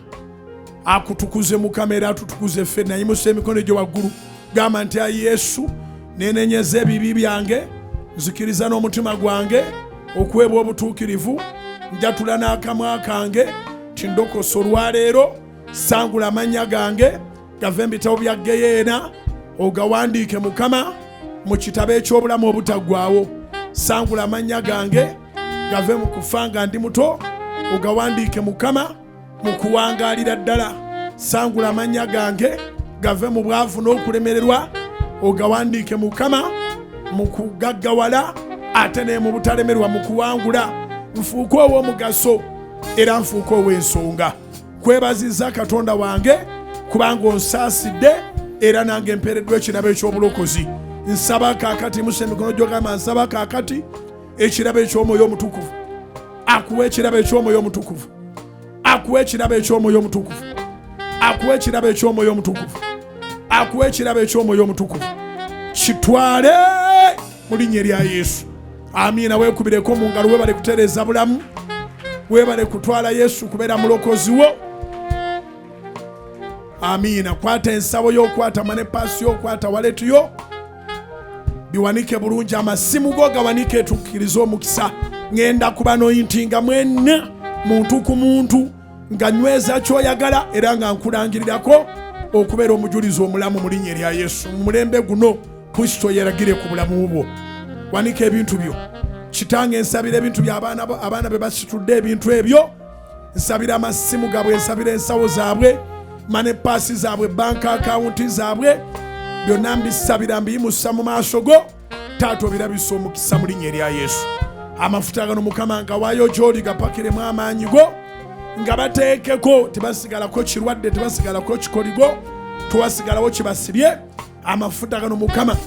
Akutukuze Mukama era atutukuze ffenna. Yimusa emikono gyo waggulu, gamba nti, "Ayi Yesu, nenenyeza ebibi byange, nzikiriza n'omutima gwange okuweebwa obutuukirivu, njatula n'akamwa kange ti ndokosa olwaleero. Sangula amannya gange gave mu bitabo bya Geyeena, ogawandiike Mukama mu kitabo eky'obulamu obutaggwaawo. Sangula amannya gange gave mu kufa nga ndi muto, ogawandiike Mukama mu kuwangaalira ddala. Sangula amannya gange gave mu bwavu n'okulemererwa, ogawandiike Mukama mu kugaggawala ate ne mu butalemerwa, mu kuwangula. Nfuuke ow'omugaso era nfuuke ow'ensonga. Kwebaziza Katonda wange kubanga onsaasidde era nange mpeereddwa ekirabo eky'obulokozi. Nsaba kaakati." Musa emikono gyogamba, "Nsaba kaakati ekirabo eky'Omwoyo Omutukuvu." Akuwa ekirabo eky'Omwoyo Omutukuvu, akuwa ekirabo eky'Omwoyo Omutukuvu, akuwa ekirabo eky'Omwoyo Omutukuvu, akuwa ekirabo eky'Omwoyo Omutukuvu. Kitwale mu linnya erya Yesu, amiina. Weekubireko mu ngalo. Webale kutereeza bulamu, webale kutwala Yesu kubeera mulokozi wo, amiina. Kwata ensawo yo, okwata money purse yo, okwata wallet yo, biwanike bulungi, amasimu go gawanike, tukkirize omukisa. Ŋŋenda kuba noyintinga mwenna muntu ku muntu, nga nyweza kyoyagala era nga nkulangirirako okubeera omujulizi omulamu mu linnya erya Yesu. Mu mulembe guno Kristo yeragire ku bulamu bwo. Wanika ebintu byo. Kitange, nsabira ebintu by'abaana, abaana be basitudde ebintu ebyo. Nsabira amasimu gaabwe, nsabira ensawo zaabwe, money purse zaabwe, bank account zaabwe, byonna mbisabira, mbiyimusa mu maaso go Taata, obirabisa omukisa mu linnya erya Yesu. Amafuta gano Mukama nga waayo gy'oli, gapakiremu amaanyi go nga bateekeko, tebasigalako kirwadde, tebasigalako kikoligo, tewasigalawo kibasibye. Amafuta gano Mukama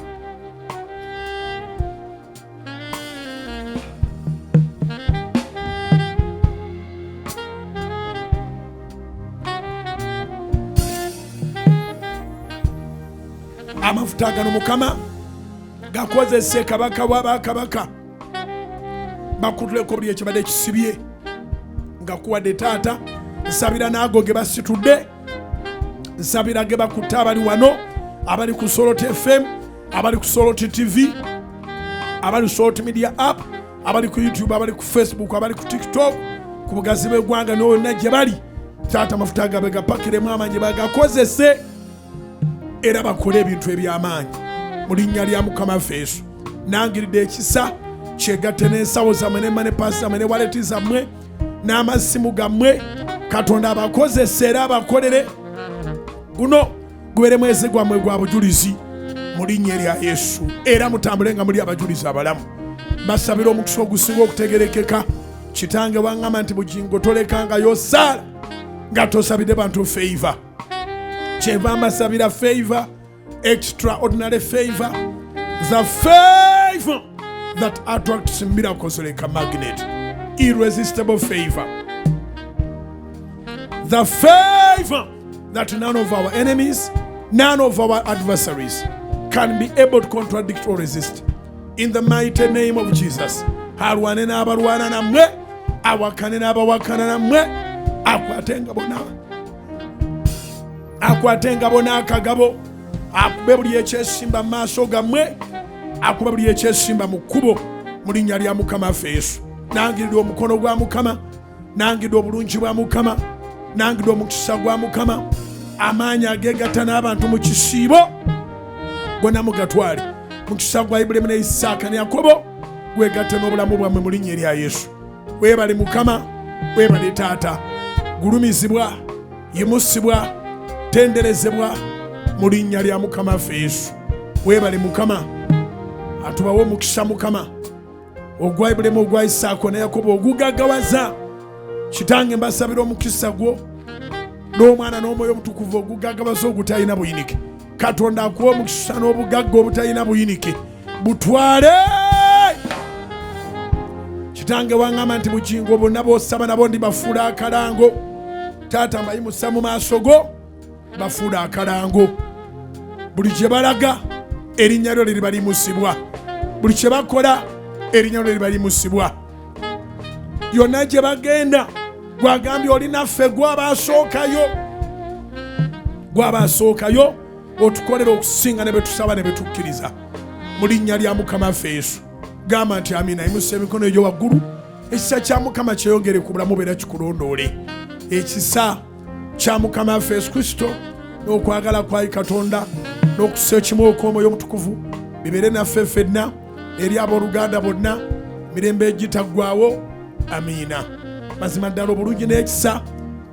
amafuta gano Mukama gakozese kabaka wa bakabaka, bakutuleko buli ekibadde kisibye nga kuwadde taata. Nsabira n'ago ge basitudde, nsabira ge bakutte abali wano, abali ku Salt FM, abali ku Salt TV, abali ku Salt Media app, abali ku YouTube, abali ku Facebook, abali ku TikTok, ku bugazi bw'eggwanga n'yonna gye bali. Taata, amafuta gaabwe gapakiremu amaanyi, bagakozese era bakole ebintu eby'amaanyi mu linnya lya Mukama waffe Yesu. Nangiridde ekisa kyegatte n'ensawo zammwe ne money purse zammwe ne wallet zammwe n'amasimu gammwe. Katonda abakozese era abakolere. Guno gubeere mwezi gwammwe gwa bujulizi mu linnya erya Yesu, era mutambule nga muli abajulizi abalamu. Basabira omukisa ogusinga okutegerekeka. Kitange waŋŋamba nti Bugingo tolekangayo saala nga tosabidde bantu favor. Kyenva mbasabira favor, extraordinary favor, the favor that attracts miracles like a magnet, irresistible favor, the favor that none of our enemies, none of our adversaries can be able to contradict or resist. In the mighty name of Jesus, alwane n'abalwana nammwe, awakane n'abawakana nammwe, akwate engabo na akwate engabo n'akagabo, akube buli ekyesimba mu maaso gammwe, akube buli ekyesimba mu kkubo mu linnya lya Mukama waffe Yesu. Nangiridde omukono gwa Mukama, nangidde obulungi bwa Mukama, nangidde omukisa gwa Mukama, amaanyi ageegatta n'abantu mu kisiibo gonna mugatwale. Mukisa gwa Ibulayimu ne Isaaka ne Yakobo gwegatte n'obulamu bwammwe mu linnya erya Yesu. Weebale Mukama, weebale Taata. Gulumizibwa, yimusibwa, tenderezebwa mu linnya lya Mukama waffe Yesu. Weebale Mukama, atubawe omukisa Mukama ogwa Ibulayimu, ogwa Isaako ne Yakobo ogugaggawaza. Kitange, mbasabira omukisa gwo n'Omwana n'Omwoyo Omutukuvu ogugaggawaza ogutalina buyinike. Katonda akuwa omukisa n'obugagga obutalina buyinike, butwale. Kitange waŋŋamba nti Bugingo bonna b'osaba nabo ndibafuula akalango. Taata, mbayimusa mu maaso go, bafuula akalango. Buli gye balaga erinnya lyo liriba limusibwa, buli kye bakola erinnya lyo liriba limusibwa. Yonna gye bagenda gwagambye oli naffe, gwabasookayo, gwabasookayo otukolera okusinga ne betusaba ne betukkiriza mu linnya lya Mukama waffe Yesu. Gamba nti amina. Imusa emikono egyo waggulu. Ekisa kya Mukama kyeyongere ku bulamu beera kikulondoole. Ekisa kya Mukama waffe Yesu Kristo n'okwagala kwa Katonda n'okussa ekimu okw'Omwoyo Omutukuvu bibeere naffe ffenna eri abooluganda bonna mirembe egitaggwawo. Amiina. Mazima ddala obulungi n'ekisa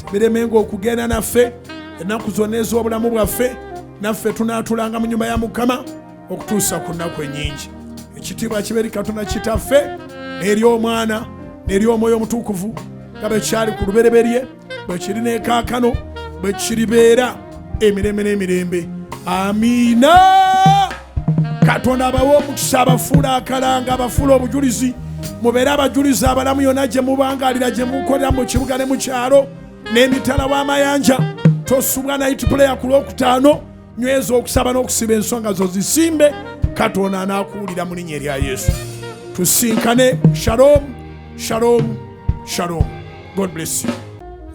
tebiremenga okugenda naffe ennaku zonna ez'obulamu bwaffe, naffe tunaatulanga mu nyumba ya Mukama okutuusa ku nnaku ennyingi. Ekitiibwa kibe eri Katonda Kitaffe n'eri Omwana n'eri Omwoyo Omutukuvu, nga bwe kyali ku lubereberye, bwe kiri n'ekaakano, bwe kiribeera emirembe n'emirembe. Amiina. Katonda abawe omukisa, abafuula akalanga, abafuula obujulizi. Mubeere abajulizi abalamu yonna gye mubangalira, gye mukolera, mu kibuga ne mu kyalo n'emitala w'amayanja. Tosubwa night prayer ku Lwokutaano. Nyweza okusaba n'okusiba, ensonga zo zisimbe, Katonda anaakuwulira mu linnya erya Yesu. Tusinkane. Shalom, shalom, shalom. God bless you.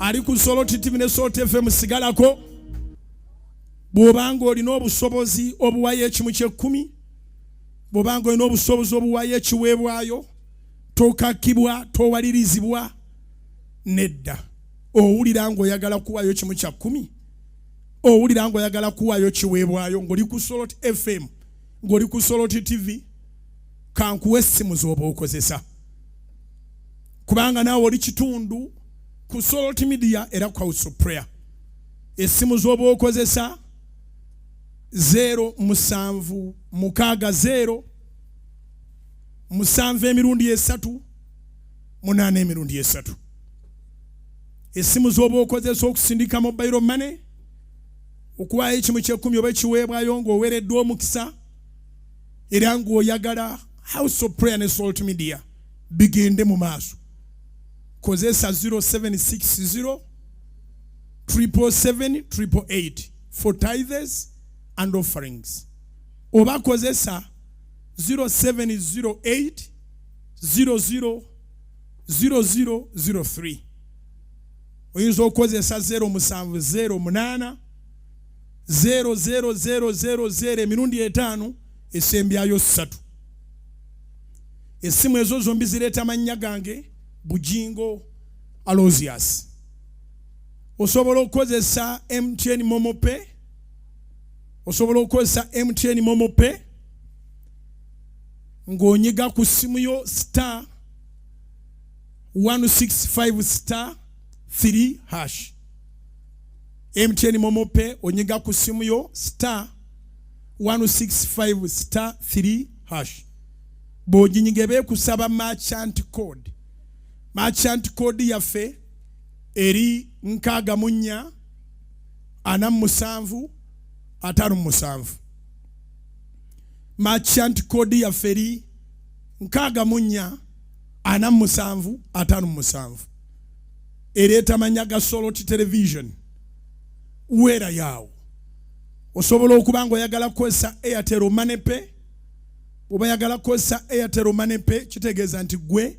Ali ku Salt TV ne Salt FM, sigalako. Bw'obanga olina obusobozi obuwayo ekimu ky'ekkumi, bw'obanga olina obusobozi obuwayo ekiweebwayo, tokakibwa, towalirizibwa, nedda. Owulira ng'oyagala kuwaayo kimu kya kkumi, owulira ng'oyagala kuwaayo kiweebwayo, ng'oli ku Salt FM, ng'oli ku Salt TV, kankuwa essimu z'oba okozesa, kubanga naawe oli kitundu ku Salt Media era ku House of Prayer. Essimu z'oba okozesa: 0760 7 emirundi 3. 8 emirundi 3. Essimu z'oba okozesa okusindika mobile money, okuwaayo ekimu ky'ekkumi oba ekiweebwayo ng'oweereddwa omukisa era ng'oyagala House of Prayer ne Salt Media bigende mu maaso, kozesa 0760 777 888 for tithes and offerings, oba kozesa 0708 00 0003. Oyinza okukozesa 0708 00000 emirundi 5, esembyayo 3. Essimu ezo zombi zireeta mannya gange, Bujingo Aloysius. Osobola okukozesa MTN MoMo Pay. Osobola okukozesa MTN MoMo Pay ng'onyiga ku ssimu yo *165*3#. MTN MoMo Pay, onyiga ku ssimu yo *165*3#. Bw'oginyiga, beekusaba merchant code. Merchant code yaffe eri 64 47 57. Merchant code yaffe eri 64 47 57, ereeta manya ga Salt Television. Weera yaawo. Osobola okuba nga oyagala kukozesa Airtel Money Pay. Oba oyagala kukozesa Airtel Money Pay, kitegeeza nti gwe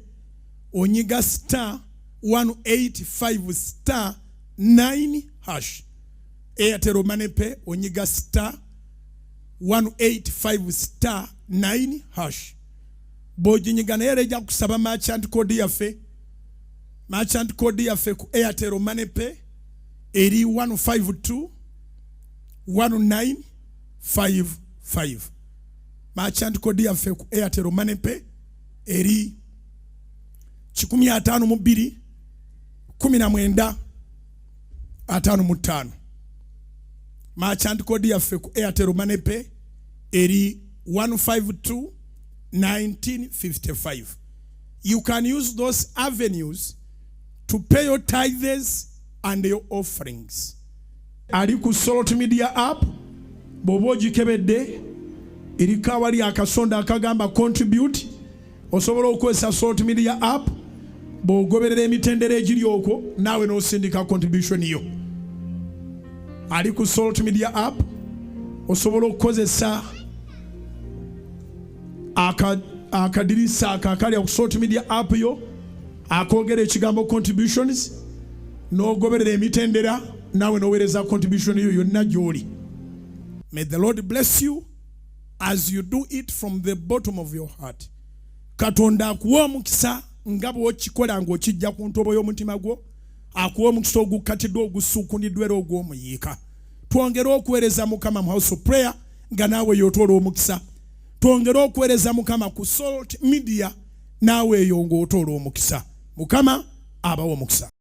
onyiga *185*9#. Airtel Money Pay, onyiga *185*9#. Bw'oginyiga, naye era ejja kusaba merchant code yaffe. Merchant code yaffe ku Airtel Money Pay eri 152 1955. Merchant code yaffe ku Airtel Money Pay eri 152 19 55. Merchant code yaffe ku Airtel Money Pay eri 152 1955. You can use those avenues to pay your tithes and your offerings. Ali ku Salt Media app, bw'oba ogikebedde, eriko awali akasonda akagamba "Contribute". Osobola okukozesa Salt Media app, bw'ogoberera emitendera egiri okwo, naawe n'osindika contribution yo. Ali ku Salt Media app, osobola okukozesa akadirisa ako akali ku Salt Media app yo akoogera ekigambo "Contributions", n'ogoberera emitendera, naawe n'oweereza contribution yo yonna gy'oli. May the Lord bless you as you do it from the bottom of your heart. Katonda akuwa omukisa nga bw'okikola ng'okijja ku ntobo y'omutima gwo. Akuwa omukisa ogukkatiddwa, ogusuukuniddwa era ogw'omuyiika. Twongere okuweereza Mukama mu House of Prayer nga naawe yotoola omukisa. Twongere okuweereza Mukama ku Salt Media, naawe eyo ng'otoola omukisa. Mukama abawa omukisa.